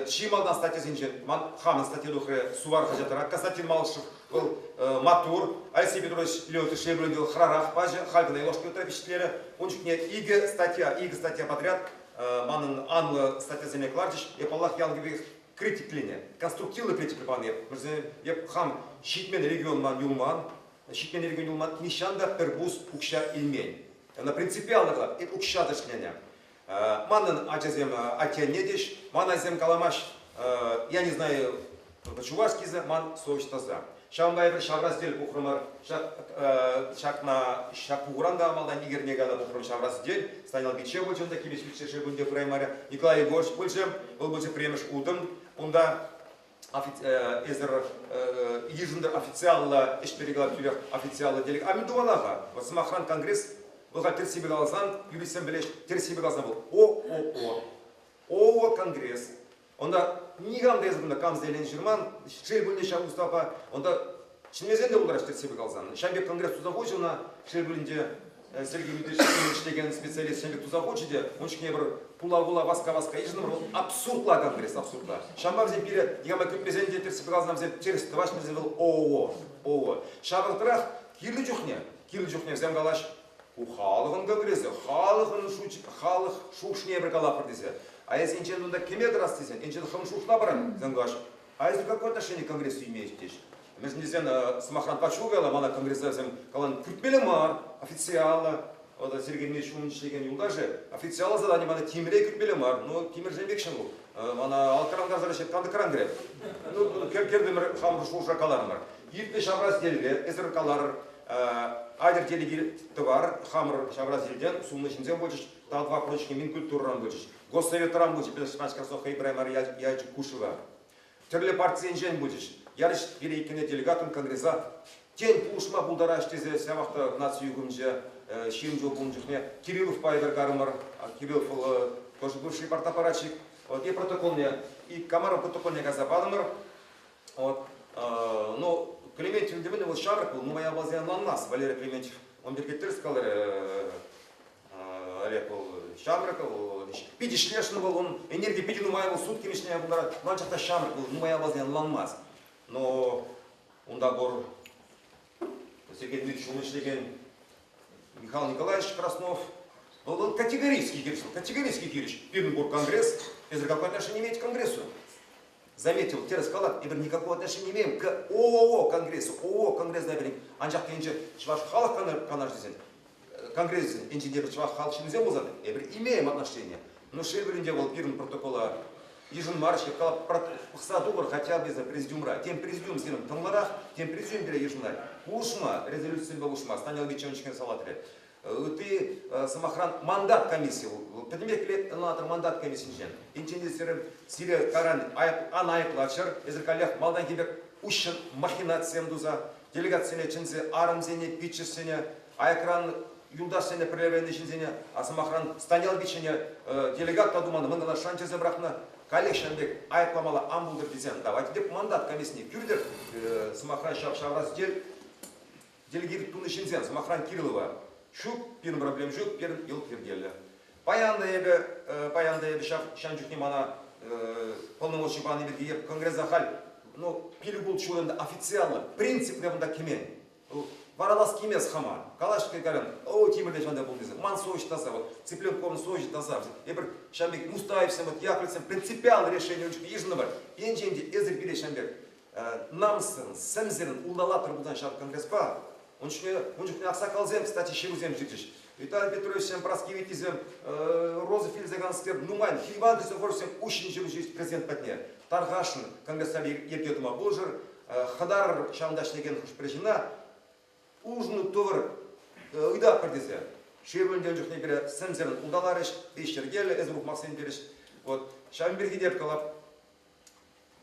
чи малтан статьясенчен ман хамӑн статья тухрӗ Сувар хаҫатра. Константин Малышев вӑл маттур. Алексей Петрович Леонтьев Шевлин вӑл хӑрарах пачӗ, халь кӑна юлашки ытла виҫлерӗ. Ун чухне икӗ статья, икӗ статья подряд манӑн анлӑ статьясене кӑларчӗҫ. Эп, паллах, яланхи пекех критикленӗ, конструктивлӑ критика панӑ эп. Эп хам ҫитмен регион ман юлман, ҫитмен регион юлман, нихҫан та пӗр пус укҫа илмен. Ӑна принципиаллӑ калап, эп укҫа та ӗҫленӗ. Манӑн ачасем атте-анне теҫ, ман ачасем каламаҫ, я не знаю, по-чувашски ман совесть таса. Ҫавӑнпа эпир ҫавра сӗтел пухрӑмӑр. Ҫакна ҫак пухуран та малтан икӗ эрне каялла пухрӑм ҫавра сӗтел. Станьял пичче пулчӗ унта, Кипеч пичче шеп унта пыраймарӗ. Николай Егорович пулчӗ, вӑл пулчӗ пӗрремӗш утӑм. Унта эсӗр йышӑнтӑр официаллӑ ӗҫ пирки калап тӳрех официаллӑ делег. А мӗн тумалла-ха? Вот сӑмахран, конгресс вӑл тӗрӗссипе каласан, юристсем пӗлеҫ, тӗрӗссипе каласан вӑл ООО. ООО конгресс. Онда никам та эсӗ кунта кам заявлени ҫырман, шел пулин те ҫав уставпа, онда чӗнмесен те пултараҫ тӗрӗссипе каласан. Ҫав пек конгресс туса хучӗ ӑна, шел пулин те, Сергей Дмитриевич ӗҫлекен специалист ҫӗнӗ туса хучӗ те, ун чухне пӗр пула-пула васка-васка йышӑнӑмӑр, вӑл абсурдла конгресс, абсурдла. Ҫавӑнпа вӗсем пире никама кӳртмесен те тӗрӗссипе каласан вӗсем тӗрӗс тӑваҫҫӗ, вӗсем вӑл ООО, ООО. Ҫав вӑхӑтрах кирлӗ чухне, кирлӗ чухне вӗсем калаҫ, ку халӑхӑн конгресӗ, халӑхӑн шучӗ, халӑх шухӑшне эпир калатпӑр тесе. А эс енчен унта кӗме тӑрас тесен, енчен хӑвӑн шухӑшла паран, вӗсем калаҫ, а эсир какое отношение к конгрессу имеете, теҫ. Мӗншӗн тесен, сӑмахран, пачу кала, мана конгреса вӗсем калан кӳртмелле мар, официаллӑ. Вот Сергей Дмитриевич умӗн ӗҫлекен юлташӗ официаллӑ задание мана тимӗре кӳртмелле мар. Ну, тимӗрсем пек ҫын вӑл. Мана алӑкран касӑр ӗҫет, кантӑкран кӗрет. Ну, кӗртӗмӗр, хамӑр шухӑша каларӑмӑр. Иртнӗ ҫавра сӗтелпе эсӗр каларӑр, атьӑр телегир тӑвар, хамӑр ҫавра сӗтелтен сумлӑ ҫынсем пулчӗҫ, тав прочне Минкультурӑран пулчӗҫ, Госсоветран пулчӗ Петр Степанович Краснов хӑй Ибраим ячӗ Кушева. Тӗрлӗ партисенчен пулчӗҫ. Ярӗҫ пире иккӗне делегатӑн конгреса тен пулӑшма пултараҫ тесе ҫавах та наци юхӑмӗнче ҫын ҫул пулнӑ чухне Кирилловпа эпир карӑмӑр. Кириллов вӑл тоже бывший партаппаратчик. Вот, и протоколне, и Комаров протоколне кайса патӑмӑр. Вот, ну, Клементьев темен вӑл ҫамрӑк вӑл, нумай япаласене ӑнланмасть Валерий Клементьев. Он пирки тӗрӗс каларӗ. Олег вӑл ҫамрӑк, вӑл питӗ ӗҫлесшӗн вӑл, ун энерги питӗ нумай, вӑл сутки вӗҫне пултарать. Но анчах та ҫамрӑк вӑл, нумай япаласене ӑнланмасть. Но унта пур Сергей Дмитриевич ун ӗҫлекен Михаил Николаевич Краснов, вӑл категорически хирӗҫ, категорически хирӗҫ. Пирӗн пур конгресс, эсир какое отношение имеете к конгрессу? Заметил, тӗрӗс калать, эпир никакого отношения не имеем к ООО конгрессу, ООО конгресс эпир анчах енче Чӑваш халӑх канашӗсен, конгресӗсен енчен те чӑваш халӑх ҫыннисем пулсан, эпир имеем отношение. Но шел пулин те вӑл пирӗн протокола йышӑнмарӗҫ, пӑхса тухӑр хотя бы президиумра. Тем президиум сирӗн тӑнлӑрах, тем президиум пире йышӑнать. Пулӑшма, резолюцисемпе пулӑшма, Станьял Вичевичкен салатрӗ. Ытти, сӑмахран, мандат комиссийӗ. Пӗтӗмпех килет ӑнланатӑр мандат комиссинчен. Енчен те сирӗн сире каран ан айӑплаччӑр, эсир каллех малтанхи пек уҫҫӑн махинацисем туса, делегатсене чӗнсе арӑмсене, пиччӗшсене, аякран юлташсене пӗрле вӗреннӗ ҫынсене, а сӑмахран, Станьял пиччене делегат та туман, мӑн кӑна шанчӑрса пӑрахнӑ, каллех ҫавӑн пек айӑпламалла ан пултӑр тесен, давайте теп мандат комиссине кӳртӗр, сӑмахран, ҫав ҫавра сӗтел Делегировать тунӑ ҫынсем, сӑмахран, Кириллова, ҫук, пирӗн проблем ҫук, пирӗн йӑлт йӗркеллӗ. Паян та эпӗ, паян та эпӗ ҫав ҫан чухне мана полномочи панӑ пирки эп конгресса халь, ну, пилӗк-улт ҫул ӗнтӗ официаллӑ, принципре кунта кӗмен. Варалас килмест хама. Калаҫ калям, о, Тимӗр те ҫавӑнта пулнӑ тесе. Ман совесть таса, вот, Цыпленковӑн совеҫӗ таса. Эпир ҫавӑн пек Мустаевсем, вот, Яковлевсем принципиаллӑ решение ун чухне йышӑннӑ Енчен те эсир пире ҫавӑн пек намӑссӑн, сӗмсӗрӗн улталатӑр пулсан ҫав конгреспа, ун чухне, ун чухне аксакалсем, кстати, ҫырусем ҫырчӗҫ. Виталий Петровичсем, Праски Виттисем, Роза Фильзеганскер, нумай, Иван Христофоровсем уҫҫӑн ҫыру ҫырчӗҫ президент патне. Тархасшӑн конгресса йӗрке тума пулӑшӑр, хӑтарӑр ҫавӑнта ӗҫлекен хӑш-пӗр ҫынна, улшӑну тӑвӑр, ыйтатпӑр тесе. Шевлӗн чухне пире сӗмсӗрӗн улталарӗҫ, ӗҫ йӗркеллӗ, эсӗ ухмахсем терӗҫ. Вот. Ҫавӑн пирки те калап,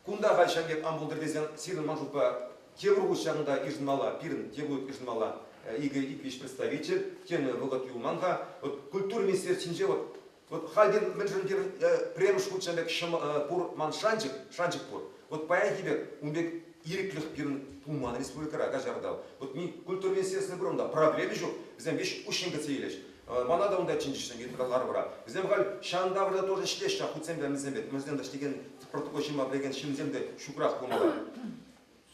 Кунта халь ҫав пек ан пултӑр тесен сирӗн ман шутпа тепӗр хут ҫакӑнта йышӑнмалла, пирӗн тепӗр хут йышӑнмалла икӗ-виҫ представитель, тен, вӑхӑт юлман-ха. Вот культура министерствинче вот вот халь мӗншӗн пирӗн пӗрремӗш хут ҫав пек пур ман шанчӑк, шанчӑк пур. Вот паянхи пек ун пек ирӗклӗх пирӗн пулман республикӑра, каҫарӑр. Вот культура министерствин пур унта проблеми ҫук, вӗсем веҫ уҫҫӑн кӗтсе илӗҫ. Мана та унта чӗнчӗҫ ларӑвра. Вӗсем халь ҫантавӑрта тоже ӗҫлеҫҫӗ хутсемпе, мӗнсемпе. Мӗнсем ӗҫлекен протокол ҫырма пӗлекен ҫынсем те ҫукрах пулмалла.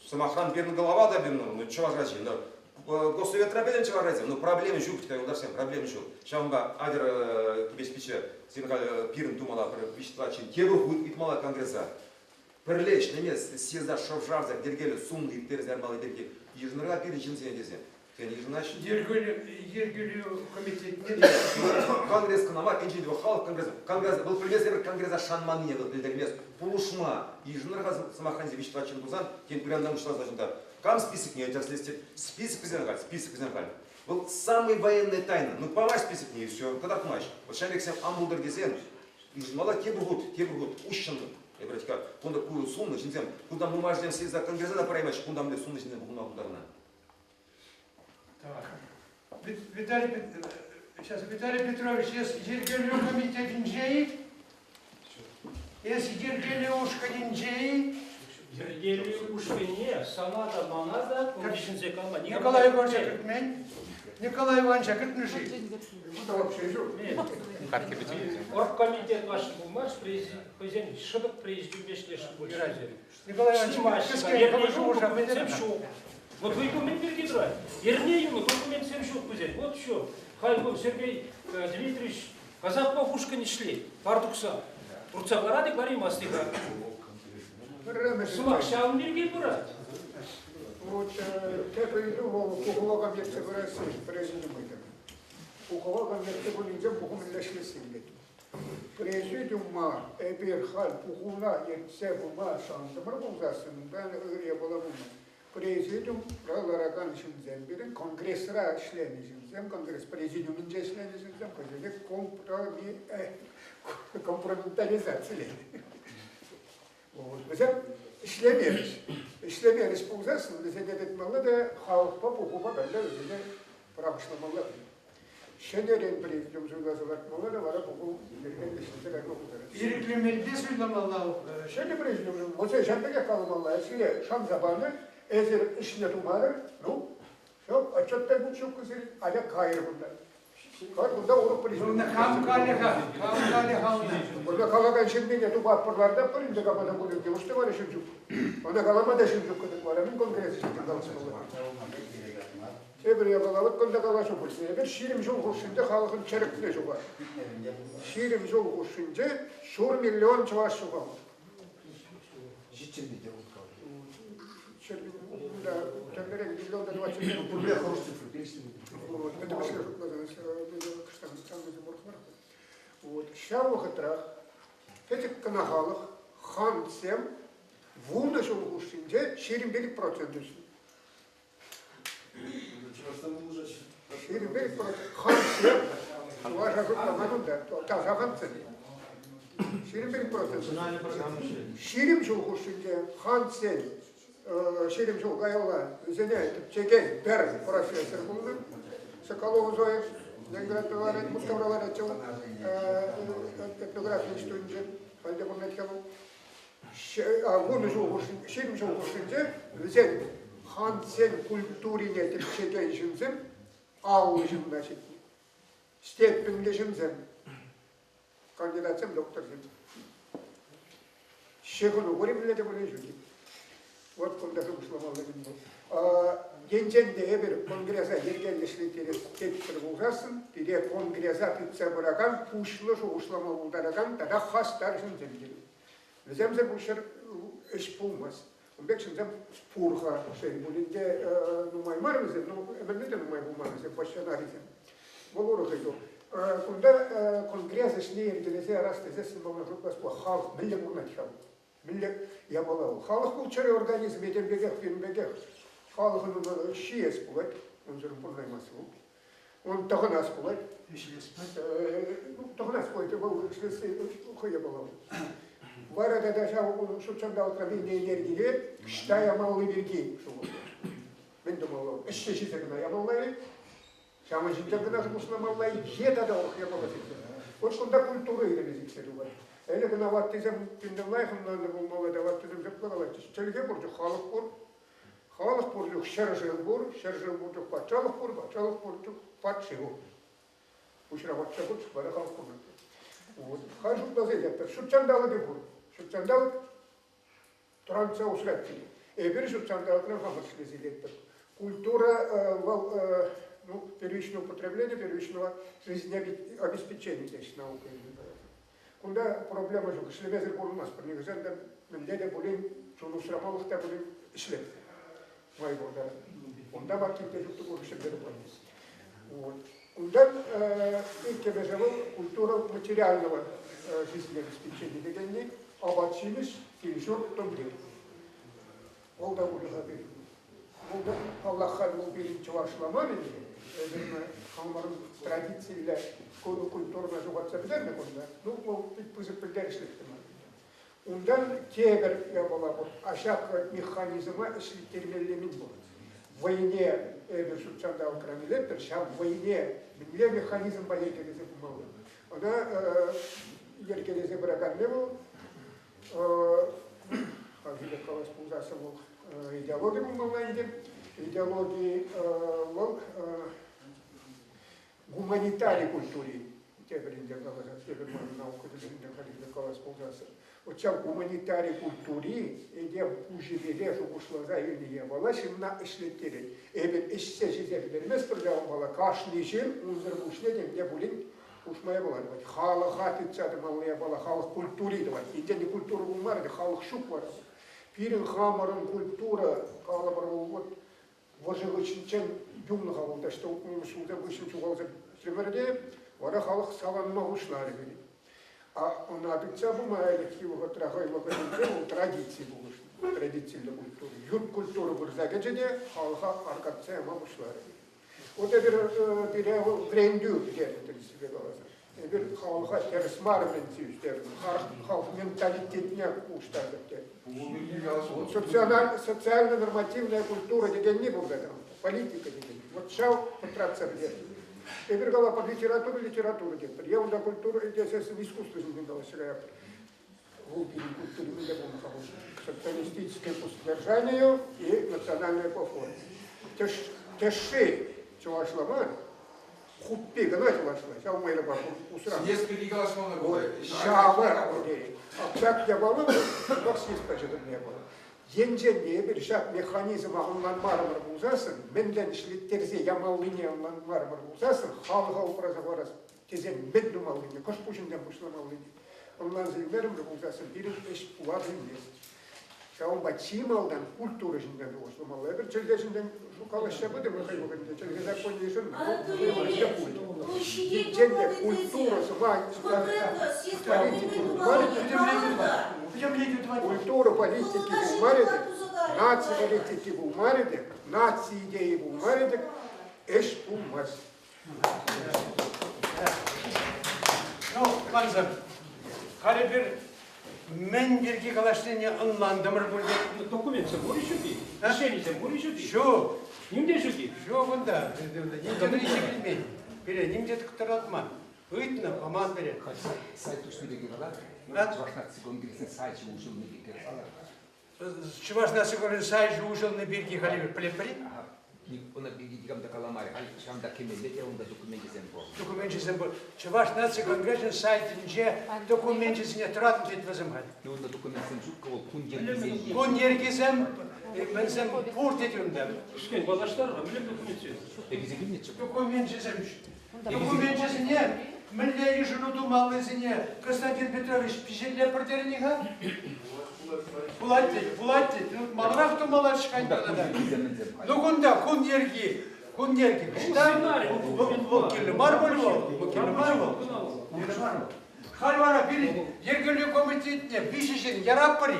Сӑмахран, пирӗн голова та пирӗн, ну, чӑваш ачи. Но Госсоветра пӗтӗм чӑваш ачисем, ну, проблема ҫук, юлташсем, проблема ҫук. Ҫавӑнпа атьӑр Кипеч пичче, сирӗн халь пирӗн тумалла пӗр виҫ-тӑват ҫын тепӗр хут ыйтмалла конгресса. Пӗрле ӗҫлеме съезда шӑв-шавсӑр йӗркеллӗ сумлӑ ирттерсе ярмалли пирки йышӑнӑр-ха пирӗн ҫынсене тесе. Тен, йышӑнаҫҫӗ? Йӗркелӳ комитетне те Конгресс кӑна мар, енчен те халӑх конгресс, конгресс, вӑл пӗлмесӗр конгреса шанманнине вӑл пӗлтермест. Пулӑшма йышӑнӑр-ха сӑмахран виҫ-тӑват ҫын пулсан, тен, ырантан пуҫласа ҫынта кам списокне тӗрӗслес тет, список вӗсен халь, список вӗсен халь. Вӑл самый военная тайна. Ну, памасть списокне и все, кӑтартмасть. Вот ҫав пексем ан пултӑр тесен, йышӑнмалла тепӗр хут, тепӗр хут уҫҫӑн Эпир кунта ку сумлӑ ҫынсем, кунта нумай ҫынсем съезда конгреса та пыраймаҫҫӗ, кунта мӗнле сумлӑ ҫынсем пухӑнма пултарнӑ. Так. Виталий, сейчас Виталий Петрович, эс йӗркелӳ комитетӗнче-и? Эс йӗркелӳ ушкӑнӗнче-и? Йӗркелӳ ушкӑнне сана та, мана та кунти ҫынсем калама. Николай Ивановича кӗртмен? Николай Ивановича кӗртнӗ-ши? Кунта вообще ҫук. Оргкомитет ваши пулмасть, хӑйсен шӑтӑк президиумпе ӗҫлесшӗн пулчӗ. Николай Иванович, кӗскен шухӑша документсем ҫук. Вот документ пирки тӑрать. Эрне юлнӑ документсем ҫук вӗсен. Вот что. Халь вӑл Сергей Дмитриевич Казаков ушкӑн ӗҫлет, пар тухса. Туртса кӑларать-и, кӑлараймасть-и-ха? Сӑмах ҫавӑн пирки пырать. Вот тӗп ыйту вӑл пухӑва ертсе пырасси президиум ыйтӑвӗ. Пухӑва ертсе пынинчен пуху мӗнле ӗҫлесси килет. Президиума эпир халь пухуна ертсе пыма шантӑмӑр пулсассӑн, унтан ырӑ япала пулмасть. Президиумра ларакан ҫынсем пирӗн конгресра ӗҫленӗ ҫынсем, конгресс президиумӗнче ӗҫленӗ ҫынсем хӑйсене компрометализациленӗ. Вот. Вӗсем ӗҫлемерӗҫ. Ӗҫлемерӗҫ пулсассӑн вӗсене тытмалла та халӑхпа пухупа пӗрле вӗсене пӑрахӑҫламалла. Ҫӗнӗрен президиум суйласа лартмалла та вара пуху йӗркеллӗ ӗҫлесе кайма пултарать. Ирӗклӗ мелпе суйламалла. Ҫӗнӗ президиум, вӗсен ҫав пекех каламалла, сире шанса панӑ, эсир ӗҫне тумарӑр, ну, все, отчет та ҫук сирӗн, атя кайӑр кунта. Халь кунта урӑх президент. Ну, кам калӗ-ха? Кам калӗ-ха ӑна? Ӑна калакан ҫыннине тупатпӑр та пӗринче кама та пулин те уштӑварӗ ҫын ҫук. Ӑна калама та ҫын ҫук кӑтӑк вара мӗн конгресс ҫинчен калаҫмалла? Эпир япала вот кунта калаҫу пулчӗ. Эпир 20 ҫул хушшинче халӑхӑн чӗрӗкне ҫухатнӑ. 20 ҫул хушшинче ҫур миллион чӑваш ҫухалнӑ. Ҫиччӗнни те уткал. Да, тӗрлӗрен миллион та 20 Пурне хорош цифра, перечислени. Вот, пӗтӗмӗшле шутласан, кӑштах мар. Вот, ҫав вӑхӑтрах пӗчӗк кӑна халӑх, хансем 10 ҫул хушшинче 25% ӳснӗ. 25% хансем чӑваша шутламан унта, таса хансем. 25%. 20 ҫул хушшинче хансен 20 ҫул каялла вӗсене тӗпчекен пӗр профессор пулнӑ. Соколова Зоя Ленинградра ларать, Мускавра ларатчӗ вӑл, этнографи институтӗнче, халь те пурӑнать-ха вӑл. 10 ҫул хушшинче, 20 ҫул хушшинче вӗсен хансен культурине тӗпчекен ҫынсем 50 ҫынна ҫитнӗ. Степеньлӗ ҫынсем, кандидатсем, докторсем. Ҫыхӑну пур-и мӗнле те пулин ҫук-и? Вот кунта шухӑшламалли мӗн пур. Енчен те эпир конгреса йӗркеллӗ ӗҫлеттерес тетпӗр пулсассӑн, пире конгреса тытса пыракан, пуҫлӑ шухӑшлама пултаракан тата хастар ҫынсем кирлӗ. Вӗсемсӗр пуҫсӑр ӗҫ пулмасть. Ун пек ҫынсем пур-ха, шел пулин те, нумай мар вӗсем, ну, ӗмӗрне те нумай пулман вӗсем, пассионарисем. Вӑл урӑх ыйту. Кунта конгресс ӗҫне йӗркелесе ярас тесессӗн мана шутлас пулать, халӑх мӗнле пурӑнать-ха вӑл? Мӗнле япала вӑл? Халӑх вӑл чӗрӗ организм, этем пекех, пирӗн пекех. Халӑхӑн ӑна ҫиес пулать, унсӑрӑн пурӑнаймасть вӑл. Он тӑхӑнас пулать. Ӗҫлес Ну, тӑхӑнас пулать, вӑл ӗҫлесси хӑй япала. Вара тата ҫав ҫут ҫанталӑкра вилнӗ энергире ӑҫта ямалли пирки шухӑшлать. Мӗн тумалла? Ӗҫсе ҫисе кӑна ямалла-и? Ҫавӑн ҫинчен кӑна шухӑшламалла-и? Е тата урӑх япала сиксе. Вот кунта культура ыйтӑвӗ сиксе тухать. Ӗлӗк ӑна ваттисем тинтен лайӑх ӑнланнӑ пулмалла та ваттисем ҫапла калатчӗҫ. Чӗлхе пур чух халӑх пур. Халӑх пур чух ҫӗршыв пур, ҫӗршыв пур чух патшалӑх пур, патшалӑх пур чух патши пур. Пуҫра патша пур чух вара халӑх пур. Вот. Халь шутласа илетпӗр. Ҫут ҫанталӑкӗ пур. Ҫут ҫанталӑк тӑрантса усрать пире. Эпир ҫут ҫанталӑкра хамӑр ӗҫлесе илетпӗр. Культура вӑл ну, первичное употребление, первичного жизнеобеспечения теҫҫӗ наука. Кунта проблема ҫук, ӗҫлемесӗр пурӑнмастпӑр. Нихӑҫан та мӗнле те пулин чун усрамалӑх та пулин ӗҫлет. Май пур та. Унта вак килте ҫук тӑк урӑх ҫӗрте тупаймасть. Вот. Унтан иккӗмӗшӗ вӑл культура материального жизнеобеспечения декенни апат-ҫимӗҫ, кил-ҫурт, тумтир. Вӑл та пулӗ-ха пирӗн. Вӑл та, паллах, халь вӑл пирӗн чӑвашла мар ӗнтӗ. Эпир хамӑрӑн традициллӗ культурӑна ҫухатса пӗтернӗ кунта. Ну, вӑл пит пысӑк пӗлтерӗшлӗх те мар. Унтан тепӗр япала пур. А ҫак механизма ӗҫлеттермелле мӗн пур? Вӑйне эпир ҫут ҫанталӑкран илетпӗр, ҫав вӑйне мӗнле механизмпа йӗркелесе пымалла? Ӑна йӗркелесе пыраканни вӑл хальхи пек калас пулсассӑн вӑл идеологи пулмалла ӗнтӗ. Идеологи вӑл гуманитари культури тепӗр ӗнтӗ каласа, тепӗр манӑн наука тӗлӗшӗнчен хальхи пек калас пулсассӑн. Вот ҫав гуманитари культури этем пуҫӗпеле шухӑшласа илнӗ япала ҫынна ӗҫлеттерет. Эпир ӗҫсе ҫисе пӗтерместпӗр ҫавӑнпала кашни ҫын унсӑр пуҫне темле пулин хушма япала тӑвать. Халӑха тытса тӑмалли япала, халӑх культури тӑвать. Енчен те культура пулмарӗ те халӑх ҫук вара. Пирӗн хамӑрӑн культура, калӑпӑр, вот вӑрҫӑ хыҫҫӑнччен юлнӑ-ха вӑл таҫта 60 ҫулсем хыҫҫӑн ҫухалса пӗтрӗмӗр те, вара халӑх саланма пуҫларӗ пирӗн. А ӑна тытса пыма ӗлӗкхи вӑхӑтра хӑй вӑхӑтӗнче вӑл традици пулӑшнӑ, традициллӗ культура. Ют культура пырса кӗчӗ те халӑха аркатса яма пуҫларӗ. Вот эпир пире вӑл вӗрентӳ пӗтернӗ тӗрӗссипе каласан. Эпир халӑха тӗрӗс мар вӗрентсе ӳстернӗ, халӑх менталитетне улӑштартӑк те. Социально-нормативная культура декенни пулса там, политика декенни. Вот ҫав пӑтратса пӗтернӗ. Эпир калапӑр литература, литература тетпӗр. Е унта культура тесессӗн искусство ҫинчен калаҫса каятпӑр. Вӑл пирӗн культури мӗнле пулнӑ-ха вӑл? Социалистическое по содержанию и национальное по форме. Тӗшши чӑвашла мар. Хуппи кӑна чӑвашла, ҫав майлӑпа усран. Съезд пирки калаҫмалла пулать. Ҫавӑ ҫак япала вӑл съездпа ҫыхӑннӑ япала. Енчен те эпир ҫак механизма ӑнланмарӑмӑр пулсассӑн, мӗнлен ӗҫлеттерсе ямаллине ӑнланмарӑмӑр пулсассӑн, халӑха упраса хӑварас тесен мӗн тумаллине, кӑшт пуҫӗнчен пуҫламаллине ӑнланса илмерӗмӗр пулсассӑн пирӗн ӗҫ пула пӗлмест. Ҫавӑнпа чи малтан культура ҫинчен шухӑшламалла. Эпир чӗлхе ҫинчен калаҫса пытӑмӑр хӑй вӑхӑтӗнче, чӗлхе законӗ йышӑннӑ. Енчен те культура сӑмах политики пулмарӗ, культура политики пулмарӗ те, наци политики пулмарӗ те, наци идейи пулмарӗ те, ӗҫ пулмасть. Ну, мансӑр, халӗ пир мӗн пирки калаҫнине ӑнлантӑмӑр пуль. Документсем пур-и ҫук-и? Решенисем пур-и ҫук-и? Ҫук. Ним те ҫук-и? Ҫук унта. Ним те килмен. Пире ним те тӑратман. Ыйтнӑ, паман пире. Сайт уҫни пирки кала. Чӑваш наци конгресӗн сайчӗ уҫӑлни пирки кала. Чӑваш наци конгресӗн сайчӗ уҫӑлни пирки халӗ пӗлетпӗр-и? Ӑна пирки никам та каламарӗ. Халь ҫавӑнта кӗмелле те унта докуменчӗсем пур. Докуменчӗсем пур. Чӑваш наци конгресӗн сайтӗнче докуменчӗсене тӑратнӑ тет вӗсем халь. Ну, унта документсем ҫук, вӑл кун йӗркисем. Кун йӗркисем мӗнсем пур тет унта. Кӗскен паллаштар-ха, мӗнле документсем? Экисе килнӗччӗ. Докуменчӗсем Докуменчӗсене мӗнле йышӑну тумаллисене Константин Петрович пиҫелле пӗлтернӗ-ха? Пулать тет, пулать тет. Ну, маларах тумалла-ши тата. Ну, кунта кун йӗрки, кун йӗрки. Ӑҫта? Вӑл кирлӗ мар пуль вӑл, вӑл кирлӗ мар вӑл. Халь вара пирӗн йӗркелӳ комитетне виҫӗ ҫын яратпӑр-и?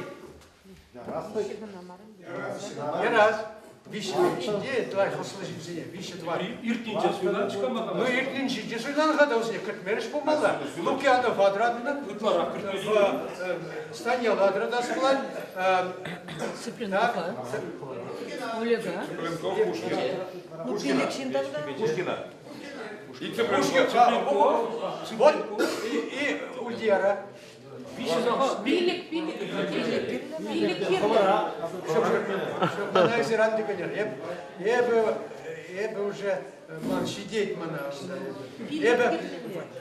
Ярас. Виҫҫӗ тӑвай хӑслӑ ҫынсене, виҫҫӗ тӑвай. Иртнинче суйланчӗ кама Ну, иртнинче суйланӑ-ха та вӗсене кӗтмерӗҫ пулмалла. Лукьянов адратнӑ. Ытларах кӗтмелле. Станьяла адратас пулать. Цыпленкова. Олега. Пушкина. Пушкина. Пушкина. Вот и Ульяра. Пилӗк, пилӗк, пилӗк, пилӗк кирлӗ. Мана эсир ан тӗкӗнӗр. Эпӗ, эпӗ уже ман ҫитет мана. Эпӗ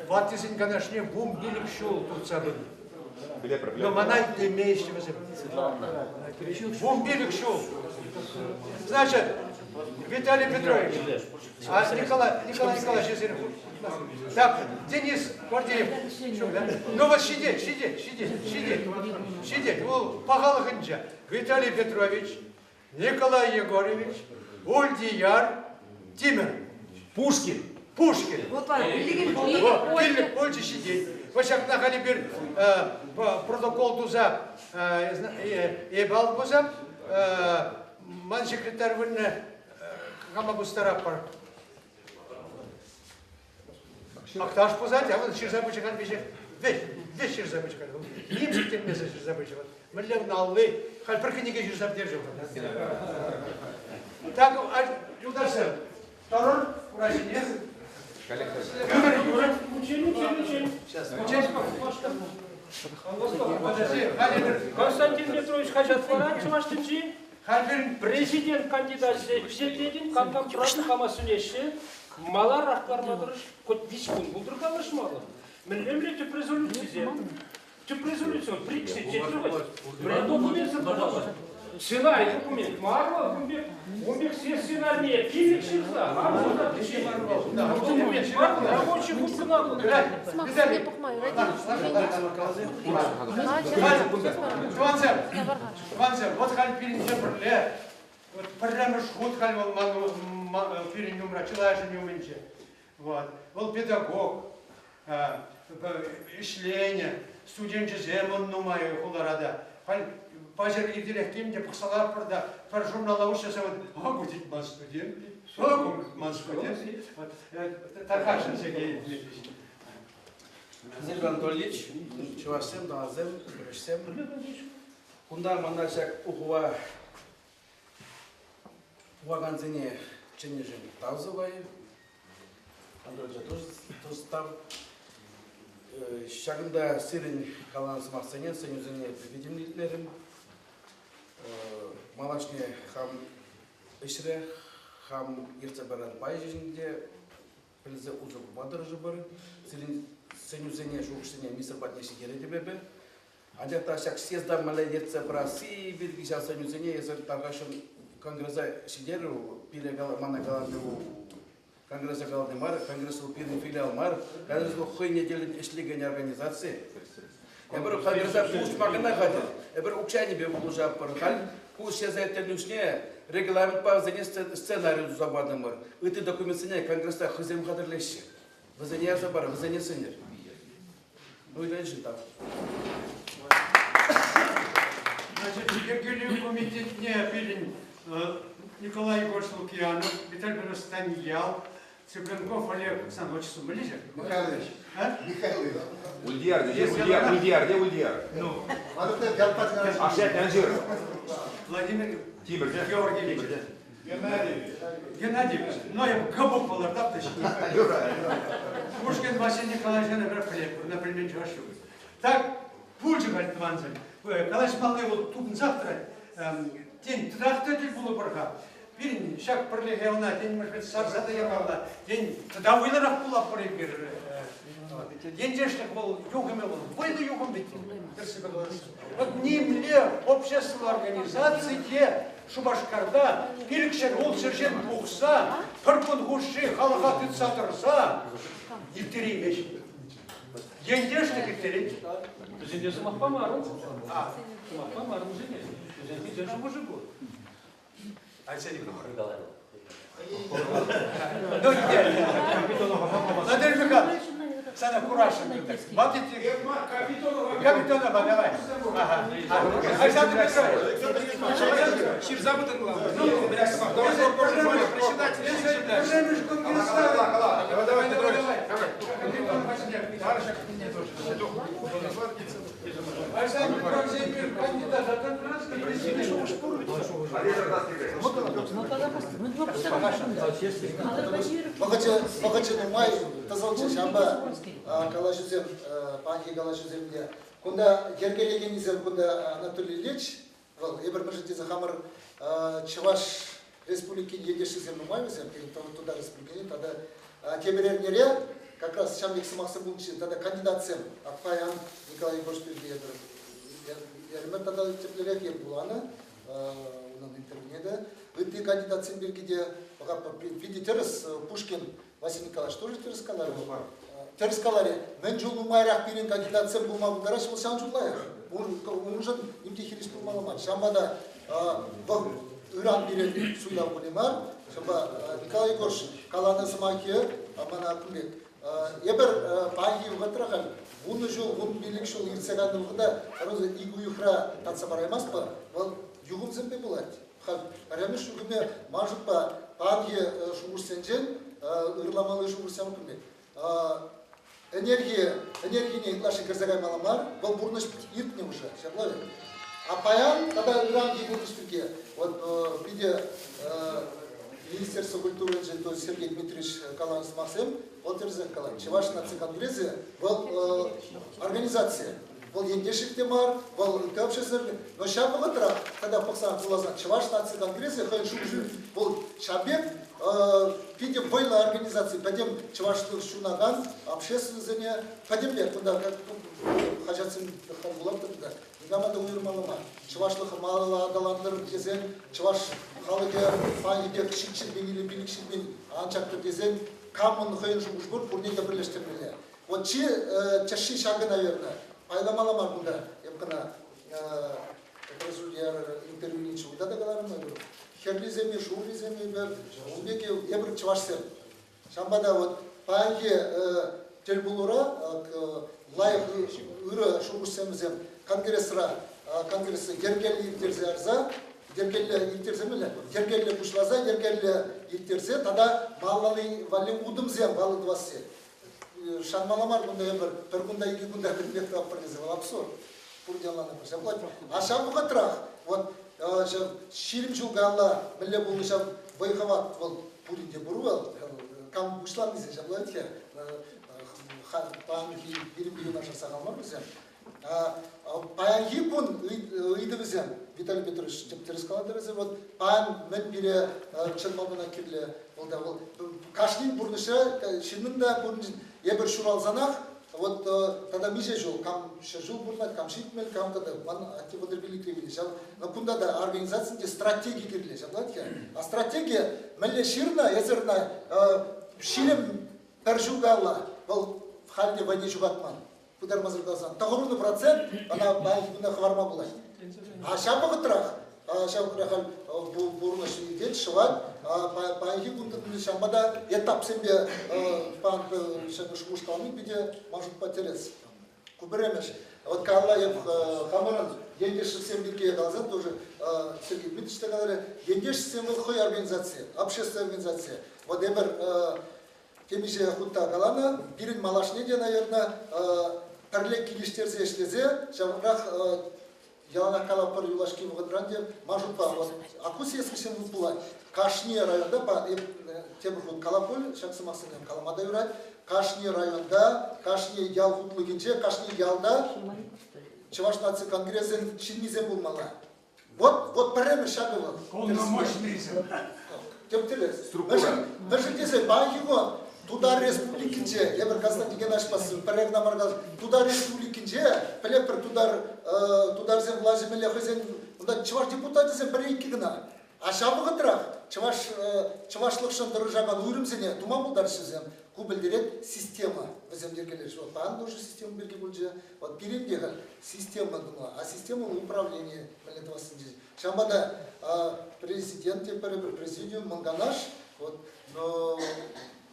ваттисен канашне 15 ҫул туртса пынӑ. Но мана итлемеҫҫӗ вӗсем. 15 ҫул. Значит, Виталий Петрович, а Николай, Николай Николаевич, эсир Так, Денис Гордеев. Ну вот сидеть, сидеть, сидеть, сидеть, сидеть. Вӑл пахалӑхӗнче Виталий Петрович, Николай Егорович, Ульдияр, Тимӗр. Пушкин. Пушкин. Пиллӗк пулчӗ ҫитет. Вот ҫакна халӗ пир протокол туса эпӗ ал пусам, ман секретарь вырӑнне кама пустаратпӑр. Акташ пусать, а вӑл ҫырса пычӗ халь веҫех. Веҫ, веҫ ҫырса пычӗ халь. Ним сиктермесӗр ҫырса пычӗ. Мӗнле ун алли, халь пӗр кӗнеке ҫырса пӗтерчӗ вӑл. Так, юлташсем, тӑрӑр ура ҫине. Константин Петрович хаҫат парать чӑваш тӗнчи. Президент кандидачӗ пиҫететӗн, кам-кам тӑратнӑ, кама сӗнеҫҫӗ. Маларах ларма тӑрӑш, хоть виҫ кун пултӑр калаҫмалӑх. Мӗнле тӗп резолюцисем? Тӗп резолюци, прикси Мӗнле документсем пулмалла? Сценарий документ мар вӑл, ун пек, ун пек все сценарие пилӗк ҫырса, документ мар вӑл, рабочий хут кӑна вӑл. Сӑмахсене пӑхма юрать. Тӑвансем, Тӑвансем, вот халь пирӗнпе пӗрле, вот пӗрремӗш хут халь вӑл ман пирӗн умра, чылайӑшӗн умӗнче. Вот. Вӑл педагог, ӗҫленӗ, студенчӗсем ун нумай хулара та. Халь паҫӑр иртерех килнӗ те пӑхса ларпӑр та пӗр журнала уҫса вот, а будет ман студент, а будет ман студент. Вот, тархасшӑн Сергей Дмитриевич. Сергей Анатольевич, чӑвашсем, тӑвансем, кӗрешсем. Кунта мана ҫак пухӑва пухакансене чӗннӗшӗн тав сӑвай. Анатольевича тоже тав. Ҫакӑнта сирӗн каланӑ сӑмахсене, сӗнӳсене витӗмлӗ итлерӗм. Малашне хам ӗҫре, хам ертсе пыракан пай ҫинче. пӗлсе усӑ курма тӑрӑшӑпӑр. Сирӗн сӗнӳсене, шухӑшсене министр патне ҫитеретӗп эпӗ. Анчах та ҫак съезда мӗнле ертсе пырасси пирки ҫав сӗнӳсене эсир тархасшӑн конгреса ҫитерӗр, пире мана калани конгреса калани мар, конгресс вӑл пирӗн филиал мар, конгресс вӑл хӑйне тӗллӗн ӗҫлекен организаци. Эпир конгреса пулӑшма кӑна хатӗр. Эпир укҫанипе пулӑшатпӑр. Халь ку съезда ирттернӗ регламентпа вӗсене сценари туса патӑмӑр. Ытти документсене конгреса хӑйсем хатӗрлеҫҫӗ. Вӗсене ярса парӑр, вӗсене сӗнӗр. Ну и дальше так. Значит, йӗркелӳ комитетне пирӗн Николай Егорович Лукьянов, Виталий Петрович Станьял, Цыпленков Олег Сан отчеством были же? Михайлович. А? Михайлович. Ульдияр, Ульдияр, Ульдияр, где Ульдияр? Ну. Ашет, Владимир Тимир, Георгиевич. Геннадьевич. Геннадьевич, ну я Г буквалар да Пушкин Василий Николаевич, например, например, Чувашев. Так, пулчӗ халь тӑвансем. Калаҫмалли вӑл тупӑнсах тӑрать. Тен, тӑтах та тӗл пулӑпӑр-ха. Пирӗн ҫак пӗрлӗхе ӑна, тен, может сарса та ямалла. Тен, тата вӑйлӑрах пулатпӑр эпир. Ентешлӗх вӑл юхӑмӗ вӑл, вӑйлӑ юхӑм вӗт. Тӗрӗссипе калас. Вот нимле общество организаци те Шупашкарта пилӗкшер ултшер ҫын пухса пӗр кун хушши халӑха тытса тӑрса ирттереймест. Ентешлӗх ирттерет. Вӗсене сӑмах памарӑм. Сӑмах памарӑм вӗсене. Вӗсен хӑйсен шухӑшӗ пур. Алексей Николаевич. Ну, Владимир Михайлович, сана курашӑн. Капитонова, давай. Александр Петрович. Ҫырса пытӑнла. Пӗрремӗш конгресса. Давай, давай, Петрович. Александр Петрович, эпир кандидат от Вӑхӑчӗ, вӑхӑчӗ нумай тӑсӑлчӗ, ҫавӑнпа калаҫусем, паянхи калаҫусем те. Кунта йӗркелекеннисем кунта Анатолий Ильич, вӑл эпир мӗншӗн тесе хамӑр Чӑваш Республикин ентешӗсем нумай вӗсем, пирӗн Тутар Республикине тата тепӗр эрнере как раз ҫав пек сӑмахсем пулнӑччӗ тата кандидатсем паян Николай Егорович пирки эпир эрӗмӗр тата тӗплӗрех е вуланӑ унӑн интервьюне те. Ытти кандидатсем пирки те питӗ тӗрӗс Пушкин Василий Николаевич тоже тӗрӗс каларӗ. Тӗрӗс каларӗ. Мӗн чул нумайрах пирӗн кандидатсем пулма пултараҫҫӗ, вӑл ҫавӑн чул лайӑх. Уншӑн ним те хирӗҫ пулмалла мар. Ҫавӑнпа та вӑл ыран пирӗн суйлав кунӗ мар. Ҫавӑнпа Николай Егорович каланӑ сӑмахӗ мана кун пек. Эпир паянхи вӑхӑтра халь 10 ҫул, 15 ҫул иртсе кайнӑ вӑхӑта ик уйӑхра татса параймастпӑр. Вӑл юхӑмсемпе пулать. Халь пӗрремӗш юхӑмӗ ман шутпа паянхи шухӑшсенчен ырламалли шухӑшсем кун пек. Энерги, энергине ытлашши кӗрсе каймалла мар, вӑл пурнӑҫ иртнӗ уже, ҫапла вӗт. А паян тата ыранхи пурнӑҫ пирки вот питӗ Министерство культуринчен то Сергей Дмитриевич каланӑ сӑмахсем, вӑл тӗрӗсех калать. Чӑваш наци конгресӗ вӑл организаци. Вӑл ентешлӗх те мар, вӑл ытти общественный, но ҫав вӑхӑтрах тата пӑхсан вуласан Чӑваш наци конгресӗ хӑйӗн шухӑшӗ вӑл ҫав пек питӗ вӑйлӑ организаци, пӗтӗм чӑвашлӑх ҫунакан общественнӑйсене пӗтӗмпех кунта хаҫатсем вулатӑп та никама та уйӑрмалла мар. Чӑвашлӑх малалла аталантӑр тесен чӑваш халӑхӗ паянхи пек 700 или 500 ан чактӑр тесен камӑн хӑйӗн шухӑш пур, пурне те пӗрлештермелле. Вот чи тӗшши ҫакӑ, наверное, пайламалла мар кунта. Эп кӑна интервьюне унта та каларӑм, хӗрлисем-и, шуррисем-и, ун пек эпир чӑвашсем. Ҫавӑнпа та вот паянхи тӗлпулура лайӑх ырӑ шухӑшсем вӗсем конгресра конгресса йӗркеллӗ ирттерсе ярса йӗркеллӗ ирттерсе мӗнле йӗркеллӗ пуҫласа йӗркеллӗ ирттерсе тата малалли валли утӑмсем паллӑ тӑвасси. Шанмалла мар кунта эпир пӗр кунта икӗ кунта пӗтӗмпех тӑватпӑр тесе вӑл абсурд. Пурте ӑнланатпӑр. Ҫапла а ҫав вӑхӑтрах вот ҫав 20 ҫул каялла мӗнле пулнӑ ҫав вӑй-хӑват вӑл пурин те пур вӑл. Кам пуҫланнисен ҫапла вӗт-ха. Паянхи пирӗнпе юнашар сахал мар вӗсем. Паянхи кун ыйтӑвӗсем, Виталий Петрович тӗп-тӗрӗс калатӑр вӗсем, вот паян мӗн пире чӑн малтанах кирлӗ, вӑл та вӑл кашнин пурнӑҫра ҫыннӑн та пурнӑҫ эпир ҫуралсанах вот тата миҫе ҫул, кам 100 ҫул пурӑнать, кам 70, кам тата ман атте 35-ре вилнӗ ҫав. Но кунта та организацин те стратеги кирлӗ, ҫапла-ха. А стратегия мӗнле ҫырнӑ, эсир ӑна 21 ҫул каялла вӑл халь те вӑйне ҫухатман. Пытармасӑр каласан, 90% ӑна паянхи куна хӑварма пулать. А ҫав вӑхӑтрах ҫав халь пурнӑҫ иртет, шӑвать. Паянхи кун ҫавӑнпа та этапсемпе ҫакӑ шухӑш калани питӗ ман шутпа тӗрӗс. Ку пӗрремӗш. Вот калла эп хамӑрӑн ентешсем пирки каласан тоже Сергей Дмитриевич та каларӗ, ентешсем вӑл хӑй организаци, общественная организация. Вот эпир темиҫе хут та каланӑ, пирӗн малашне те, наверное, пӗрле килӗштерсе ӗҫлесе ҫавӑнрах яланах калатпӑр юлашки вӑхӑтран те ман шутпа вот акусиескисем пулать. Кашни районта, тепӗр хут калап пуль, ҫак сӑмахсене калама та юрать, кашни районта, кашни ял хутлӑхӗнче, кашни ялта Чӑваш наци конгресӗн ҫыннисем пулмалла. Вот, вот пӗрремӗш ҫакӑ вӑл. Полномочныйсем. Тӗп-тӗрӗс. Мӗншӗн тесен паянхи кун Тутар Республикинче, эпир Константин Геннадьевичпа пӗрре кӑна мар калаҫ, Тутар Республикинче, пӗлетпӗр, тутар, тутарсен влаҫӗ мӗнле хӑйсен, унта чӑваш депутачӗсем пӗр-иккӗ кӑна. А ҫав вӑхӑтрах чӑваш, чӑвашлӑхшӑн тӑрӑшакан уйрӑмсене тума пултараҫҫӗ Ку пӗлтерет система вӗсем йӗркелеҫҫӗ. Вот паян тоже система пирки пулчӗ. Вот пирӗн те халь система тума, а система управление мӗнле тӑвассинче. Ҫавӑнпа та президент те пӗр-пӗр президиум мӑн канаш, вот, но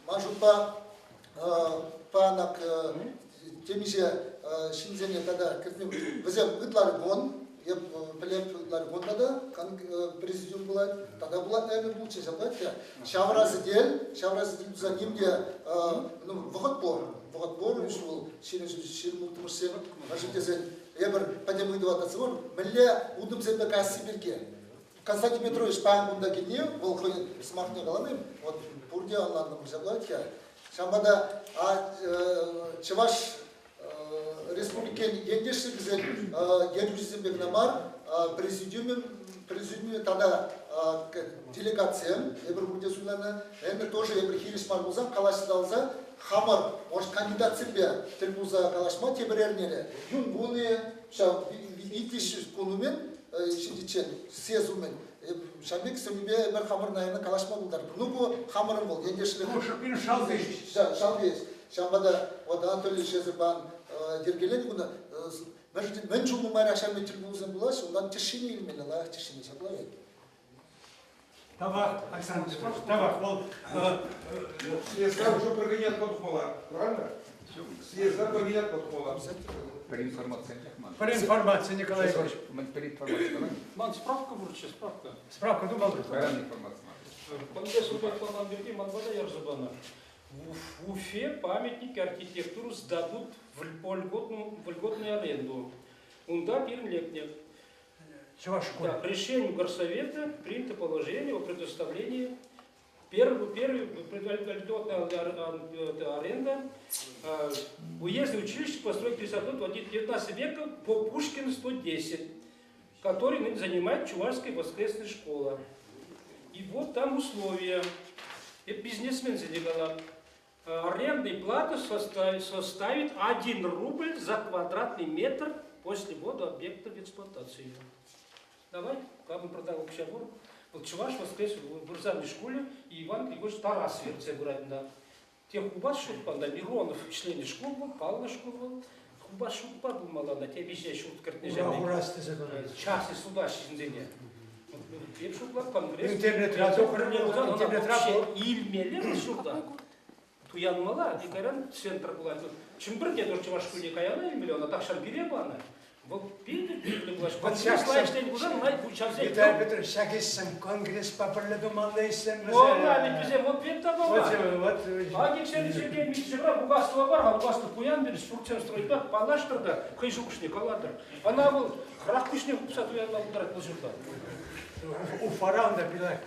ман шутпа панак темиҫе ҫынсене тата кӗртме вӗсем ытларах кун, эп пӗлеп ытларах кун тата президиум пулать, тата пулать, наверное, пулчӗ ҫапла те. Ҫавра сӗтел, ҫавра сӗтел туса ним те ну, вӑхӑт пур, вӑхӑт пур, вӑл 26-мӗшсем, мӗншӗн тесен эпир пӗтӗм ыйтӑва татса пар, мӗнле утӑмсемпе каясси пирки. Константин Петрович паян кунта килни, вӑл хӑйӗн сӑмахне калани, вот пурте ӑнлантӑмӑр ҫапла-ха. Ҫавӑнпа та Чӑваш Республикин ентешлӗхӗсен ертӳҫисемпе кӑна мар, президиумӗн президиумӗ тата делегатсем эпир пурте суйланӑ. Ӗмӗр тоже эпир хирӗҫ мар пулсан калаҫса алса хамӑр, может, кандидатсемпе тӗл пулса калаҫма тепӗр эрнере юн кунӗ, ҫав иккӗш кун умӗн ҫитиччен, съезд умӗн ҫав пек сӗнӳпе эпир хамӑр, наверное, калаҫма пултарӑпӑр. Ну, ку хамӑрӑн вӑл, ентешлӗх. Шалти ӗҫ. Шалти ӗҫ. Ҫавӑнпа та вот Анатолий Ильич йӗркеленӗ кунта мӗн чул нумайрах ҫав пек тӗл пулусем пулаҫҫӗ, унтан тӗшшине илмелле, лайӑх тӗшшине ҫапла вӗт. Тавах, Александр Петрович, тавах. Вӑл Съезда уже прогонять подхола, правильно? Съезда прогонять подхола. Пӗр информаци ман. Пӗр информаци, Николай Егорович. Пӗр информаци. Ман справка пурччӗ, справка. Справка тумалли. Паян информаци. Конгресс упатланан пирки ман пата ярса панӑ. В Уфе памятники архитектуру сдадут в льготную аренду. Унта пирӗн лекнӗ. Чӑваш шкулӗ. Да, решением горсовета принято положение о предоставлении первый, первый льготная аренда уездное училище построить 19 века по Пушкину 110, который ныне занимает Чувашская воскресная школа. И вот там условия. Это бизнесмен задегала. Арендная плата составит 1 рубль за квадратный метр после ввода объекта в эксплуатацию. Давай, как мы продал общагу. Вот Чуваш воскрес в Бурзамной школе и Иван Григорьевич Тарас да. Те хубас шутпа, Миронов члены школ был, Павла школ был. Хубас шутпа думала, на те везде шут кертне Частный суда ҫынсене. Эп шутлап конгресс. Интернетра интернетра илмелле ҫурта. Туянмалла, и кайран центр пулать. Чӗмпӗрте тоже чӑваш шкулне каяла илмелле, ӑна тахҫан пире панӑ. Вӑл питӗ кирлӗ пулать. Вот ҫак Виталий Петрович, ҫак ӗҫсем конгреспа пӗрле тумалли ӗҫсем вӗсем. О, вӗсем вот пек тамалла. Вот. А киксен Сергей Митчевра Бугаслова бар, Бугаслов пуян бир, ҫуртсем стройпа паллаштӑр та хӑй шухӑшне калатӑр. Ӑна вӑл хӑрах куҫне хупса туянма пултарать вӑл ҫурта. Уфара унта пилак.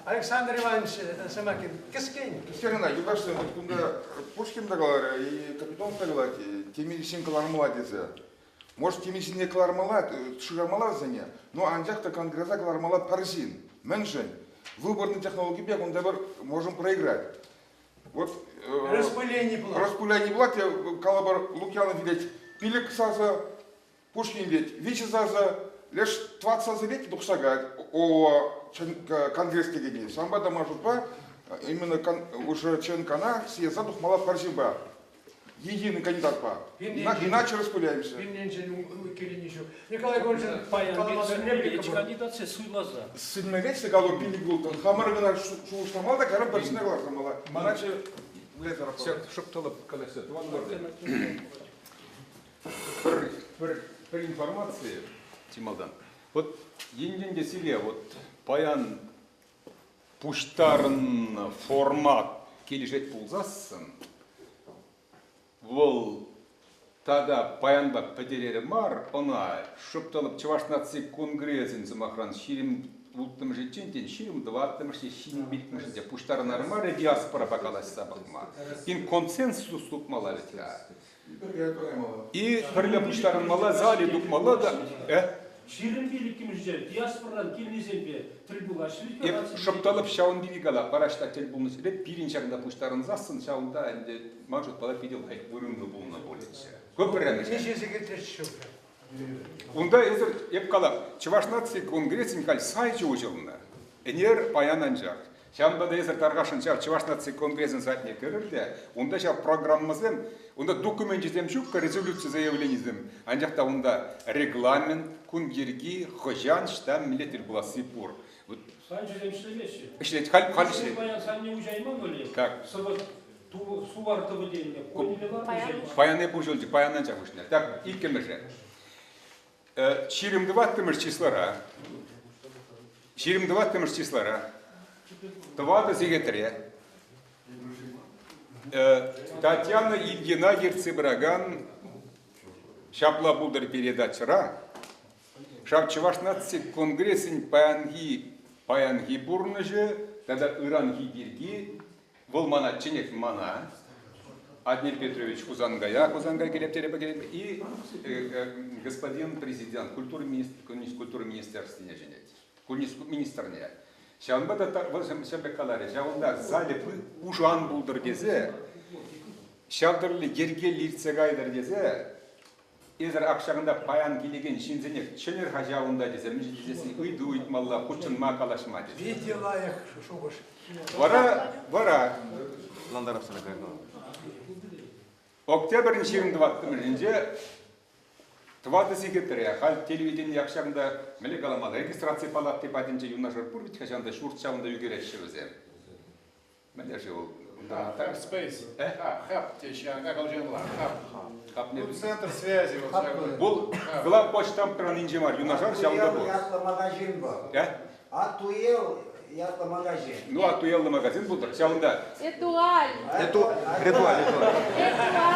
Александр Иванович Самакин, кӗскен. Кӗскен юлташсем, вот кунта Пушкин та каларӗ, и Капитон та калать, темиҫен кӑлармалла тесе. Может, темиҫене кӑлармалла, шырамалла вӗсене, но анчах та конгресса кӑлармалла пӗр ҫын. Мӗншӗн? Выборный технологипе кунта пӗр можем проиграть. Вот, Распыление пулать. Распыление пулать, калӑпӑр, Лукьянов илет пилӗк сасӑ, Пушкин илет виҫӗ сасӑ, леш тӑват сасӑ илет тухса каять о конгресс текенни. Ҫавӑнпа та ман шутпа именно уже ЧНКна съезда тухмалла пӗр ҫынпа. Единый кандидатпа. Иначе распыляемся. Пинненчен иккӗленӳ ҫук. Николай Егорович, Паян кандидатсем суйласа. Сӗнмелле калу пилӗк ултӑн. Хамӑр кӑна шухӑшламалла та кайран пӗрисене кӑларсамалла. Иначе Ҫак шӑп-тӑлӑп калаҫса тӑван Пӗр, пӗр, пӗр информаци чи малтан. Вот енчен те сире вот паян пуҫтарӑннӑ формат килӗшет пулсассӑн, вӑл тата паянпа пӗтерер мар, ӑна шӑп-тӑлӑп Чӑваш наци конгресӗн, сӑмахран, 26-мӗшӗнчен, тен, 24-мӗш е 25-мӗшӗнче пуҫтарӑнар мар диаспорапа калаҫса пӑхма. Тен, консенсус тупмалла вӗт-ха. И пӗрле пуҫтарӑнмалла, зале тухмалла та. 25-мӗшӗнче диаспорӑран килнисемпе тӗл пулаҫҫӗ. Эп шӑпталӑп ҫавӑн пирки кала, вара ӑҫта тӗл пулнӑ ҫӗре пирӗн ҫакӑнта пуҫтарӑнсассӑн ҫавӑнта ӗнтӗ ман шутпала питӗ лайӑх вырӑнлӑ пулнӑ пулӗччӗ. Ку пӗрремӗш. Миҫе сехетреччӗ ҫук? Унта эсир, эп калап, Чӑваш наци конгресӗн халь сайчӗ уҫӑлнӑ. Ӗнер, паян анчах. Ҫавӑнпа та эсир тархасшӑн ҫав Чӑваш наци конгресӗн сайтне кӗрӗр те, унта ҫав программӑсем, унта докуменчӗсем ҫук, резолюци заявленисем, анчах та унта регламент, кун йӗрки, хӑҫан, ӑҫта мӗнле тӗл пуласси пур. Вот. Сайчӗсем ӗҫлемеҫҫӗ. Ӗҫлет, халь, халь ӗҫлет. Паян санне уҫайман вӗле. Так. Сӑвӑ сувар тӑвӗ тенӗ. Паян эп уҫӑлчӗ, паян анчах уҫнӑ. Так, иккӗмӗшӗ. 24-мӗш числара 24-мӗш числара тӑватӑ сехетре Татьяна Ильина ертсе пыракан «Ҫапла пултӑр» передачӑра ҫав Чӑваш наци конгресӗн паянхи паянхи пурнӑҫӗ тата ыранхи пирки Вӑл мана чӗнет мана, Аднир Петрович Хусанкая, Хусанкай келептере и господин президент культура, культура министерствине чӗнет. Министрне. Ҫавӑнпа та вӑл ҫав пек каларӗ, ҫавӑнта залӗ пушӑ ан пултӑр тесе, ҫав тӗрлӗ йӗркеллӗ иртсе кайтӑр тесе, Эсӗр ак ҫакӑнта паян килекен ҫынсене чӗнӗр-ха ҫавӑнта тесе мӗншӗн тесессӗн ыйту ыйтмалла, хутшӑнма, калаҫма тесе. Питӗ лайӑх шухӑш. Вара, вара. Октябрӗн 24-мӗшӗнче тӑватӑ сехетре халь телевидени ак ҫакӑнта мӗнле каламалла, регистраци палати патӗнче юнашар пур вӗт-ха ҫавӑнта ҫурт ҫавӑнта ӳкереҫҫӗ вӗсем. Мӗнле-ши вӑл? Хаб Space. Хаб теҫҫӗ, акӑлчанла. Хаб. Хаб Ну, центр связи. Вот Вӑл главпочтамтран инҫе мар, юнашар ҫавӑнта пур. ятлӑ магазин вӑл. Э? Атуел ятлӑ магазин. Ну, Атуеллӑ магазин пултӑр, ҫавӑнта. Этуаль. Эту, Этуаль, Этуаль.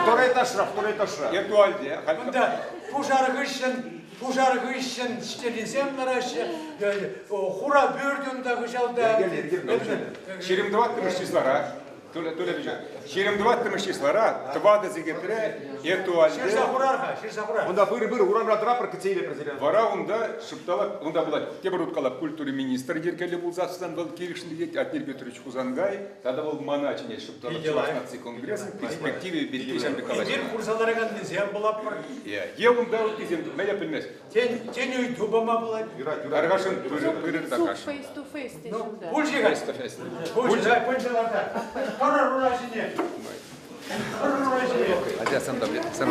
Второй этажра, второй этажра. Этуальте. Кунта пушар хыҫҫӑн пушар хыҫҫӑн ҫтелисем лараҫҫӗ, хура пӳрт унта хыҫалта. 24-мӗш числара 24-мӗш числара тӑватӑ сехетре Этуальте Ҫырса хурар-ха, ҫырса хурар. Унта пыр-пыр урамра тӑрапӑр кӗтсе илепӗр сире. Вара унта шӑпталак, унта пулать тепӗр уткалап культура министрӗ йӗркеллӗ пулсассӑн вӑл килӗшнӗ тет Атнер Петрович Хусанкай тата вӑл мана чӗнет шӑпталак Чӑваш наци конгресӗн перспективи пирки ҫав пек калаҫма. Эпир курса лараканнисем пулатпӑр. Е унта ыттисем мӗне пӗлмест. Тен, тен ыйту пама пулать. Юрать, юрать. Тархасшӑн, пырӑр тархасшӑн. Face to face теҫҫӗ унта. Пулчӗ-ха. Face to face. Пулчӗ, пулчӗ ларта. Тӑрӑр ура ҫине. Тӑрӑр ура ҫине. Атя, сам там, сам